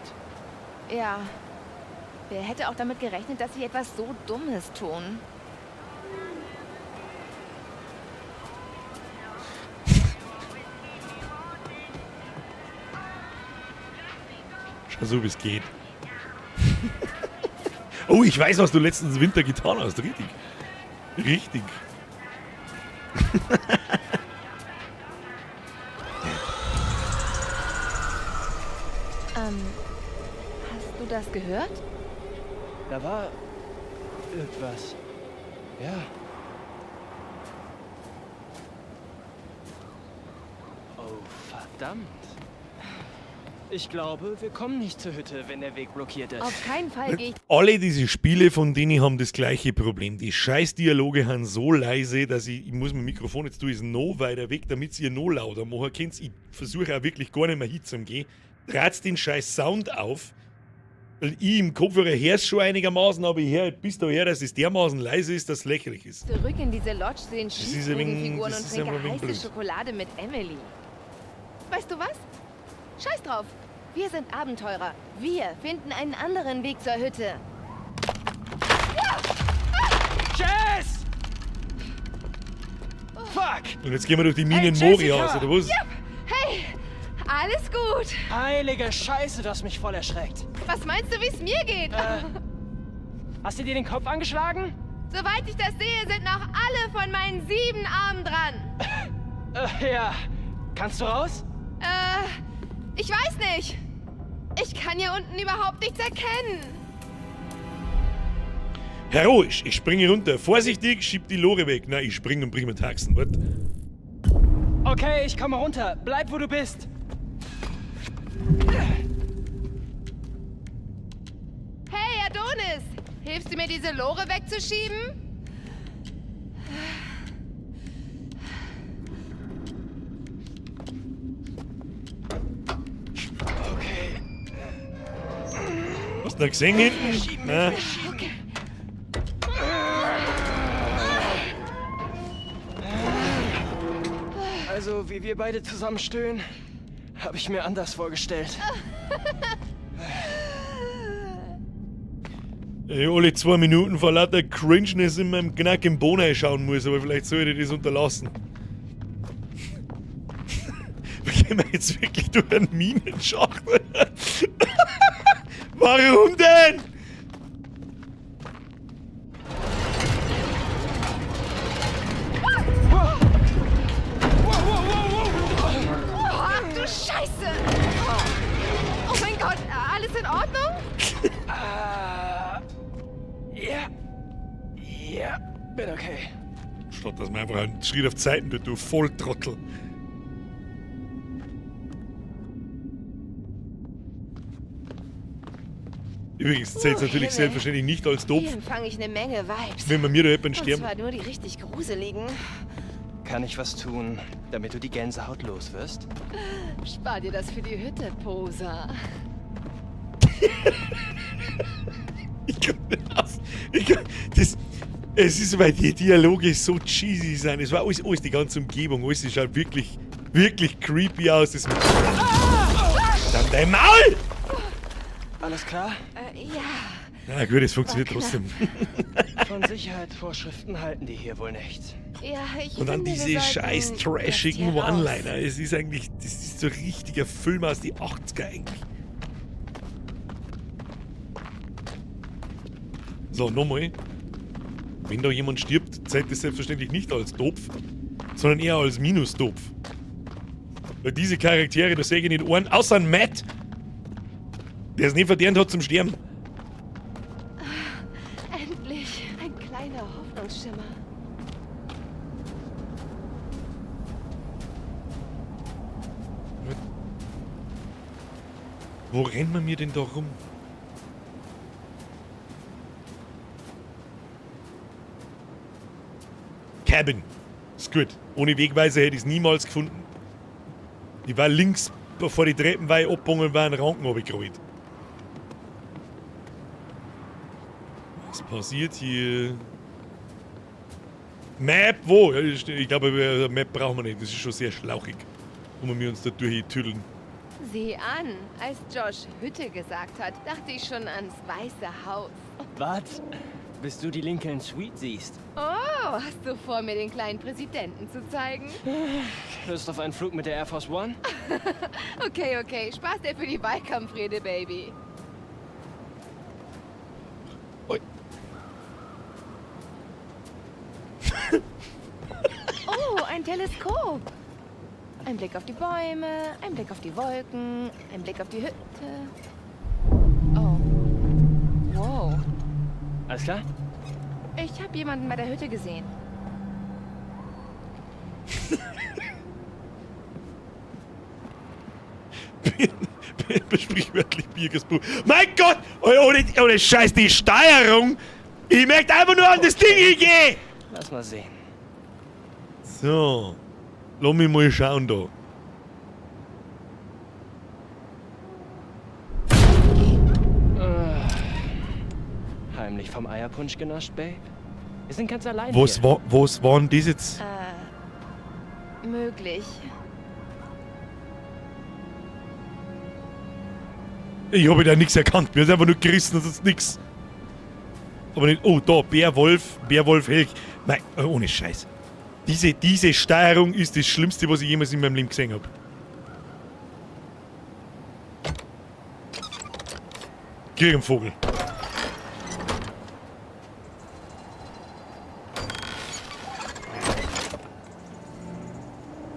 Ja. Wer hätte auch damit gerechnet, dass sie etwas so Dummes tun? Schau so, wie's geht. Oh, ich weiß, was du letzten Winter getan hast. Richtig. Richtig. Hast du das gehört? Da war irgendwas. Ja. Oh, verdammt. Ich glaube, wir kommen nicht zur Hütte, wenn der Weg blockiert ist. Auf keinen Fall gehe ich... Alle diese Spiele von denen haben das gleiche Problem. Die Scheißdialoge sind so leise, dass ich muss mein Mikrofon jetzt tue, ist noch weiter weg, damit ihr noch lauter machen könnt. Ich versuche auch wirklich gar nicht mehr hinzugehen. Dreht den scheiß Sound auf. Weil ich im Kopfhörer hör's schon einigermaßen, aber ich höre halt bis daher, dass es dermaßen leise ist, dass es lächerlich ist. Zurück in diese Lodge, sehen Das ist ein wenig- Schießbogenfiguren das und ist einfach trinke ein wenig heiße blöd. Schokolade mit Emily. Weißt du was? Scheiß drauf. Wir sind Abenteurer. Wir finden einen anderen Weg zur Hütte. Jess! Fuck! Und jetzt gehen wir durch die Minen Hey, Moria Jessica! aus, oder was? Yep. Hey, alles gut. Heilige Scheiße, du hast mich voll erschreckt. Was meinst du, wie es mir geht? Hast du dir den Kopf angeschlagen? Soweit ich das sehe, sind noch alle von meinen 7 Armen dran. Ja. Kannst du raus? Ich weiß nicht. Ich kann hier unten überhaupt nichts erkennen. Heroisch, ich springe runter. Vorsichtig, schieb die Lore weg. Na, ich springe und bring mir Taxen. Wart. Okay, ich komme runter. Bleib, wo du bist. Hey, Adonis! Hilfst du mir, diese Lore wegzuschieben? Okay. Hast du noch gesehen hinten? Na? Okay. Also, wie wir beide zusammen stöhnen, habe ich mir anders vorgestellt. Ich alle 2 Minuten vor lauter Cringeness in meinem Knack im Bohnen schauen muss, aber vielleicht sollte ich das unterlassen. Wir gehen jetzt wirklich durch einen Minenschacht. Warum denn? Ach du Scheiße! Oh mein Gott, alles in Ordnung? Ja. Ja, bin okay. Statt dass man einfach einen Schritt auf Zeiten tut, du Volltrottel. Übrigens zählt es Oh, natürlich Himmel. selbstverständlich nicht als Hier Topf, empfange ich eine Menge Vibes. wenn man mir da jemanden Und sterben. zwar nur die richtig gruseligen. Kann ich was tun, damit du die Gänsehaut los wirst? Spar dir das für die Hütte, Poser. Ich kann nicht auf. Ich kann, das, es ist, weil die Dialoge so cheesy sind. Es war alles, alles die ganze Umgebung, alles schaut wirklich, wirklich creepy aus. Das Verdammt, dein Maul! Alles klar? Ja. Na gut, es funktioniert War knapp. trotzdem. Von Sicherheitsvorschriften halten die hier wohl nichts. Ja, ich Und dann finde, wir diese sollten scheiß jetzt trashigen hier raus. One-Liner. Es ist eigentlich, das ist so ein richtiger Film aus die 80er eigentlich. So, nochmal. Wenn da jemand stirbt, zählt das selbstverständlich nicht als Topf, sondern eher als Minustopf. Weil diese Charaktere, da sehe ich nicht einen, außer ein Matt, der es nicht verdient hat zum Sterben. Endlich ein kleiner Hoffnungsschimmer. Wo rennt man mir denn da rum? Cabin. Ist gut. Ohne Wegweiser hätte ich's niemals gefunden. Ich war links, bevor die Treppen weit abgegangen waren, Ranken runtergerollt. Was passiert hier? Map, wo? Ja, ich glaube, Map brauchen wir nicht. Das ist schon sehr schlauchig. Wo wir uns da durchtüddeln. Sieh an, als Josh Hütte gesagt hat, dachte ich schon ans Weiße Haus. Was? Bis du die Lincoln Suite siehst. Oh, hast du vor, mir den kleinen Präsidenten zu zeigen? Lust auf einen Flug mit der Air Force One? Okay, okay. Spaß dir für die Wahlkampfrede, Baby. Ui. Oh, ein Teleskop. Ein Blick auf die Bäume, ein Blick auf die Wolken, ein Blick auf die Hütte. Oh. Wow. Alles klar? Ich hab jemanden bei der Hütte gesehen. Sprichwörtlich Biergesbuch. Mein Gott! Ohne, ohne Scheiß, die Steuerung! Ich möchte einfach nur an das Ding hingehen! Lass mal sehen. So. Lass mich mal schauen da. vom Eierpunsch genascht, Babe? Wir sind ganz allein Was hier. war, was war denn das jetzt? Möglich. Ich habe da nichts erkannt. Mir ist einfach nur gerissen, das ist nix. Aber nicht. Oh, da, Bär, Wolf, Bär, Wolf, Helch. Nein, ohne Scheiß. Diese Steuerung ist das Schlimmste, was ich jemals in meinem Leben gesehen habe. Krieg einen Vogel.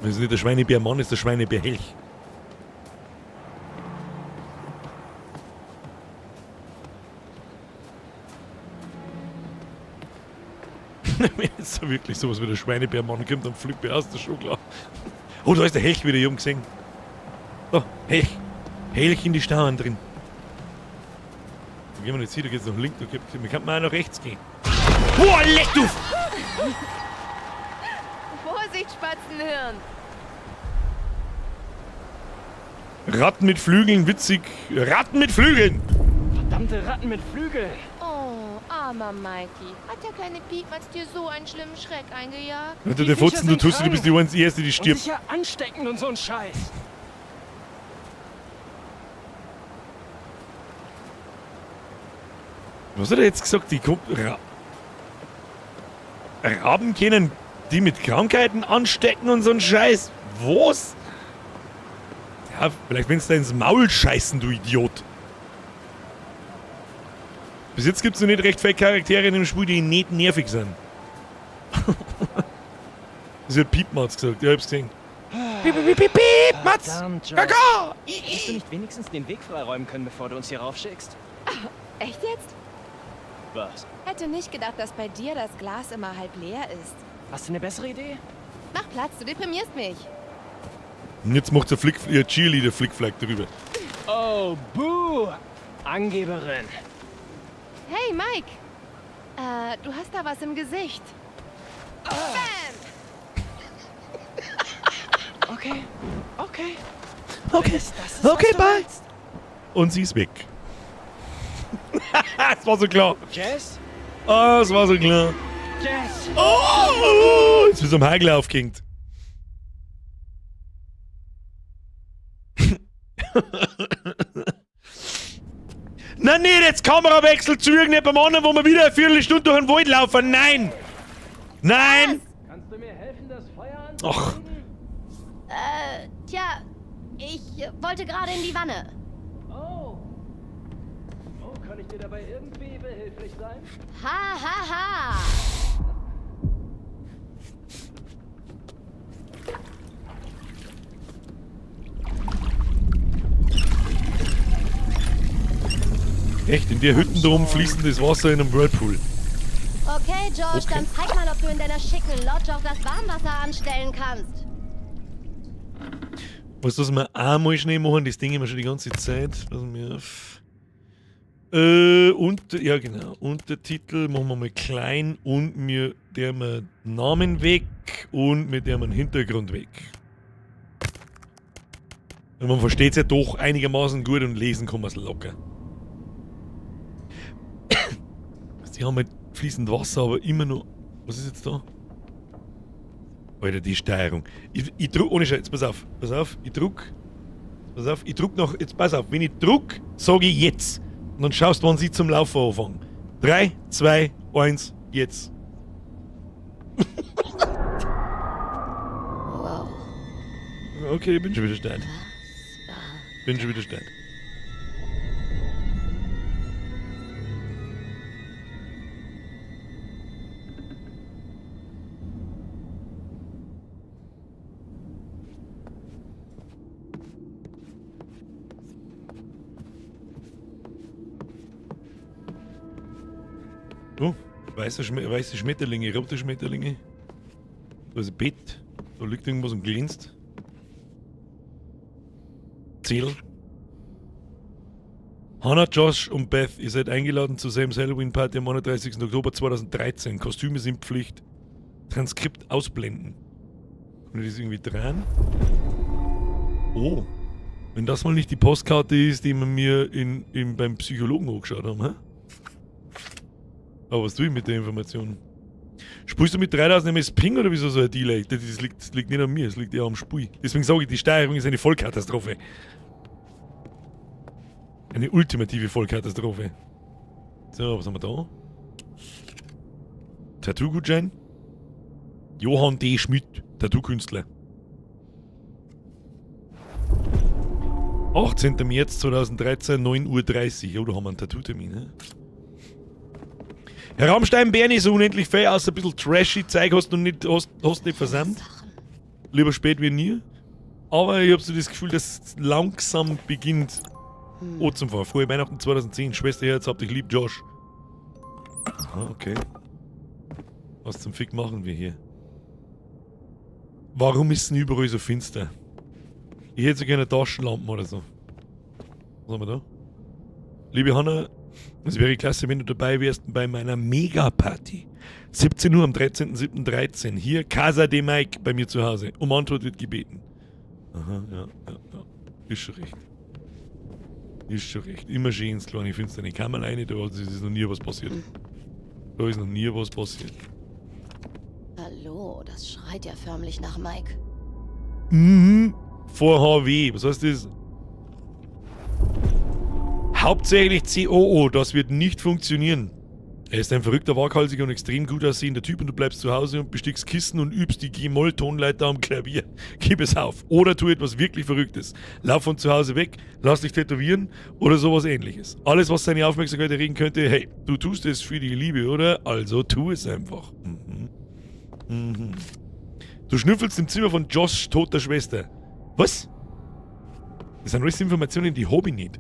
Das ist nicht der Schweinebär Mann, das ist der Schweinebär Helch. Wenn jetzt so wirklich sowas wie der Schweinebärmann kommt, dann fliegt mir aus der Schuh klar. Oh, da ist der Helch wieder, ich hab ihn gesehen. Da, Helch. Helch in die Stauern drin. Wo gehen wir jetzt hier? Da geht's nach links. Da geht, wir könnten auch nach rechts gehen. Boah, leck du! Vorsicht, Spatzenhirn! Ratten mit Flügeln, witzig. Ratten mit Flügeln! Verdammte Ratten mit Flügeln! Oh, armer Mikey. Hat der kleine Piepmatz dir so einen schlimmen Schreck eingejagt? Alter, der Fotzen, du tust, du bist die Erste, die stirbt. Und sicher ansteckend und so ein Scheiß. Was hat er jetzt gesagt? Die kommt. Raben können die mit Krankheiten anstecken und so ein Scheiß. Was? Ja, vielleicht wenn's da ins Maul scheißen, du Idiot. Bis jetzt gibt's noch nicht recht viele Charaktere in dem Spiel, die nicht nervig sind. Das hat Piepmatz gesagt, ich hab's gesehen. Piep, piep, piep, piep, Matz! Verdammt, Josh. Kaka! Hättest du nicht wenigstens den Weg freiräumen können, bevor du uns hier raufschickst? Echt jetzt? Was? Hätte nicht gedacht, dass bei dir das Glas immer halb leer ist. Hast du eine bessere Idee? Mach Platz, du deprimierst mich. Und jetzt macht der Flick, ihr Cheerleader Flickflack drüber. Oh, buh! Angeberin. Hey, Mike. Du hast da was im Gesicht. Bam! Okay, okay. Okay, Das ist, okay, was du bye. willst. Und sie ist weg. Es war so klar. Jess? Oh, es war so klar. Jess! Oh, jetzt ist am Heigl aufgehängt. Na nee, jetzt Kamerawechsel zu irgendjemandem anderen, wo wir wieder eine Viertelstunde durch den Wald laufen. Nein! Nein! Kannst du mir helfen, das Feuer Ach. Tja, ich wollte gerade in die Wanne. Oh. Oh, kann ich dir dabei irgendwie behilflich sein? Ha, ha, ha! Echt, in der Hütten da oben fließendes Wasser in einem Whirlpool. Okay, Josh, Okay. dann zeig mal, ob du in deiner schicken Lodge auch das Warmwasser anstellen kannst. Weißt du, was wir einmal schnell machen? Das Ding immer schon die ganze Zeit. Lass mich auf. Und, ja genau, Untertitel machen wir mal klein und mir der wir Namen weg und mit dem Hintergrund weg. Und man versteht's ja doch einigermaßen gut und lesen kann man's locker. Sie haben halt fließend Wasser, aber immer noch. Was ist jetzt da? Alter, die Steuerung. Ich druck, ohne Scheiß, pass auf, pass auf, ich druck. Pass auf, ich druck noch, jetzt pass auf, wenn ich druck, sag ich jetzt. Und dann schaust du, wann sie zum Laufen anfangen. 3, 2, 1, jetzt. Wow. Okay, ich bin schon wieder steil. Bin schon wieder steil. Oh, weiße Schmetterlinge, rote Schmetterlinge. Da ist ein Bett. Da liegt irgendwas und glänzt. Zähl. Hannah, Josh und Beth, ihr seid eingeladen zu Sam's Halloween Party am 31. Oktober 2013. Kostüme sind Pflicht. Transkript ausblenden. Kann ich das irgendwie drehen? Oh. Wenn das mal nicht die Postkarte ist, die wir mir beim Psychologen angeschaut haben, hä? Aber was tue ich mit der Information? Spielst du mit 3000 MS Ping oder wieso so ein Delay? Das liegt nicht an mir, das liegt eher am Spiel. Deswegen sage ich, die Steuerung ist eine Vollkatastrophe. Eine ultimative Vollkatastrophe. So, was haben wir da? Tattoo-Gutschein. Johann D. Schmidt, Tattoo-Künstler. 18. März 2013, 9:30 Uhr. Oh, da haben wir einen Tattoo-Termin. Ne? Herr Rammstein, Bernie, so unendlich viel, außer ein bisschen trashy Zeug hast du nicht, hast nicht versandt. Lieber spät wie nie. Aber ich hab so das Gefühl, dass es langsam beginnt anzufahren. Frohe Weihnachten 2010, Schwesterherz, hab dich lieb, Josh. Aha, okay. Was zum Fick machen wir hier? Warum ist denn überall so finster? Ich hätte so gerne Taschenlampen oder so. Was haben wir da? Liebe Hanna, es wäre klasse, wenn du dabei wärst bei meiner Mega-Party. 17 Uhr am 13.07.13. Hier Casa de Mike bei mir zu Hause. Um Antwort wird gebeten. Aha, ja, ja, ja. Ist schon recht. Ist schon recht. Immer schön ins kleine finstere Kammerleine, da ist noch nie was passiert. Da ist noch nie was passiert. Hallo, das schreit ja förmlich nach Mike. Mhm. Vor HW. Was heißt das? Hauptsächlich COO. Das wird nicht funktionieren. Er ist ein verrückter, waghalsiger und extrem gut aussehender Typ und du bleibst zu Hause und bestickst Kissen und übst die G-Moll-Tonleiter am Klavier. Gib es auf. Oder tu etwas wirklich Verrücktes. Lauf von zu Hause weg, lass dich tätowieren oder sowas ähnliches. Alles, was seine Aufmerksamkeit erregen könnte, hey, du tust es für die Liebe, oder? Also tu es einfach. Mhm. Mhm. Du schnüffelst im Zimmer von Joshs toter Schwester. Was? Das sind alles Informationen, die hab ich nicht.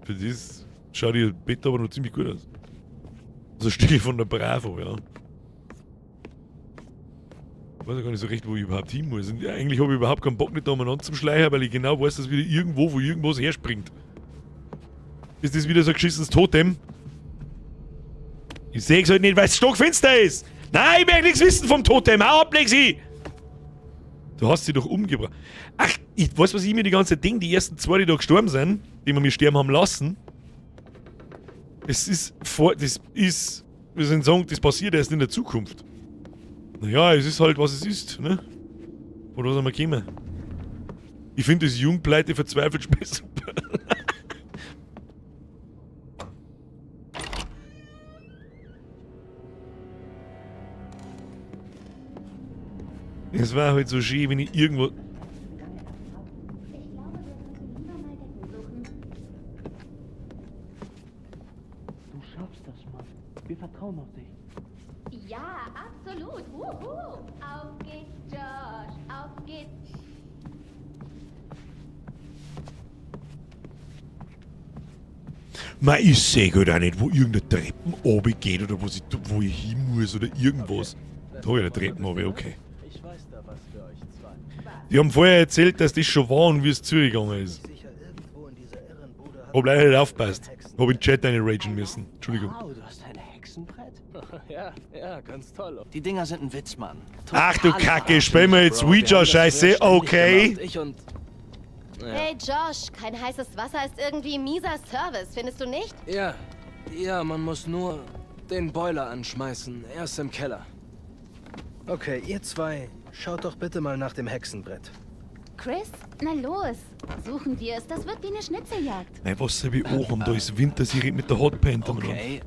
Für das schaut ihr Bett aber noch ziemlich gut aus. So Stil von der Bravo, ja. Ich weiß ja gar nicht so recht, wo ich überhaupt hin muss. Und eigentlich habe ich überhaupt keinen Bock, nicht da umeinander zum Schleichen, weil ich genau weiß, dass wieder irgendwo, wo irgendwas herspringt. Ist das wieder so ein geschissenes Totem? Ich seh's halt nicht, weil's stockfinster ist! Nein, ich möchte nichts wissen vom Totem! Hau ab, leg sie! Du hast sie doch umgebracht. Ach, ich weiß, was ich mir die ganze Zeit denke, die ersten zwei, die da gestorben sind, die wir mir sterben haben lassen. Es ist vor, das ist, wir sollen sagen, das passiert erst in der Zukunft. Naja, es ist halt, was es ist, ne? Von was haben wir gekommen? Ich finde das Jungpleite verzweifelt besser. Es war halt so schön, wenn ich irgendwo... Ich glaube, wir sollten lieber mal Decken suchen. Du schaffst das, Mann. Wir vertrauen auf dich. Ja, absolut. Wuhu. Auf geht's, Josh. Auf geht's. Mei, ich seh halt auch nicht, wo irgendeine Treppen runter geht oder wo ich hin muss oder irgendwas. Okay. Da hab ich eine Treppen runter, okay. Ich weiß da was für euch zwei. Die haben vorher erzählt, dass das schon war und wie es zugegangen ist. Sicher irgendwo in dieser irren Bude hat Hab leider nicht aufgepasst. Hab in den Chat eine ragen müssen. Entschuldigung. Wow, du hast ein Hexenbrett? Ja, ja, ganz toll. Die Dinger sind ein Witz, Mann. Ach du Total Kacke, spielen wir jetzt Bro, wir haben das Ouija-Scheiße, früher ständig okay. gemacht. Ich und... Ja. Hey Josh, kein heißes Wasser ist irgendwie mieser Service, findest du nicht? Ja, ja, man muss nur den Boiler anschmeißen. Er ist im Keller. Okay, ihr zwei, schaut doch bitte mal nach dem Hexenbrett. Chris, na los. Suchen wir es. Das wird wie eine Schnitzeljagd. Nein, was soll ich auch haben? Da ist Winter, sie redet mit der Hotpant umeinander. Okay,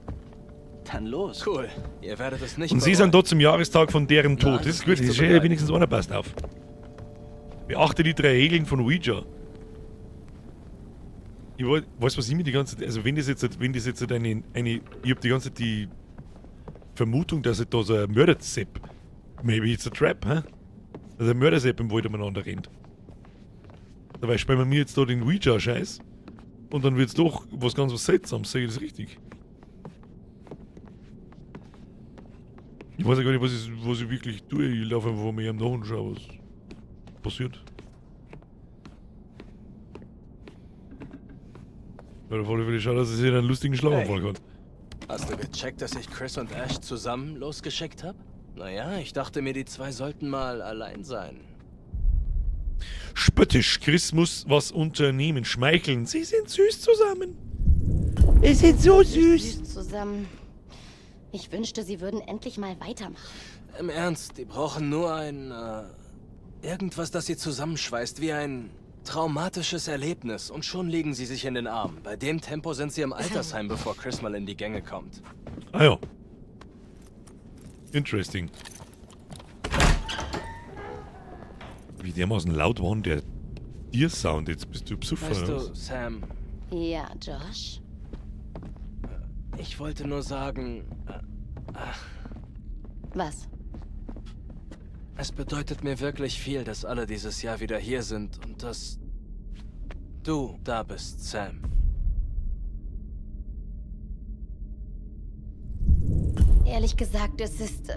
dann los. Cool. Ihr werdet es nicht Und sie sind da zum Jahrestag von deren Tod. Nein, Das ist gut, nicht das ist zu schön, begreifen. wenigstens einer passt auf. Beachte die drei Regeln von Ouija. Ich weiß, was ich mir die ganze Zeit. Also, wenn das jetzt, wenn das jetzt eine. Ich hab die ganze Zeit die Vermutung, dass es da so ein Mördersepp. Maybe it's a trap, hä? Dass ein Mördersepp im Wald umeinander rennt. Dabei spielen wir mir jetzt da den Ouija-Scheiß. Und dann wird's doch was ganz was Seltsames. Sehe ich das richtig? Ich weiß ja gar nicht, was ich wirklich tue. Ich laufe einfach von mir nach und schaue, was passiert. Weil auf alle Fälle schaut, dass es hier einen lustigen Schlaganfall Hey. hat. Hast du gecheckt, dass ich Chris und Ash zusammen losgeschickt hab? Naja, ich dachte mir, die zwei sollten mal allein sein. Spöttisch. Chris muss was unternehmen. Schmeicheln. Sie sind süß zusammen. Sie sind so süß. Süß zusammen. Ich wünschte, sie würden endlich mal weitermachen. Im Ernst, die brauchen nur ein, irgendwas, das sie zusammenschweißt, wie ein traumatisches Erlebnis. Und schon legen sie sich in den Arm. Bei dem Tempo sind sie im Altersheim, bevor Chris mal in die Gänge kommt. Ah ja. Interesting. Wie dermaßen laut war denn der Tier-Sound? Jetzt bist du besoffen, Weißt oder du, was? Sam, Ja, Josh. ich wollte nur sagen, Was? es bedeutet mir wirklich viel, dass alle dieses Jahr wieder hier sind und dass du da bist, Sam. Ehrlich gesagt, es ist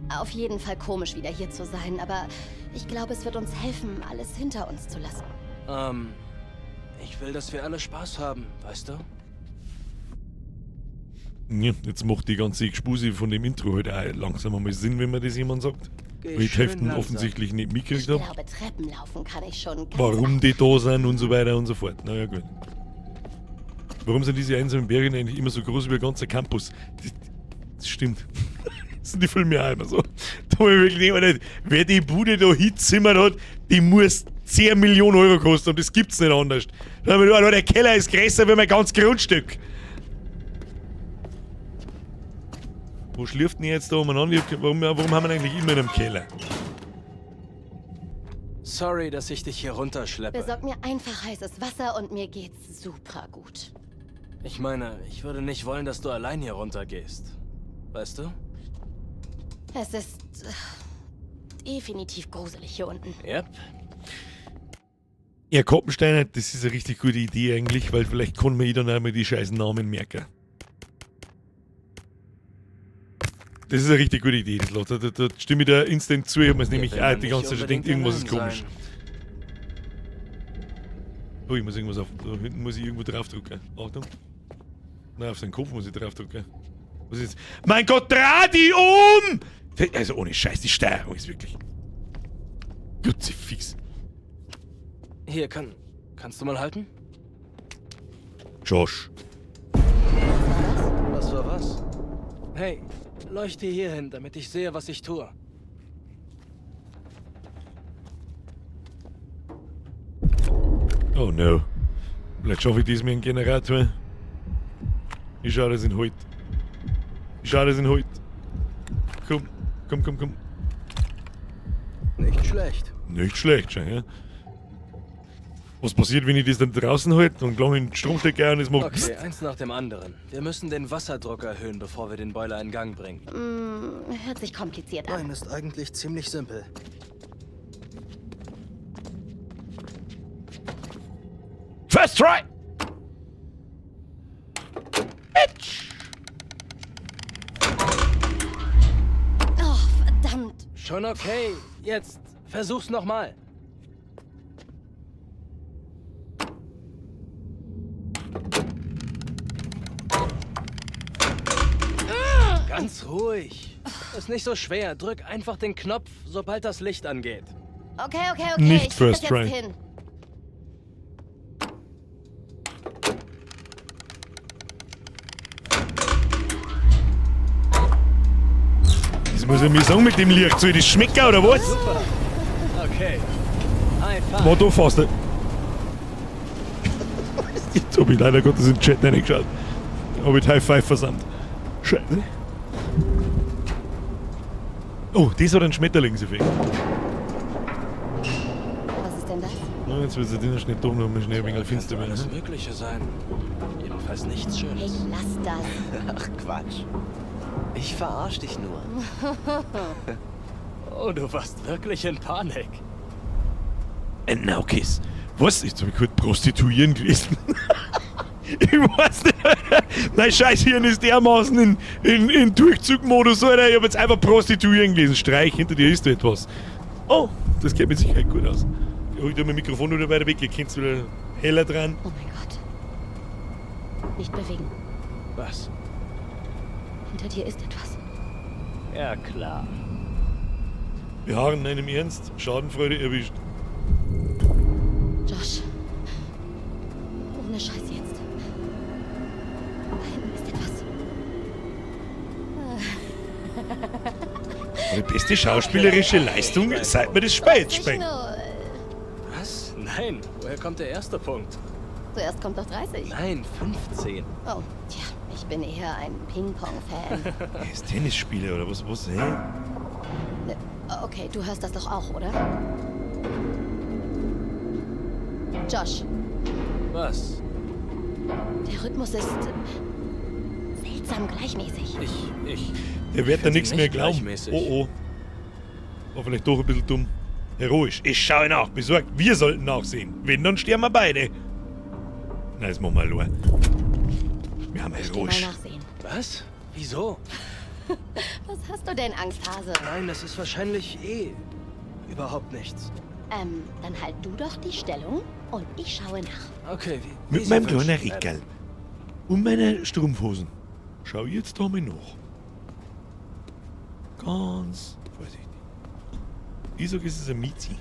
auf jeden Fall komisch, wieder hier zu sein, aber ich glaube, es wird uns helfen, alles hinter uns zu lassen. Ich will, dass wir alle Spaß haben, weißt du? Ja, jetzt macht die ganze Gespuse von dem Intro halt auch langsam einmal Sinn, wenn man das jemand sagt. Geh Weil ich die schön Hälfte langsam. offensichtlich nicht mitgekriegt Ich hab. glaube, Treppen laufen kann ich schon ganz Warum die da sind und so weiter und so fort. Naja, gut. Warum sind diese einsamen Berge eigentlich immer so groß wie ein ganzer Campus? Das stimmt. Das sind die Filme ja auch immer so. Da hab ich wirklich gedacht, Alter, wer die Bude da hinzimmert hat, die muss 10 Millionen Euro kosten und das gibt's nicht anders. Da hab ich gedacht, der Keller ist größer wie mein ganzes Grundstück. Wo schlürft denn ihr jetzt da umeinander? Warum haben wir eigentlich immer in einem Keller? Sorry, dass ich dich hier runterschleppe. Besorg mir einfach heißes Wasser und mir geht's super gut. Ich meine, ich würde nicht wollen, dass du allein hier runtergehst. Weißt du? Es ist definitiv gruselig hier unten. Yep. Ja, Koppensteiner, das ist eine richtig gute Idee eigentlich, weil vielleicht kann man eh dann einmal die scheiß Namen merken. Das ist eine richtig gute Idee, das Lot. Da stimme ich da instant zu. Ich hab mir's Hier nämlich will auch man die nicht ganze Zeit schon gedacht, unbedingt irgendwas ist allein komisch. sein. Oh, ich muss irgendwas auf. Da hinten muss ich irgendwo draufdrücken. Achtung. Nein, auf seinen Kopf muss ich draufdrücken. Was ist jetzt? Mein Gott, dreh die um! Also ohne Scheiß, die Steuerung ist wirklich. Kruzifix. Hier, kannst du mal halten? Josh. Was war was? Hey, leuchte hier hin, damit ich sehe, was ich tue. Oh no. Vielleicht schaffe ich das mit dem Generator. Ich schau, dass ich ihn halt. Ich schau, dass ich ihn halt. Komm, komm, komm, komm. Nicht schlecht. Nicht schlecht, schon, ja. Was passiert, wenn ich das dann draußen halte und gleich in den Stromstecker ein und es macht Okay, Psst? eins nach dem anderen. Wir müssen den Wasserdruck erhöhen, bevor wir den Boiler in Gang bringen. Hört sich kompliziert an. Nein, ist eigentlich ziemlich simpel. First try! Bitch! Oh, verdammt. Schon okay. Jetzt versuch's nochmal. Ganz ruhig. Ist nicht so schwer. Drück einfach den Knopf, sobald das Licht angeht. Okay, okay, okay. Nicht ich krieg first das try. jetzt hin. Das muss ich mir sagen mit dem Licht. Soll ich das schmecken oder was? Super. Okay. High five. War da fast. Jetzt hab ich leider Gottes in den Chat reingeschaut. Hab ich High Five versandt. Scheiße. Oh, das hat einen Schmetterlingseffekt. Was ist denn das? Na, jetzt wird es ja schnell doch noch mal schnell ein wenig finster werden. Alles ne? Mögliche sein. Jedenfalls nichts Hey, Schönes. lass das. Ach Quatsch. Ich verarsch dich nur. Oh, du warst wirklich in Panik. And now kiss. Was? Jetzt hab ich kurz prostituieren gewesen. Ich weiß nicht. Mein Scheißhirn ist dermaßen in Durchzugmodus, Alter. Ich hab jetzt einfach prostituieren gelesen. Streich, hinter dir ist da etwas. Oh, das geht mit Sicherheit gut aus. Ich hol dir mein Mikrofon wieder weiter weg. Ihr könnt's wieder heller dran. Oh mein Gott. Nicht bewegen. Was? Hinter dir ist etwas. Ja, klar. Wir harren einem Ernst. Schadenfreude erwischt. Josh. Ohne Scheiß jetzt. Da hinten ist etwas. Die beste schauspielerische Leistung, seit wir das Spiel spielen. Was? Nein, woher kommt der erste Punkt? Zuerst kommt doch 30. Nein, 15. Oh, tja, ich bin eher ein Ping-Pong-Fan. Er ist Tennisspieler oder was? Was? Hä? Ne, Okay, du hörst das doch auch, oder? Josh, Was? der Rhythmus ist seltsam gleichmäßig. Ich. Der wird da Ich find nichts ihn mehr nicht glauben. gleichmäßig. Oh oh. War vielleicht doch ein bisschen dumm. Heroisch. Ich schaue nach. Besorgt. Wir sollten nachsehen. Wenn, dann sterben wir beide. Nein, das machen wir allein. Wir haben Ich geh mal heroisch. nachsehen. Was? Wieso? Was hast du denn, Angsthase? Nein, das ist wahrscheinlich eh überhaupt nichts. Dann halt du doch die Stellung und ich schaue nach. Okay, wie, Mit wie Sie meinem wünschen. kleinen Rickerl. Und meinen Strumpfhosen. Schau ich jetzt da mal nach. Ganz vorsichtig. Ich sag, es ist ein Mizi.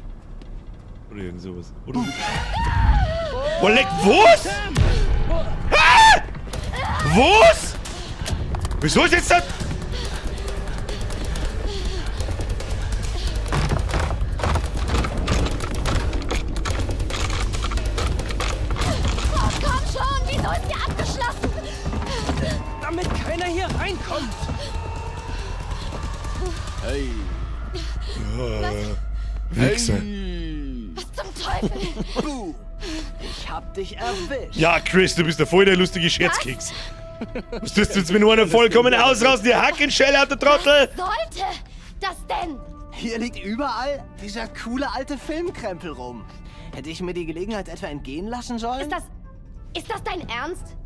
Oder irgend sowas. Oder. Oh, leck, was? Ah! Was? Wieso ist jetzt das? Oh, komm schon! Wieso ist der abgeschlossen? Damit keiner hier reinkommt! Hey. Ja, Wichser. Was zum Teufel? Buh. Ich hab dich erwischt. Ja, Chris, du bist der voll der lustige Scherzkeks. Was tust du jetzt mit einer vollkommen ausrasten, ihr Hackenschelle, alter Trottel? Was sollte das denn? Hier liegt überall dieser coole alte Filmkrempel rum. Hätte ich mir die Gelegenheit etwa entgehen lassen sollen? Ist das dein Ernst?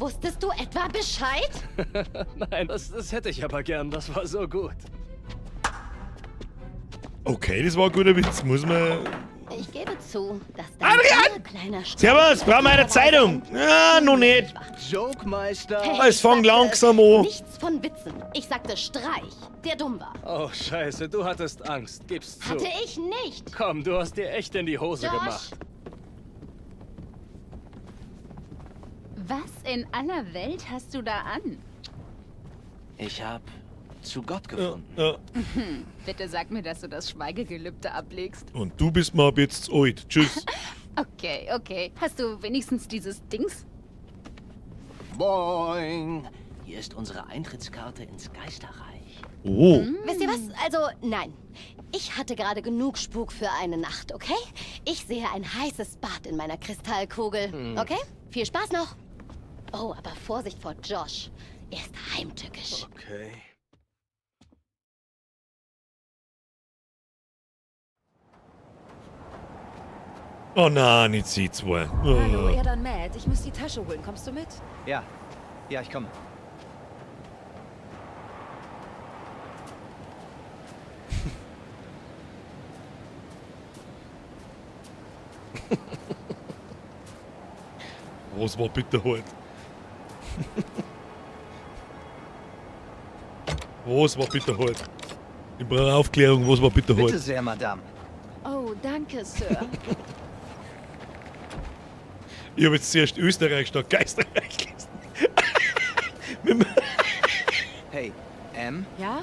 Wusstest du etwa Bescheid? Nein, das hätte ich aber gern. Das war so gut. Okay, das war ein guter Witz. Muss man. Ich gebe zu, dass dein Adrian! kleiner Streich Servus, brauchen wir eine Zeitung? Ja, noch nicht. Jokemeister. Hey, Es fängt ich sagte langsam an. Nichts von Witzen. Ich sagte Streich, der dumm war. Oh, scheiße, du hattest Angst. Gib's zu. Hatte ich nicht. Komm, du hast dir echt in die Hose Josh. gemacht. Was in aller Welt hast du da an? Ich hab zu Gott gefunden. Ja. Bitte sag mir, dass du das Schweigegelübde ablegst. Und du bist mir ab jetzt zu alt. Tschüss. Okay, okay. Hast du wenigstens dieses Dings? Boing. Hier ist unsere Eintrittskarte ins Geisterreich. Oh. Wisst ihr was? Also, nein. Ich hatte gerade genug Spuk für eine Nacht, okay? Ich sehe ein heißes Bad in meiner Kristallkugel. Hm. Okay? Viel Spaß noch. Oh, aber Vorsicht vor Josh. Er ist heimtückisch. Okay. Oh nein, nicht sie zwei. Hallo, Oh. Erdan Matt. Ich muss die Tasche holen. Kommst du mit? Ja. Ja, ich komme. Was war bitte halt? Was war bitte halt? Ich brauche Aufklärung, was war bitte Bitte halt? sehr, Madame. Oh, danke, Sir. Ich habe jetzt zuerst Österreich statt Geisterreich gelesen. Hey, M? Ja?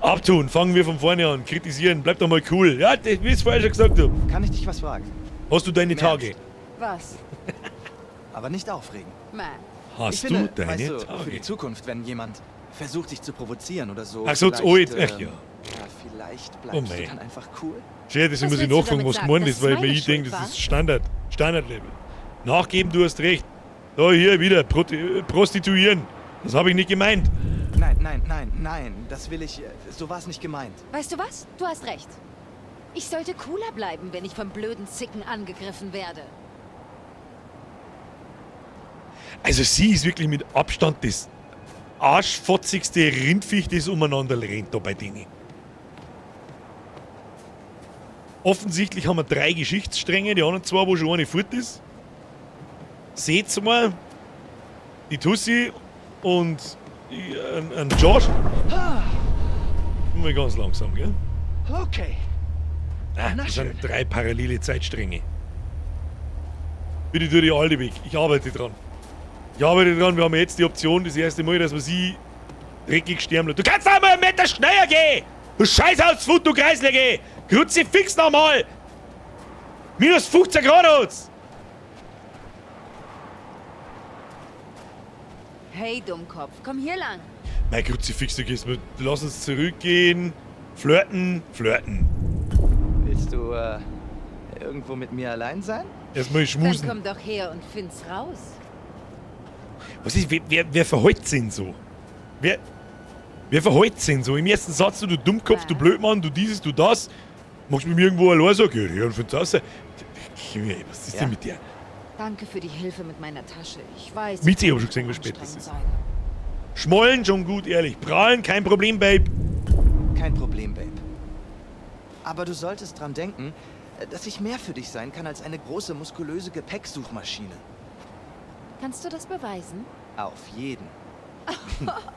Abtun, fangen wir von vorne an. Kritisieren, bleib doch mal cool. Ja, das, wie ich es vorher schon gesagt habe. Kann ich dich was fragen? Hast du deine Im Tage? Ernst? Was? Aber nicht aufregen. Matt. Hast ich finde, du deine weißt du, Tage? Für die Zukunft, wenn jemand versucht, dich zu provozieren oder so. Ach so, zu vielleicht, alt. Ach ja. Ja, vielleicht Oh bleibst du mei. dann einfach cool. Schön, deswegen Was muss ich willst du nachfragen, damit was sagen? gemeint Dass ist, weil es mir meine ich denke, Schuld das war? ist Standard. Standardlevel. Nachgeben, du hast recht. Da, hier wieder, prostituieren. Das habe ich nicht gemeint. Nein, nein, nein, nein. Das will ich. So war es nicht gemeint. Weißt du was? Du hast recht. Ich sollte cooler bleiben, wenn ich von blöden Zicken angegriffen werde. Also sie ist wirklich mit Abstand das arschfotzigste Rindviech, das umeinander rennt da bei denen. Offensichtlich haben wir 3 Geschichtsstränge, die anderen zwei, wo schon eine fort ist. Seht's mal, die Tussi und ein Josh. Mal ganz langsam, gell? Okay. Ah, das sind drei parallele Zeitstränge. Bitte tu die alte weg. Ich arbeite dran. Ich arbeite dran. Wir haben jetzt die Option, das erste Mal, dass wir sie dreckig sterben lassen. Du kannst auch mal einen Meter schneller gehen! Du Scheiß aufs Foot, du Kreislige! Kruzifix nochmal! Minus 15 Grad hat's! Hey, Dummkopf, komm hier lang. Mein Kruzifix, du gehst mit. Lass uns zurückgehen. Flirten, flirten. Willst du irgendwo mit mir allein sein? Erstmal Dann schmusen. komm doch her und find's raus. Was ist, wer verhält sich denn so? Wer verhält sich denn so? Im ersten Satz, du Dummkopf, du Blödmann, du dieses, du das. Machst du mit mir irgendwo allein so? Geh her und find's raus. Was ist Ja. denn mit der? Danke für die Hilfe mit meiner Tasche. Ich weiß. Mizi, ich hab es schon gesehen, wie kann spät das anstrengend ist. sein. Schmollen schon gut, ehrlich. Prahlen, kein Problem, Babe. Kein Problem, Babe. Aber du solltest dran denken, dass ich mehr für dich sein kann als eine große, muskulöse Gepäcksuchmaschine. Kannst du das beweisen? Auf jeden.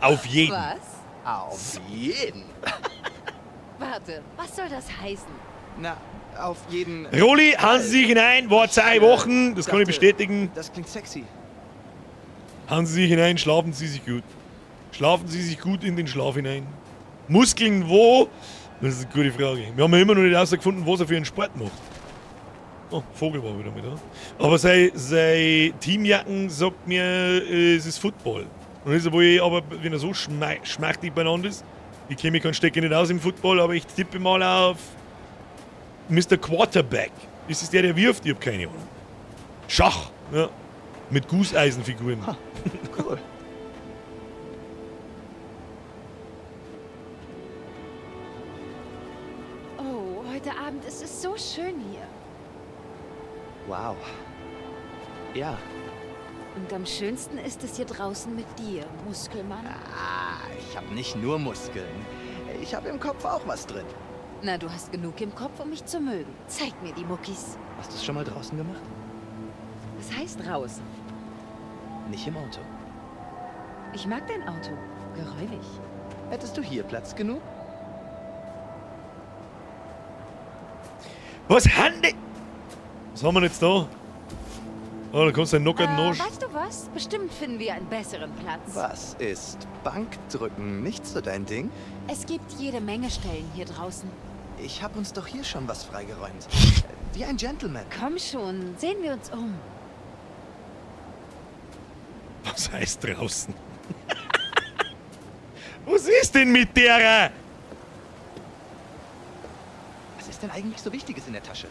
Auf jeden. Was? Auf jeden. Warte, was soll das heißen? Na, auf jeden. Roli, hauen Sie sich hinein, war 2 Wochen, das kann ich Dachte, bestätigen. Das klingt sexy. Hauen Sie sich hinein, schlafen Sie sich gut. Schlafen Sie sich gut in den Schlaf hinein. Muskeln wo? Das ist eine gute Frage. Wir haben ja immer noch nicht herausgefunden, was er für einen Sport macht. Oh, Vogel war wieder mit, oder? Aber sein Teamjacken sagt mir, es ist Football. Und das ist wohl, aber wenn er so schmachtig beieinander ist, ich kenne mich keinen Stecker nicht aus im Football, aber ich tippe mal auf Mister Quarterback. Ist es der, der wirft? Ich hab keine Ahnung. Schach, ja. Mit Gusseisenfiguren. Ha, cool. Oh, heute Abend ist es so schön hier. Wow. Ja. Und am schönsten ist es hier draußen mit dir, Muskelmann. Ah, ich hab nicht nur Muskeln. Ich hab im Kopf auch was drin. Na, du hast genug im Kopf, um mich zu mögen. Zeig mir die Muckis. Hast du's schon mal draußen gemacht? Was heißt draußen? Nicht im Auto. Ich mag dein Auto. Geräumig. Hättest du hier Platz genug? Was handelt? Was haben wir denn jetzt da? Oh, da kommst du einen Nocker Nosch. Weißt du was? Bestimmt finden wir einen besseren Platz. Was ist Bankdrücken nicht so dein Ding? Es gibt jede Menge Stellen hier draußen. Ich hab uns doch hier schon was freigeräumt. Wie ein Gentleman. Komm schon, sehen wir uns um. Was heißt draußen? Was ist denn mit der? Was ist denn eigentlich so Wichtiges in der Tasche?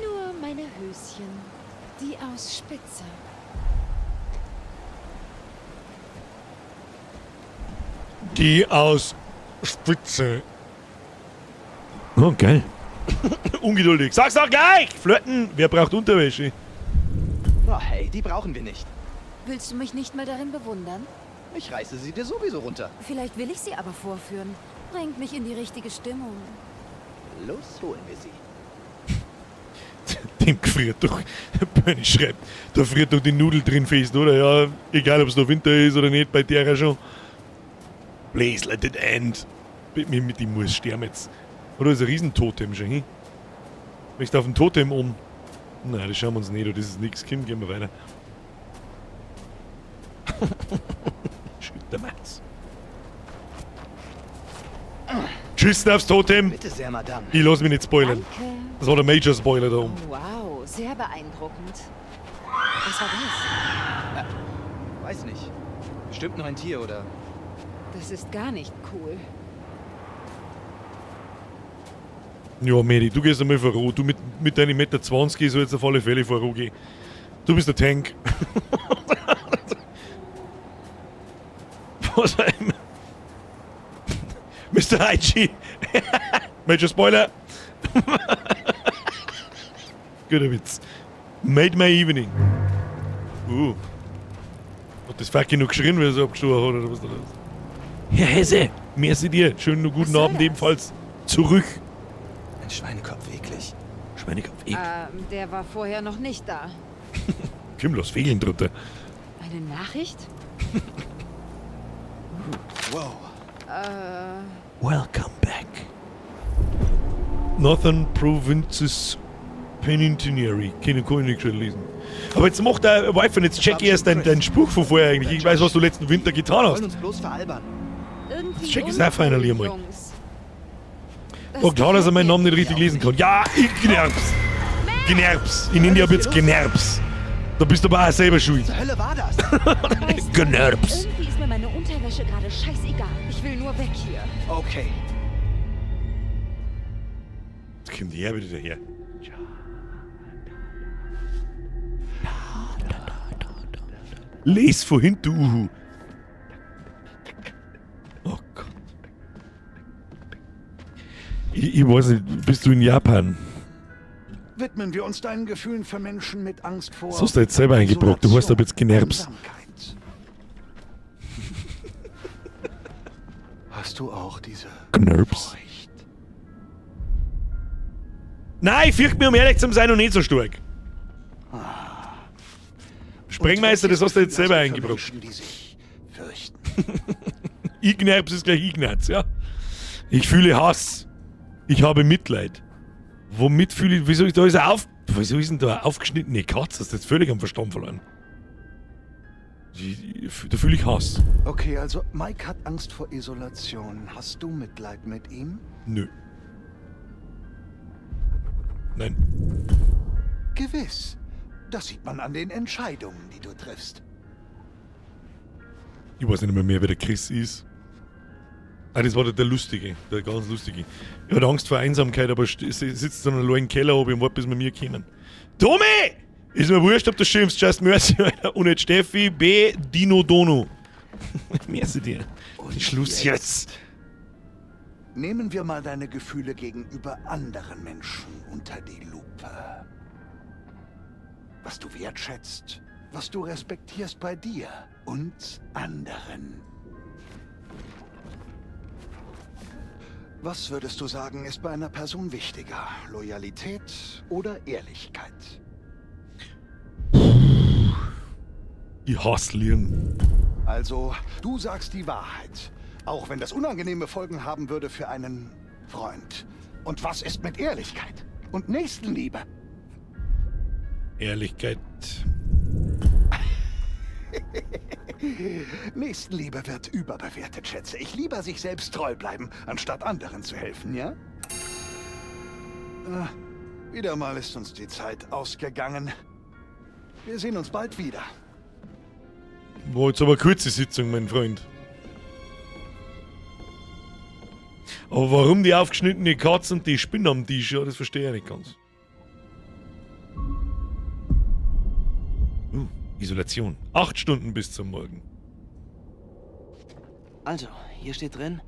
Nur meine Höschen. Die aus Spitze. Die aus Spitze. Oh, geil. Ungeduldig. Sag's doch gleich! Flirten, wer braucht Unterwäsche? Oh, hey, die brauchen wir nicht. Willst du mich nicht mal darin bewundern? Ich reiße sie dir sowieso runter. Vielleicht will ich sie aber vorführen. Bringt mich in die richtige Stimmung. Los, holen wir sie. Dem gefriert doch. Bernie schreibt, da friert doch die Nudel drin fest, oder? Ja, egal ob's noch Winter ist oder nicht, bei der schon. Please let it end. Mit dem muss sterben jetzt. Oder ist ein Riesentotem schon, hin? Möchtest du auf ein Totem um? Nein, das schauen wir uns nicht an, das ist nix. Kim, gehen wir weiter. Schüttermatz. Tschüss aufs Totem. Bitte sehr, Madame. Ich lass mich nicht spoilern. Danke. Das war der Major Spoiler da oben. Oh, wow, sehr beeindruckend. Was war das? Weiß nicht. Bestimmt nur ein Tier, oder? Das ist gar nicht cool. Ja, Mary, du gehst einmal voran. Du mit deinen 1,20 Meter sollst auf alle Fälle vorangehen. Du bist der Tank. Was auch immer. Mister Aichi. Major Spoiler. Guter Witz. Made my evening. Hat das fucking noch geschrien, weil er so abgestochen hat, oder was da los? Herr Hesse, merci dir. Schönen und guten Abend ebenfalls zurück. Ein Schweinekopf, eklig. Schweinekopf, eklig. Der war vorher noch nicht da. Kim, lass Fehlen drunter. Eine Nachricht? Wow. Welcome back. Northern Provinces Penitentiary. Kann ich nicht schon lesen. Aber jetzt macht der Wife und jetzt check ich erst deinen Spruch von vorher eigentlich. Ich weiß, was du letzten Winter getan Wir hast. wollen uns bloß veralbern. Irgendwie Check ist auch finally einmal. Jungs. Oh, klar, dass er meinen Namen nicht richtig lesen kann. Ja, Ignerps. Gnerps. Ich nenne dich ab jetzt Gnerps. Da bist du aber auch selber schuld. Zur Hölle war das? Gnerps. Irgendwie ist mir meine Unterwäsche gerade scheißegal. Ich will nur weg hier. Okay. Jetzt kommt her wieder daher. Les von hinten, Uhu. Oh Gott. Ich weiß nicht, bist du in Japan? Widmen wir uns deinen Gefühlen für Menschen mit Angst vor. Das hast du jetzt selber eingebrockt. Du hast aber jetzt Genervs. Einsamkeit. Hast du auch diese Gnerps. Nein, ich fürchte mich, um ehrlich zu sein, noch nicht so stark. Sprengmeister, das hast du jetzt selber eingebrockt. Menschen, die sich fürchten. Ignerps ist gleich Ignaz, ja. Ich fühle Hass. Ich habe Mitleid. Womit fühle ich. Wieso, da ist er auf, wieso ist denn da eine aufgeschnittene Katze? Das ist jetzt völlig am Verstand verloren. Da fühle ich Hass. Okay, also Mike hat Angst vor Isolation. Hast du Mitleid mit ihm? Nö. Nein. Gewiss. Das sieht man an den Entscheidungen, die du triffst. Ich weiß nicht mehr, wer der Chris ist. Ah, das war der Lustige, der ganz Lustige. Er hat Angst vor Einsamkeit, aber sitzt dann allein im Keller oben und wartet, bis wir mir kommen. Tommy! Ist mir wurscht, ob du schimpfst, just mercy, Alter. Und jetzt Steffi B. Dino Dono. Merci dir. Und Schluss jetzt. Nehmen wir mal deine Gefühle gegenüber anderen Menschen unter die Lupe. Was du wertschätzt, was du respektierst bei dir und anderen. Was würdest du sagen, ist bei einer Person wichtiger? Loyalität oder Ehrlichkeit? Ich hasse Lügen. Also, du sagst die Wahrheit. Auch wenn das unangenehme Folgen haben würde für einen Freund. Und was ist mit Ehrlichkeit? Und Nächstenliebe? Ehrlichkeit. Nächstenliebe wird überbewertet, schätze ich. Lieber sich selbst treu bleiben, anstatt anderen zu helfen, ja? Wieder mal ist uns die Zeit ausgegangen. Wir sehen uns bald wieder. War jetzt aber eine kurze Sitzung, mein Freund. Aber warum die aufgeschnittene Katze und die Spinne am Tisch, ja, das verstehe ich nicht ganz. Isolation. 8 Stunden bis zum Morgen. Also, hier steht drin,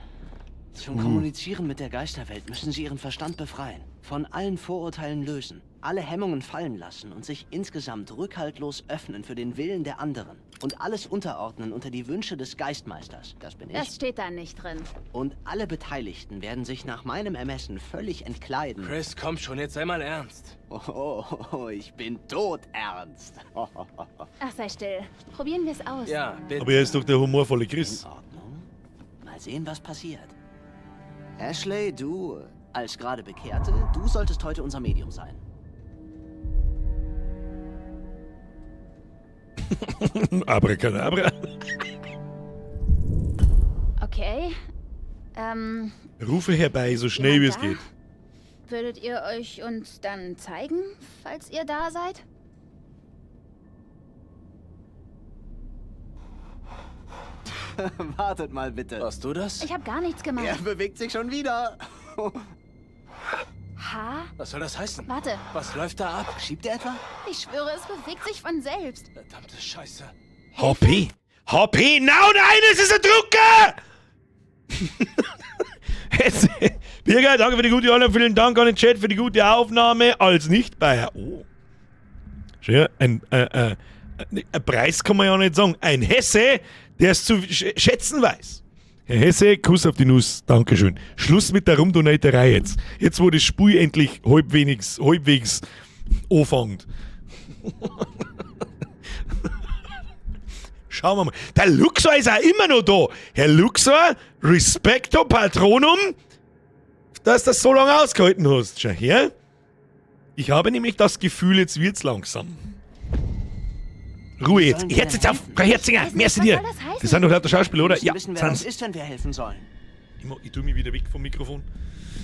zum Kommunizieren mit der Geisterwelt müssen Sie Ihren Verstand befreien, von allen Vorurteilen lösen, alle Hemmungen fallen lassen und sich insgesamt rückhaltlos öffnen für den Willen der anderen und alles unterordnen unter die Wünsche des Geistmeisters. Das bin ich. Das steht da nicht drin. Und alle Beteiligten werden sich nach meinem Ermessen völlig entkleiden. Chris, komm schon, jetzt sei mal ernst. Oh, ich bin todernst. Ach, sei still. Probieren wir es aus. Ja, bitte. Aber er ist doch der humorvolle Chris. In Ordnung. Mal sehen, was passiert. Ashley, du, als gerade Bekehrte, du solltest heute unser Medium sein. Abracadabra. Okay. Rufe herbei, so schnell wie es Jemand geht. da? Würdet ihr euch uns dann zeigen, falls ihr da seid? Wartet mal bitte. Warst du das? Ich habe gar nichts gemacht. Er bewegt sich schon wieder. Ha? Was soll das heißen? Warte. Was läuft da ab? Schiebt er etwa? Ich schwöre, es bewegt sich von selbst. Verdammte Scheiße. HP! HP! No, nein, es ist ein Drucker! Birger, danke für die gute Aufnahme, vielen Dank an den Chat für die gute Aufnahme als Nicht-Bayer. Oh. Schön, ein Preis kann man ja nicht sagen. Ein Hesse, der es zu schätzen weiß. Herr Hesse, Kuss auf die Nuss, Dankeschön. Schluss mit der Rumdonaterei jetzt. Jetzt, wo das Spiel endlich halbwegs anfängt. Schauen wir mal. Der Luxor ist auch immer noch da. Herr Luxor, Respecto Patronum, dass du das so lange ausgehalten hast. Schau her. Ich habe nämlich das Gefühl, jetzt wird's langsam. Ruhe jetzt. Sollen wir Herz jetzt auf. helfen? Frau Herzinger, Weiß nicht, merci was dir. soll das heißen? Das sind doch lauter Schauspieler, oder? Wir müssen Ja, wissen, wer das sind's. ist, wenn wir helfen sollen. Ich tue mich wieder weg vom Mikrofon.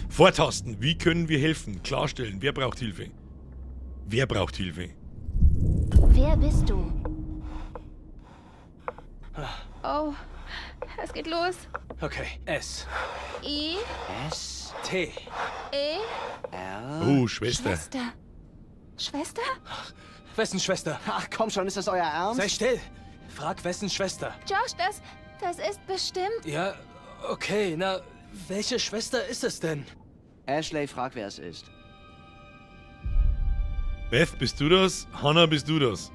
Vortasten. Wie können wir helfen? Klarstellen. Wer braucht Hilfe? Wer braucht Hilfe? Wer bist du? Oh, es geht los. Okay, S. I, S. T. E, R. Oh, Schwester. Schwester. Schwester? Wessen Schwester? Ach komm schon, ist das euer Ernst? Sei still! Frag wessen Schwester. Josh, das ist bestimmt. Ja, okay, na, welche Schwester ist es denn? Ashley, frag, wer es ist. Beth, bist du das? Hannah, bist du das?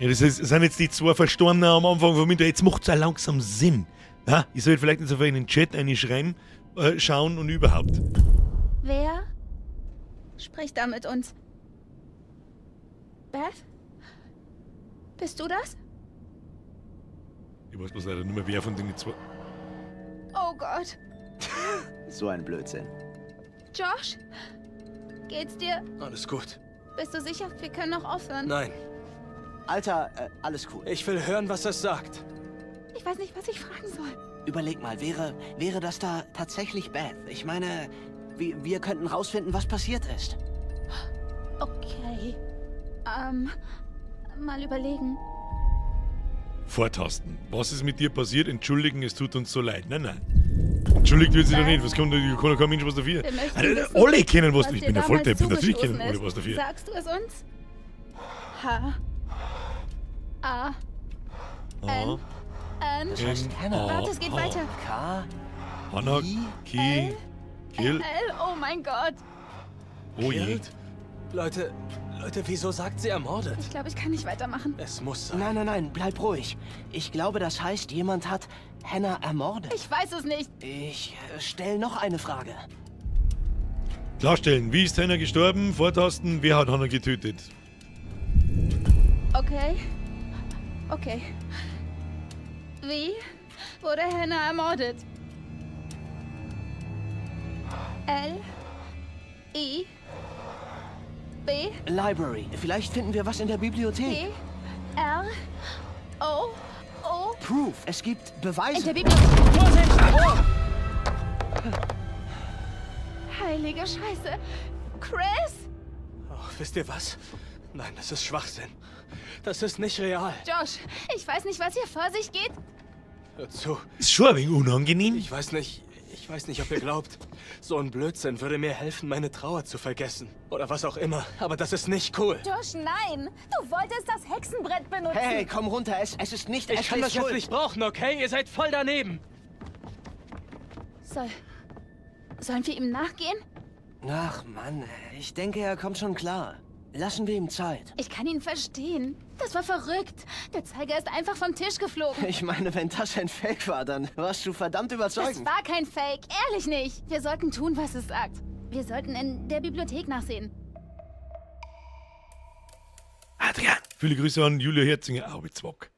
Ja, das sind jetzt die zwei Verstorbenen am Anfang von Winter. Jetzt macht's auch langsam Sinn. Ja, ich sollte vielleicht nicht so viel in den Chat reinschreiben, schauen und überhaupt. Wer spricht da mit uns? Beth? Bist du das? Ich weiß bloß leider nicht mehr, wer von den zwei. Oh Gott. So ein Blödsinn. Josh? Geht's dir? Alles gut. Bist du sicher? Wir können noch aufhören. Nein. Alter, alles cool. Ich will hören, was es sagt. Ich weiß nicht, was ich fragen soll. Überleg mal, wäre das da tatsächlich Beth? Ich meine, wir könnten rausfinden, was passiert ist. Okay. Mal überlegen. Vortasten. Was ist mit dir passiert? Entschuldigen, es tut uns so leid. Nein, nein. Entschuldigt wird sich doch nicht. Was kommt da? Kann doch kein Mensch was dafür. Wir möchten Alter, wissen, alle kennen was. was Ich dir bin der damals Volldepp. Natürlich zugestoßen kennen alle ist. was dafür. Sagst du es uns? H. A. N. N. Das heißt Hannah. Warte, es geht A. weiter. K. Hannah, Ki, Kill. L. Oh mein Gott. Oh je. Killed? Leute, wieso sagt sie ermordet? Ich glaube, ich kann nicht weitermachen. Es muss sein. Nein, nein, nein, bleib ruhig. Ich glaube, das heißt, jemand hat Hannah ermordet. Ich weiß es nicht. Ich stell noch eine Frage. Klarstellen, wie ist Hannah gestorben? Vortasten, wer hat Hannah getötet? Okay. Okay. Wie wurde Hannah ermordet? L. I. B. Library. Vielleicht finden wir was in der Bibliothek. P. R. O. O. Proof. Es gibt Beweise. In der Bibliothek. Vorsicht! Oh! Heilige Scheiße. Chris! Oh, wisst ihr was? Nein, das ist Schwachsinn. Das ist nicht real. Josh, ich weiß nicht, was hier vor sich geht. Hör zu. Ist schon ein wenig unangenehm. Ich weiß nicht, ob ihr glaubt. So ein Blödsinn würde mir helfen, meine Trauer zu vergessen. Oder was auch immer. Aber das ist nicht cool. Josh, nein! Du wolltest das Hexenbrett benutzen! Hey, komm runter. Es ist nicht Ich kann Ashleys das jetzt Schuld. nicht brauchen, okay? Ihr seid voll daneben. Sollen wir ihm nachgehen? Ach Mann, ich denke, er kommt schon klar. Lassen wir ihm Zeit. Ich kann ihn verstehen. Das war verrückt. Der Zeiger ist einfach vom Tisch geflogen. Ich meine, wenn das ein Fake war, dann warst du verdammt Das überzeugend. war kein Fake, ehrlich nicht. Wir sollten tun, was es sagt. Wir sollten in der Bibliothek nachsehen. Adrian. Viele Grüße an Julia Herzinger, Aubizwack.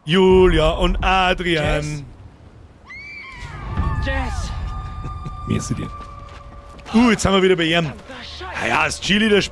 Julia und Adrian. Jess! Merci dir. Jetzt sind wir wieder bei ihm. Ah ja, das Chili, der